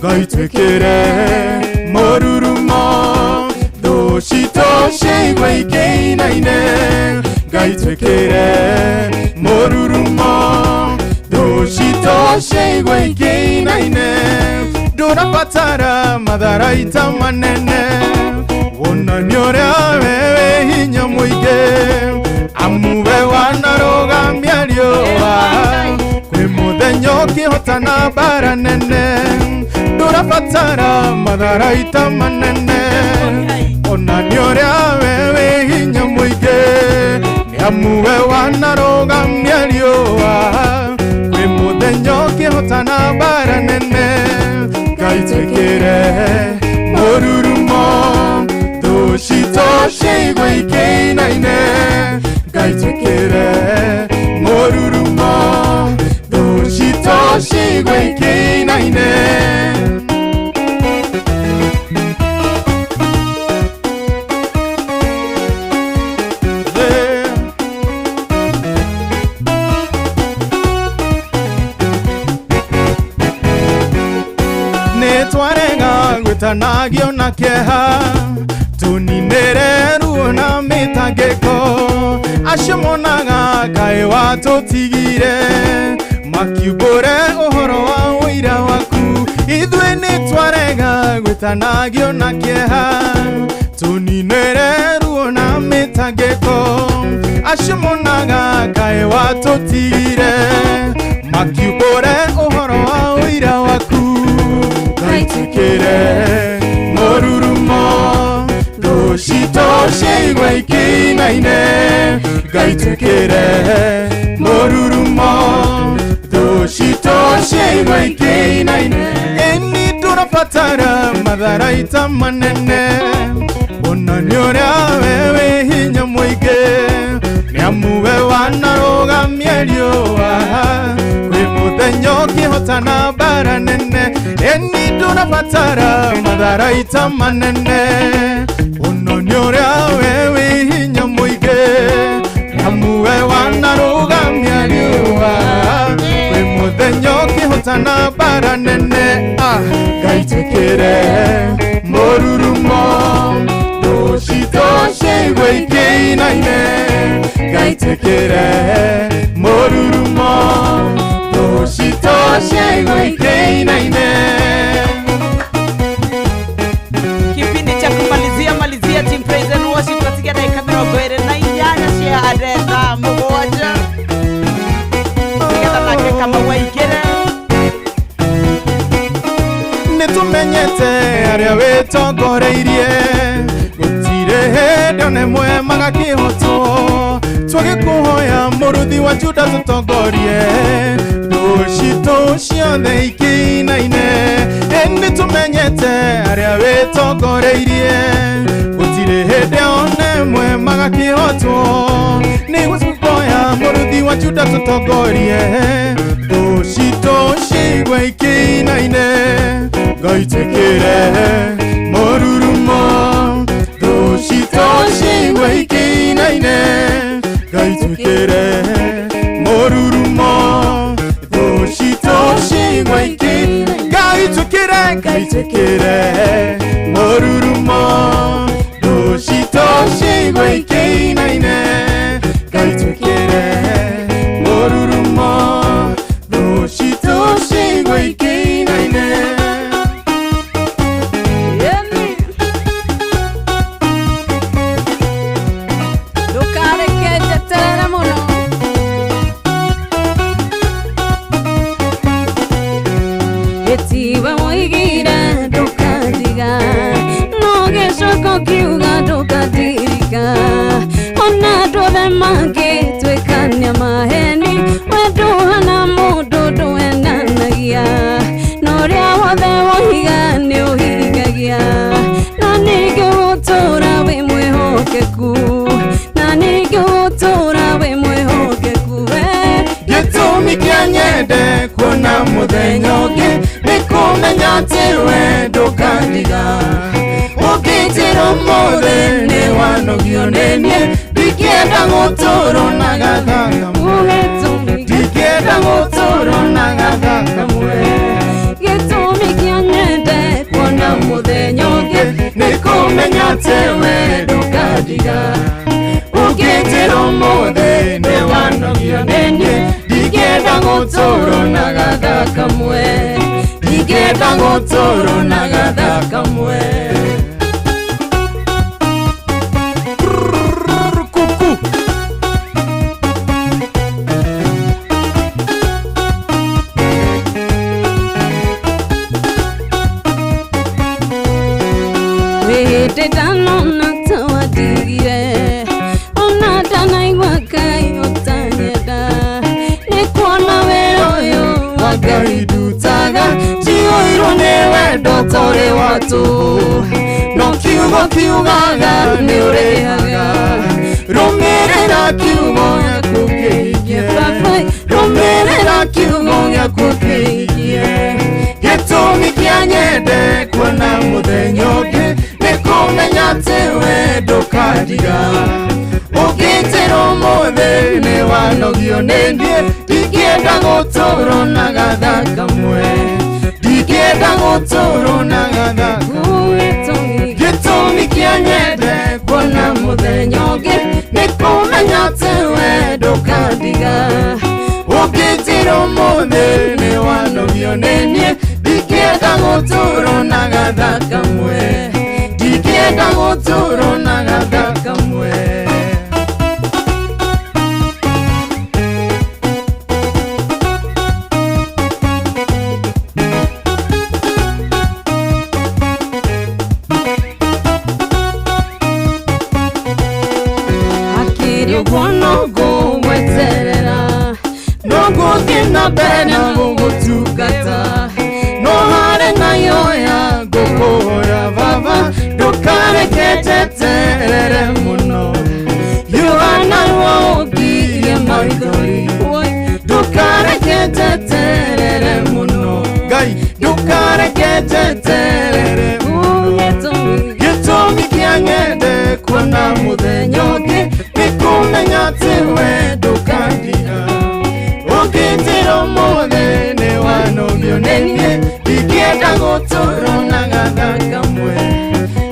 Ngai twĩkĩre mũrurumo, thũ citũ ciaigua ikĩinaine, Ngai twĩkĩre mũrurumo, thũ citũ ciaigua ikĩinaine. Ndũrabatara matharaita manene, wonania ũrĩa we wĩ hinya mũingĩ, amu we wanarũgamia riũa, kwĩ mũthenya ũkĩhotana mbara nene. Ndũrabatara matharaita manene, onania ũrĩa we wĩ hinya mũingĩ, nĩ amu we wanarũgamia riũa, kwĩ mũthenya ũkĩhotana mbara nene. Ngai twĩkĩre mũrurumo, thũ citũ ciaigua ikĩinaine, Ngai twĩkĩre mũrurumo, thũ citũ ciaigua ikĩinaine. Nĩtwarega gwĩtanagio na kĩeha, tũninĩre ruo na mĩtangĩko, acio monaga kaĩ watũtigire, makiumbũre ũhoro wa ũira waku. Ithuĩ nĩtwarega gwĩtanagio na kĩeha, tũninĩre ruo na mĩtangĩko, acio monaga kaĩ watũtigire, makiumbũre ũhoro wa ũira waku. Ngai twĩkĩre mũrurumo, thũ citũ ciaigua ikĩinaine, Ngai twĩkĩre mũrurumo, thũ citũ ciaigua ikĩinaine. Ĩni ndũrabatara matharaita manene, wonania ũrĩa we wĩ hinya mũingĩ, nĩ amu we wanarũgamia riũa, kwĩ mũthenya ũkĩhotana mbara nene. Ĩni ndũrabatara matharaita manene, wonania ũrĩa we wĩ hinya mũingĩ, nĩ amu we wanarũgamia vita na mbara nene Ngai twĩkĩre mũrurumo thũ citũ ciigue ikĩinaine Ngai twĩkĩre mũrurumo thũ citũ ciigue ikĩinaine. Kipindi cha kumalizia malizia team praise and worship katika dakika 28 cia thaa 7 nigetha nake kama waingĩre. Nĩtũmenyete arĩa wĩtongoreirie gũtirĩ hĩndĩ ona ĩmwe magakĩhotwo twagĩkũhoya mũrũthi wa Juda tũtongorie thũ citũ ciothe ikĩinaine. Nĩtũmenyete arĩa wĩtongoreirie gũtirĩ hĩndĩ ona ĩmwe magakĩhotwo nĩgũkũhoya mũrũthi wa Juda tũtongorie thũ citũ ciigue ikĩinaine. Ngai twĩkĩre mũrurumo thũ citũ ciigue ikĩinaine Ngai twĩkĩre mũrurumo thũ citũ ciigue ikĩinaine Ngai twĩkĩre Ngai twĩkĩre mũrurumo thũ citũ ciigue ikĩinaine Ngai twĩkĩre mũrurumo thũ citũ ciigue ikĩinaine. Ndukareke njeterere mũno ĩtiwe woigire ndũkandiga no gĩcoka ũkiuga ndũkandirika ona andũ othe mangĩtuĩkania maheni we ndũhana mũndũ ndũenanagia na ũrĩa wothe woiga nĩ ũhingagia na ningĩ ũtũũra wĩ mwĩhokeku na ningĩ ũtũũra wĩ mwĩhokeku we. Gĩtũmi kĩa nyende kuona mũthenya ũngĩ nĩ kũmenya atĩ we ndũkandiga ũkĩnjĩra ũmũthĩ nĩ wanogio nĩ niĩ ndingĩenda gũtũũrwo na gatha kamwe ndingĩenda gũtũũrwo na gatha kamwe. Gĩtũmi kĩa nyende kuona mũthenya ũngĩ nĩ kũmenya atĩ we ndũkandiga ũkĩnjĩra ũmũthĩ nĩ wanogio nĩ niĩ ndingĩenda gũtũũrwo na gatha kamwe ndingĩenda gũtũũrwo na gatha kamwe. Kuku. Wĩhĩndĩ ndanona ta wandigire ona ndanaigua Ngai ũtanyenda nĩ kuona wĩra ũyũ wa Ngai ndutaga njiyũirwo nĩ wendo ta ũrĩ wa tũhũ no kiugo kiugaga nĩ ũrĩhaga rũmĩrĩra kiugo gĩaku kĩhingie rũmĩrĩra kiugo gĩaku kĩhingie. Gĩtũmi kĩa nyende kuona mũthenya ũngĩ nĩ kũmenya atĩ we ndũkandiga ũkĩnjĩra ũmũthĩ nĩ wanogio nĩ niĩ ndingĩenda gũtũũrwo na gatha kamwe ndingĩenda gũtũũrwo na gatha kamwe. Gĩtũmi kĩa nyende kuona mũthenya ũngĩ nĩ kũmenya atĩ we ndũkandiga ũkĩnjĩra ũmũthĩ nĩ wanogio nĩ niĩ ndingĩenda gũtũũrwo na gatha kamwe ndingĩenda gũtũũrwo na gatha kamwe. Hakĩrĩ ũguo no ngũgweterera no ngũthiĩ na mbere na gũgũtungata no harĩ na yoya ngũkũhoya baba ndũkareke njeterere mũno Yohana wongirie maithori ndũkareke njeterere mũno Ngai ndũkareke njeterere mũno. Gĩtũmi kĩa nyende kuona mũthenya ũngĩ nĩ kũmenya atĩ we ndũkandiga ũkĩnjĩra ũmũthĩ nĩ wanogio wanogio nĩ niĩ ndingĩenda gũtũrwo na gatha kamwe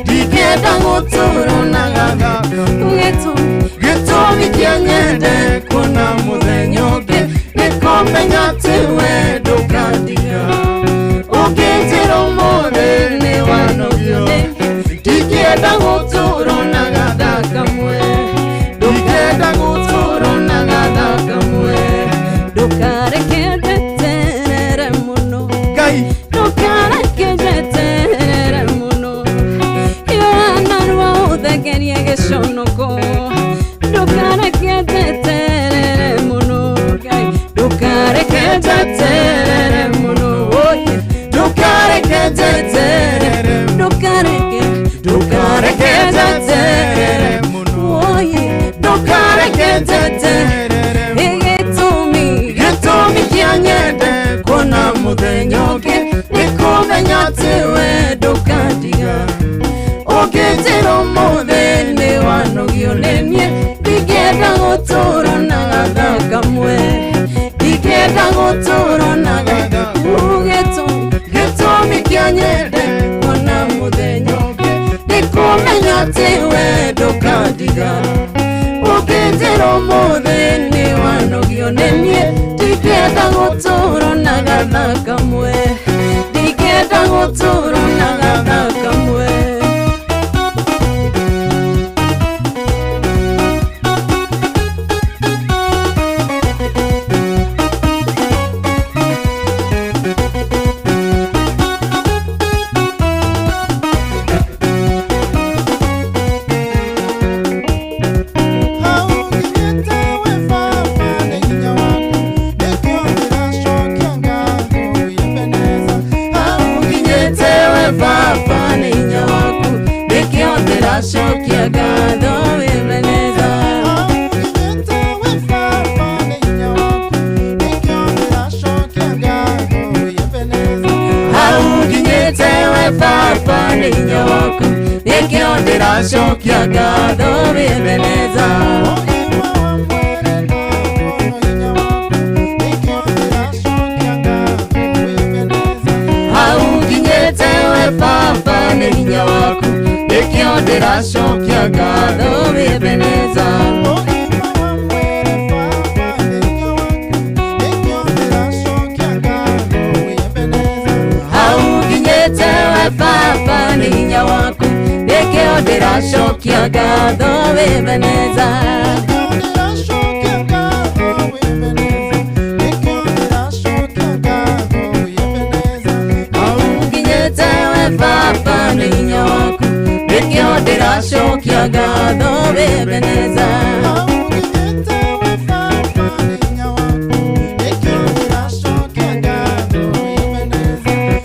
ndingĩenda gũtũrwo na gatha kamwe gĩtũmi kĩa nyende kuona mũthenya ũngĩ nĩ kũmenya atĩ we ndũkandiga ũngĩnjĩra ũmũthĩ nĩ wanogio ndingĩenda gũtũrwo na gatha kamwe ndingĩenda gũtũrwo na gatha kamwe Ndũkareke njeterere mũno Ngai Ndũkareke njeterere mũno Yohana rwa ũthengerie gĩconoko Ndũkareke njeterere mũno Ngai Ndũkareke njeterere mũno Ndũkareke njeterere Ndũkareke Ndũkareke njeterere mũno Ndũkareke njeterere Gĩtũmi gĩtũmi kĩa nyende kuona mũthenya ũngĩ nĩ kũmenya atĩ we ndũkandiga ũngĩnjĩra ũmũthĩ nĩ wanogio nĩ niĩ ndingĩenda gũtũrwo na gatha kamwe ndingĩenda gũtũrwo na gatha gĩtũmi kĩa nyende kuona mũthenya ũngĩ nĩ kũmenya atĩ we ndũkandiga ũngĩnjĩra ũmũthĩ nĩ wanogio nĩ niĩ ndingĩenda gũtũrwo na gatha kamwe ndingĩenda gũtũrwo na gatha kamwe. Ndĩracokia ngatho wĩ Ebeneza hau nginyĩte we baba nĩ hinya waku nĩkĩo ndĩracokia ngatho wĩ Ebeneza hau nginyĩte we baba nĩ hinya waku nĩkĩo ndĩracokia ngatho wĩ Ebeneza hau nginyĩte we baba nĩ hinya waku nĩkĩo ndĩracokia ngatho wĩ Ebeneza hau nginyĩte we baba nĩ hinya waku nĩkĩo ndĩracokia ngatho wĩ Ebeneza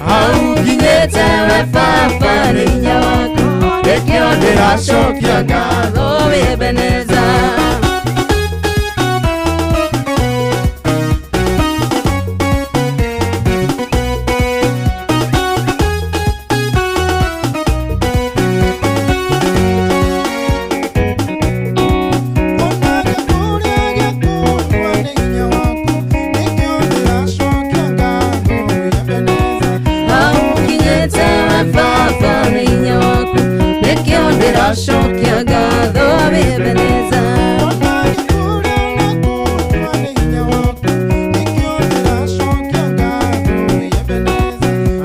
hau nginyĩte we baba nĩ hinya waku nĩkĩo ndĩracokia ngatho wĩ Ebeneza. Hau nginyĩte we baba nĩ hinya waku nĩkĩo ndĩracokia ngatho wĩ Ebeneza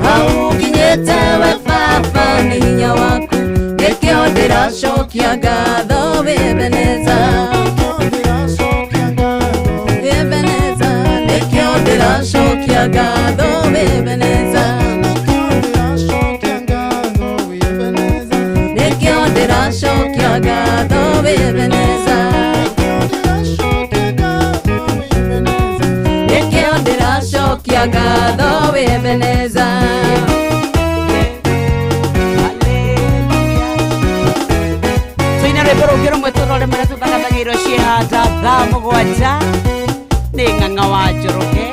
hau nginyĩte we baba nĩ hinya waku nĩkĩo ndĩracokia ngatho wĩ Ebeneza Ebeneza nĩkĩo ndĩracokia ngatho wĩ Ebeneza nĩkĩo ndĩracokia ngatho wĩ Ebeneza nĩkĩo ndĩracokia ngatho wĩ Ebeneza. Tuine rwĩmbo rũngĩ rũmwe tũrore marĩa tũthagathagĩirwo ciĩhanda thaa 7 nĩ Ng'ang'a wa Njoroge.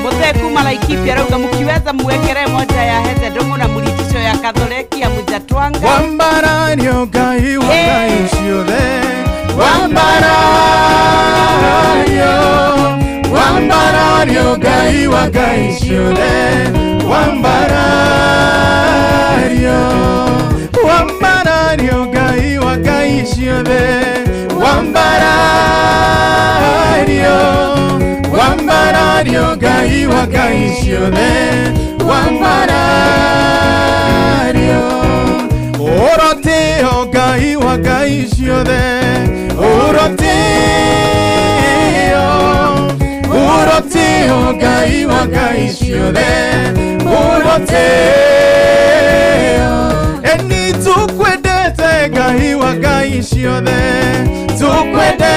Muthee kuma Laikipia arauga mkiweza muwekelee moja ya Heze Ndung'u na Mũritisho ya Katholeki ya Mujatwanga Wambarario Ngai wa ngai ciothe Ngai wa ngai ciothe wambarario wambarario Ngai wa ngai ciothe wambarario wambarario Ngai wa ngai ciothe wambarario Ũrotĩo Ngai wa ngai ciothe ũrotĩo ũrotĩo Ngai wa ngai ciothe ũrotĩo Eni tukwendete Ngai wa ngai ciothe tukwendete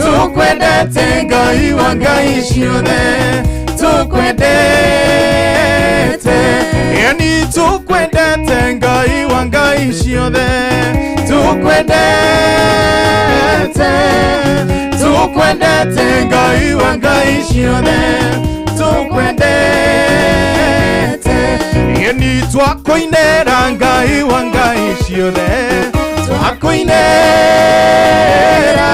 tukwendete Ngai wa ngai ciothe tukwendete Eni tukwendete Ngai wa ngai ciothe tukwendete tukwendete Ngai wa ngai ciothe tukwendete Eni twakuinera Ngai wa ngai ciothe twakuinera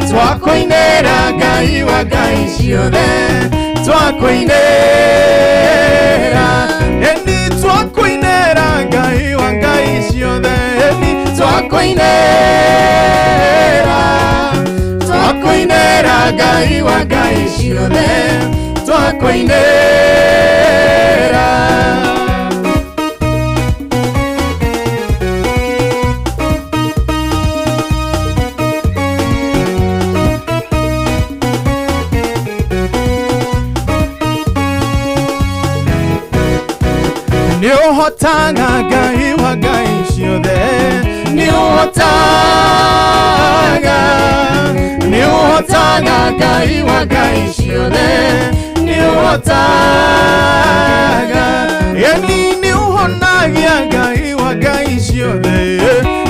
twakuinera Ngai wa ngai ciothe twakuinera Eni twakuinera Ngai wa ngai ciothe eni twakuinera twakuinera Ngai wa ngai ciothe twakuinera Nĩ ũhotaga Ngai wa ngai ciothe nĩ ũhotaga nĩ ũhotaga Ngai wa ngai ciothe nĩ ũhotaga Eni nĩ ũhonagia Ngai wa ngai ciothe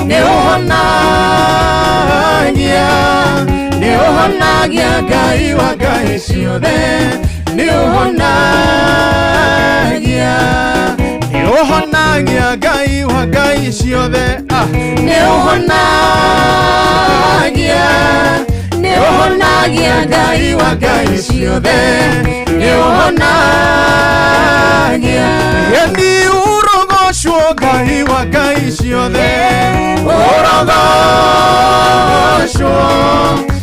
nĩ ũhonagia nĩ ũhonagia Ngai wa ngai ciothe nĩ ũhonagia Nĩ ũhonagia Ngai wa ngai ciothe nĩ ũhonagia nĩ ũhonagia Ngai wa ngai ciothe nĩ ũhonagia Eni ũrogocwo Ngai wa ngai ciothe ũrogocwo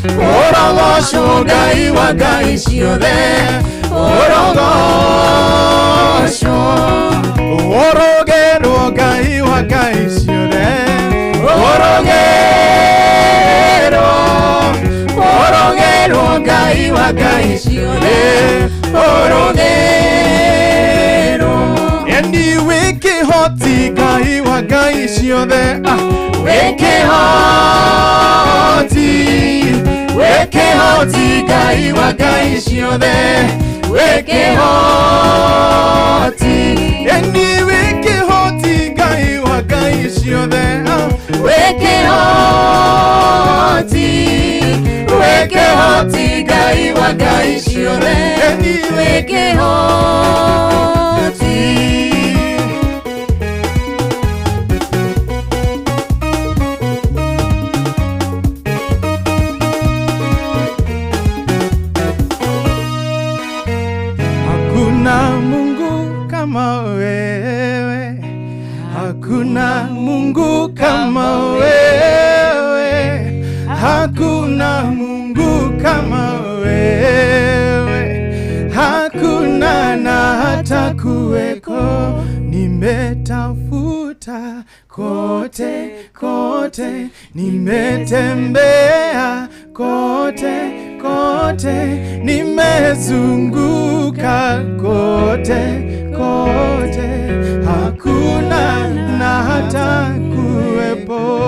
ũrogocwo Ngai wa ngai ciothe ũrogocwo Ũrogerwo Ngai wa ngai ciothe ũrogerwo ũrogerwo Ngai wa ngai ciothe ũrogerwo Eni wĩ kĩhoti Ngai wa ngai ciothe wĩ kĩhoti wĩ kĩhoti Ngai wa ngai ciothe wĩ kĩhoti Eni wĩ kĩhoti Ngai wa ngai ciothe wĩ kĩhoti wĩ kĩhoti Ngai wa ngai ciothe Eni wĩ kĩhoti Hakuna Mungu kama wewe, hakuna Mungu kama wewe, hakuna Mungu kama wewe, hakuna na hata kuweko. Nimetafuta kote kote, nimetembea kote kote, nimezunguka kote kote, hakuna na hata kuwepo.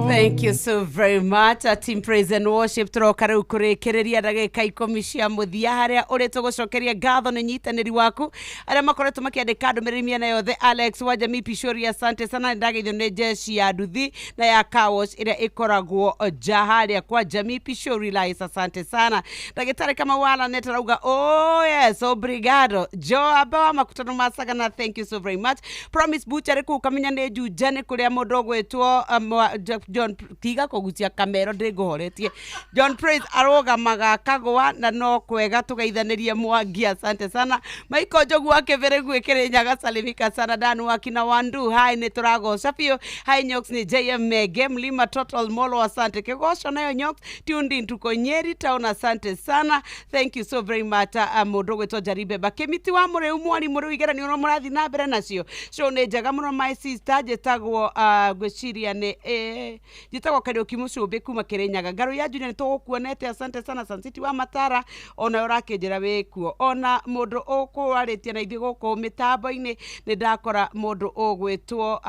Thank you so very much. Team Praise and Worship turoka riu kurikireria ndagika 10 cia muthia haria uri tugucokeria ngatho ni nyitaniri waku aria makoretwo makiandika ndumiriri miena yothe. Alex wa Jamii Pishori, asante sana. Ndageithio ni jeshi ya nduthi na ya car wash iria ikoragwo nja haria kwa Jamii Pishori Lies, asante sana. Ndagitari kama wala neta rauga oh yes, obrigado. Joe Abawa makutano masagana, thank you so very much. Promise Butcher kuu kamenya ni Juja ni kuria mundu gwitwo John Tiga kũgucia kamero ndĩngũhoretie. John Praise arũgamaga kagwa na no kwega tũgeithanĩrie Mwangi, asante sana. Michael Njogu wa Kĩbĩrĩgu Kĩrĩnyaga, salimika sana. Dan wa kina Wandu, hai nĩ tũragoca biũ. Hai Nyox nĩ JM Mege Mlima Total Molo, asante. Kĩgoco nayo Nyox tuned in, tuko Nyeri town, asante sana, thank you so very much. Mũndũ ũgwĩtwo Jaribe Bakĩmiti wa Mũrĩu, mwarimũ rĩu igeranio no mũrathiĩ na mbere nacio, show nĩ njega mũno. My sister njĩtagwo, ngwĩciria nĩ njĩtagwo Kariũki Mũcũmbĩ kuma Kĩrĩnyaga. Ngarũ ya Junior nĩ tũgũkuonete, asante sana. Sansiti wa Matara ona ũrakĩnjĩra wĩkuo. Ona mũndũ ũkwarĩtie na ithuĩ gũkũ mĩtambo-inĩ nĩ ndakora mũndũ ũgwĩtwo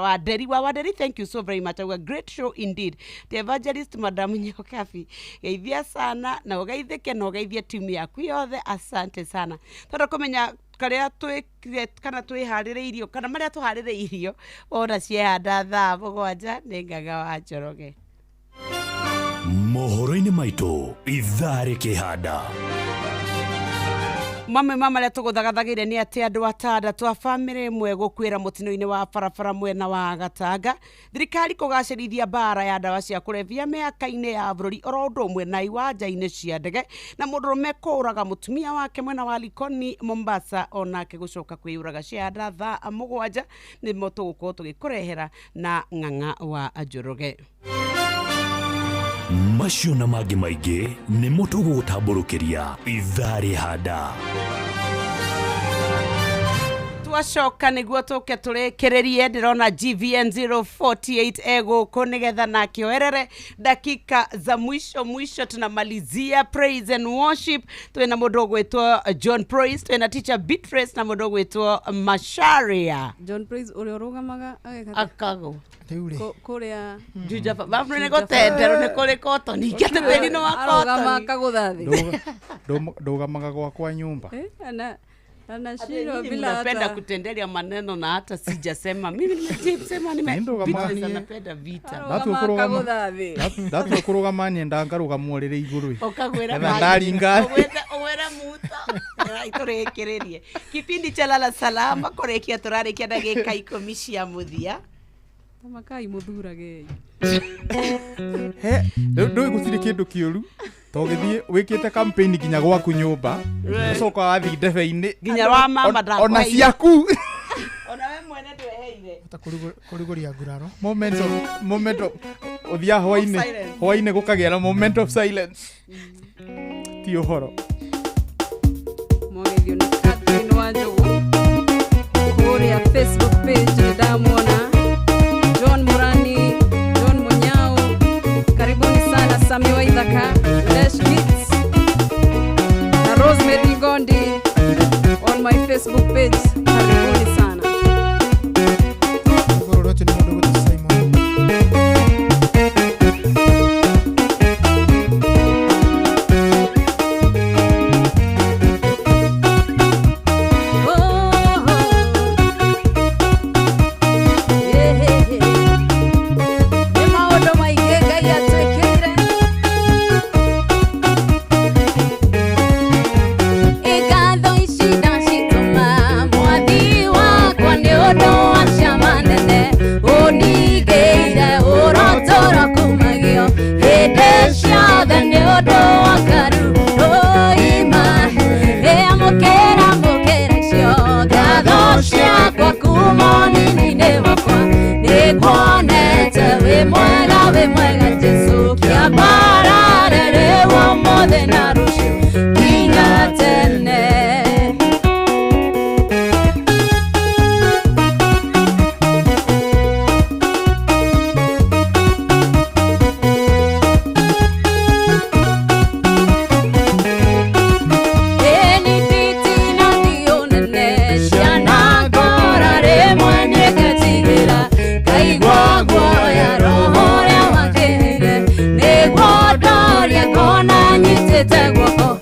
Wanderi wa Wanderi, thank you so very much. Auga great show indeed. The evangelist Madam Nyokabi, geithia sana na ũgeithĩke na ũgeithie timu yaku yothe, asante sana. Tondũ kũmenya karĩa twĩkire kana twĩharĩrĩirio kana marĩa tũharĩrĩirio wona ciehanda thaa 7 nĩ Ngaga wa Njoroge. Mohoro-inĩ maitũ ithaa rĩkĩhanda. Mamwe ma marĩa tũgũthagathagĩire nĩ atĩ andũ atandatũ a bamĩrĩ ĩmwe gũkuĩra mũtino-inĩ wa barabara mwena wa Gatanga, thirikari kũgacĩrithia mbara ya ndawa cia kũrebia mĩhaka-inĩ ya bũrũri oro ũndũ ũmwe na iwanja-inĩ cia ndege, na mũndũrũme kũũraga mũtumia wake mwena wa Likoni Mombasa onake gũcoka kwĩyũraga. Ciahanda thaa 7 nĩmo tũgũkorwo tũgĩkũrehera na Ng'ang'a wa Njoroge. Macio na mangĩ maingĩ nĩmo tũgũgũtambũrũkĩria ithaa rĩhanda. Twacoka nĩguo tũke tũrĩkĩrĩrie. Ndĩrona GVN 048 egũkũ nĩgetha nake oerere dakika za mwisho mwisho. Tunamalizia praise and worship. Twĩna mũndũ ũgwĩtwo John Praise, twĩna teacher Beatrice na mũndũ ũgwĩtwo Masharia. John Praise ũrĩa ũrũgamaga ageka akagwo Rĩu rĩ kũrĩa Juja babu nĩ gũtenderwo nĩ kũrĩ kotoni ingĩ tĩri nĩ wa arũgama kotoni. Akagũtha thĩ. Ndũgamaga gwakwa nyumba. Eh, anashindwa Nyinyi bila mnapenda hata kutendelia maneno na hata sijasema mimi nimesema nime Ndũgama- Beatrice anapenda vita. Ndatua akagũtha thĩ. Ndatua kũrũgama nyenda ngarũgama ũrĩrĩ igũrũ. Ukagwira Etha ndaringa. Ugwira muto tũrĩkĩrĩrie kipindi cha lala salama kũrĩkia tũrarĩkia ndagĩka 10 cia mũthia. Tamakai mũthurage. He rĩu ndũĩ gũtirĩ kĩndũ kĩũru to gĩthiĩ wĩkĩte campaign nginya gwaku nyũmba, ũcoka wathiĩ ndebe-inĩ nginya wa mama ona ndakũheire. Ciaku. Ona we mwene ndweheire. Ta kũrugũria nguraro. Moment of ũthiaga hwainĩ silence. Hwainĩ gũkagĩa na moment of silence, ti ũhoro. Mwageithio nĩ Catherine wa Njogu kũrĩa Facebook page nĩ ndamwona. John Murani, John Munyao, karibuni sana. Sami wa Ithaka, Lesh Gits na Rosemary Gondi on my Facebook page, karibuni sana. Rwĩmbo rũrũ nĩ mũndũ ũgwĩtwo Simon. Nĩ maũndũ maingĩ Ngai atwĩkĩire. Ngatho ici ndacitũma mwathi wakwa nĩ ũndũ wa ciama nene ũningĩire ũrotũro kumagio hĩndĩ ciothe nĩ ũndũ wa karu ũima amũkĩra mũkĩra icio ngatho ciakwa kuma ũnini-inĩ wakwa nĩnguonete wĩ mwega, wĩ mwega Jesũ kĩambarare rĩu ũmũthĩ na rũciũ nginya tene. Nyitĩte guoko.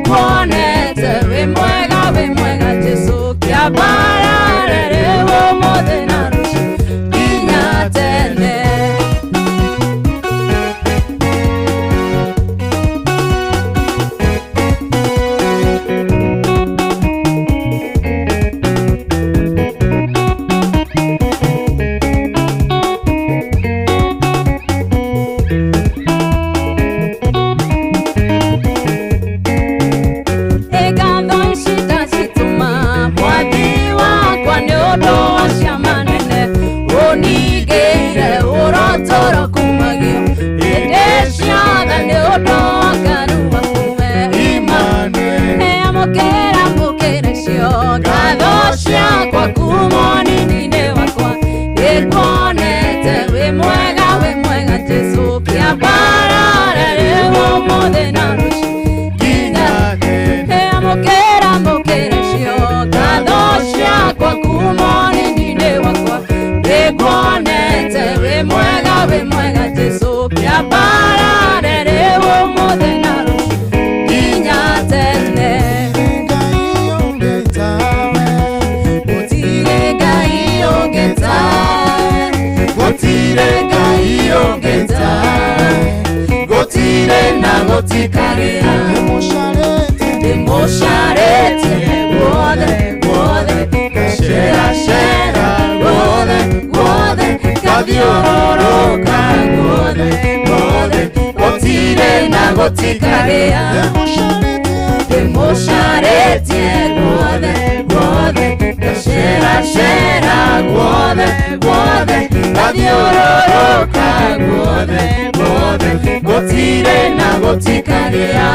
Nĩnguonete wĩ mwega wĩ mwega Jesũ kĩambarare rĩu ũmũthĩ na rũciũ nginya tene. Ngatho ici ndacitũma mwathi wakwa nĩ ũndũ wa ciama nene ũningĩire ũrotoro kumagio hĩndĩ ciothe nĩ ũndũ wa kanua kume amũkĩra mũkĩre cio ngatho ciakwa kuma ũnini-inĩ wakwa nĩnguonete wĩ mwega wĩ mwega Jesũ kĩambarare rĩu ũmũthĩ na rũciũ nginya amũkĩra mũkĩre cio ngatho ciakwa kuma ũnini-inĩ wakwa nĩnguonete wĩ mwega wĩ mwega Jesũ kĩambarare rĩu ũmũthĩ na rũciũ nginya tene. Gũtirĩ Ngai ũngĩ tawe, gũtirĩ Ngai ũngĩ tawe, gũtirĩ na gũtikagĩa. Ndĩmũcarĩtie guothe guothe, ngaceracera guothe guothe, ngathiũrũrũka guothe guothe, gũtirĩ na gũtikagĩa. Ndĩmũcarĩtie guothe guothe, ngaceracera guothe guothe, ngathiũrũrũka guothe guothe, gũtirĩ na gũtikagĩa.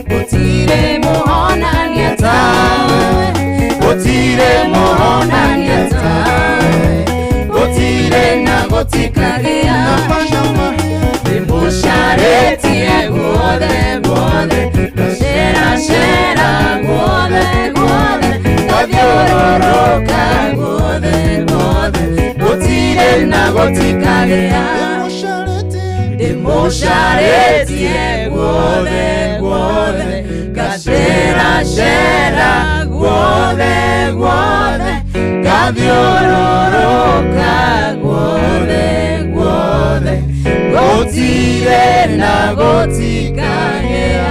Gũtirĩ mũhonania tawe, gũtirĩ mũhonania tawe, gũtirĩ na gũtikagĩa. Ndĩmũcarĩtie guothe guothe, ngaceracera guothe guothe, ngathiũrũrũka guothe guothe, gũtirĩ na gũtikagĩa. Ndĩmũcarĩtie guothe guothe, ngaceracera guothe guothe, ngathiũrũrũka guothe guothe, gũtirĩ na gũtikagĩa.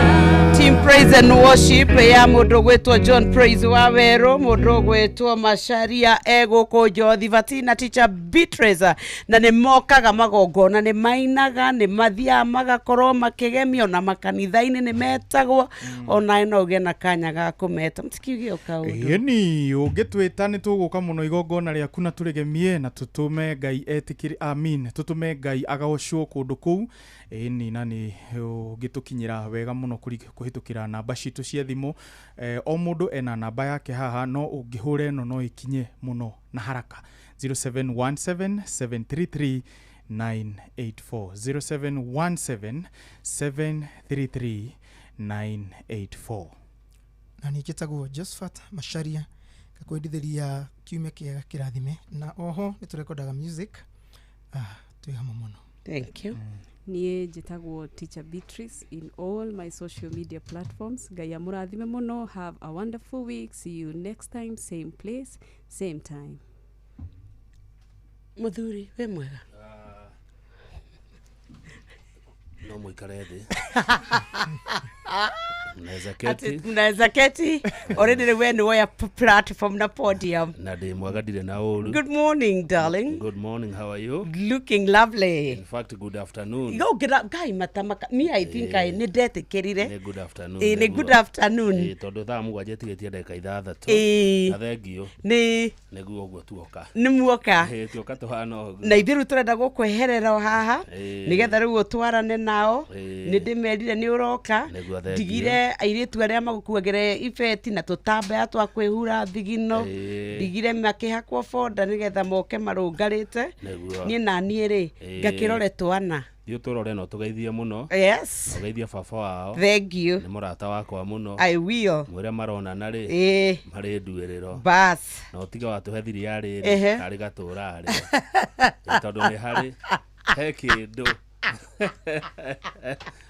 Team Praise and Worship ya mundu gwitwo John Praise wa Weru, mundu gwitwo Macharia egũkũ Njothi Vatina, Teacher Beatrice, na nĩ mokaga magongona, nĩ mainaga, nĩ mathiaga magakorwo makĩgemio na makanitha-inĩ nĩ metagwo, ona no ũgĩe na kanya ga kũmeta mũtikiuge o kaũndũ. Ĩni ũngĩtwĩta nĩ tũgũka mũno igongona rĩaku na tũrĩgemie na tũtũme Ngai etĩkĩre, amin, tũtũme Ngai agocwo kũndũ kũu. Ĩni na nĩ ũngĩtũkinyĩra wega mũno kũhĩtũkĩra namba citũ cia thimũ. O mũndũ ena namba yake haha, no ũngĩhũra ĩno no ĩkinye mũno na haraka. 0717 733 984, 0717 733 984. Na niĩ njĩtagwo Josephat Macharia, ngakwendithĩria kiumia kĩega kĩrathime, na oho nĩ tũrekondaga music, twĩ hamwe mũno. Thank you. Niĩ njĩtagwo Teacher Beatrice in all my social media platforms. Ngai amũrathime mũno. Have a wonderful week. See you next time, same place, same time. Mũthuri wĩ mwega? No mũikare thĩ. Mnaweza Ati keti. Mnaweza keti already rĩu we nĩ woya platform na podium. Na ndĩ mwega, ndirĩ na ũru. Good morning, darling. Good morning, how are you? Looking lovely. In fact, good afternoon. Go get up, guy matamaka. Me, I think I nĩ ndetĩkĩrire. Nĩ good afternoon. Ĩ, nĩ good afternoon. Ĩ, tondũ thaa 7 ĩtigĩtie ndagĩka 6. Ĩ. Na thengiũ. Nĩ Nĩguo ũguo tuoka. Nĩ muoka. Ĩ, tuoka tũhana ũguo. Na ithuĩ rĩu tũrenda gũkweherera o haha Ĩ. nĩgetha rĩu ũtwarane nao. Ĩ. Nĩ ndĩmerire nĩ ũroka. Nĩguo, thengiũ. Ndigire airĩtu arĩa magũkuagĩra ibeti na tũtambaya twa kwĩhura thigino. Ĩ. Ndigire makĩhakwo bonda nĩgetha moke marũngarĩte. Nĩguo. Niĩ na niĩ rĩ Ĩ. ngakĩrore twana. Thiĩ ũtũrore na ũtũgeithie mũno. Yes. Na ũgeithie baba wao. Thank you. Nĩ mũrata wakwa mũno. I will. Mwĩre maronana rĩ. Ĩ. Marĩ nduĩrĩro. Bas. Na ũtige watũhe thiria rĩrĩ. Ehe. Karĩ gatũra rĩ. Tondũ nĩ harĩ he kĩndũ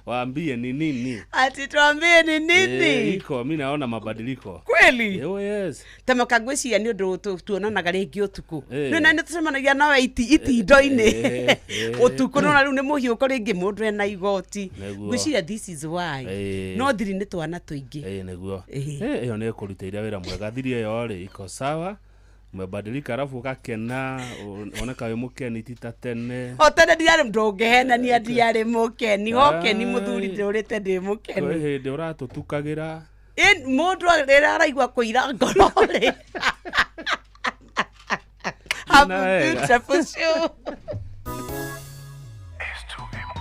Waambie ni nini. Ati tuambie ni nini? Iko mi naona mabadiliko Kweli? Oh, yes. Tamoka ngwĩciria nĩ ũndũ tuonanaga rĩngĩ ũtukũ. Eh. Nĩ na nĩ tũcemanagia nawe itindo-inĩ ũtukũ, nona rĩu nĩ mũhiũko rĩngĩ mũndũ ena igoti. Nĩguo. Ngwĩciria this is why. No thiri nĩ twana tũingĩ. Nĩguo. Ĩyo nĩ ĩkũrutĩire wĩra mwega, thiri ĩyo rĩ iko sawa, umebadilika alafu ukakena, oneka wĩ mũkeni ti ta tene. O tene ndiarĩ, ndũngĩhenania, ndiarĩ mũkeni hokeni mũthuri ndũrĩte ndĩ Kwĩ mũkeni. Hĩndĩ ũratũtukagĩra. Mũndũ rĩrĩa araigua kũira ngoro rĩ. Have Na a wega. beautiful show.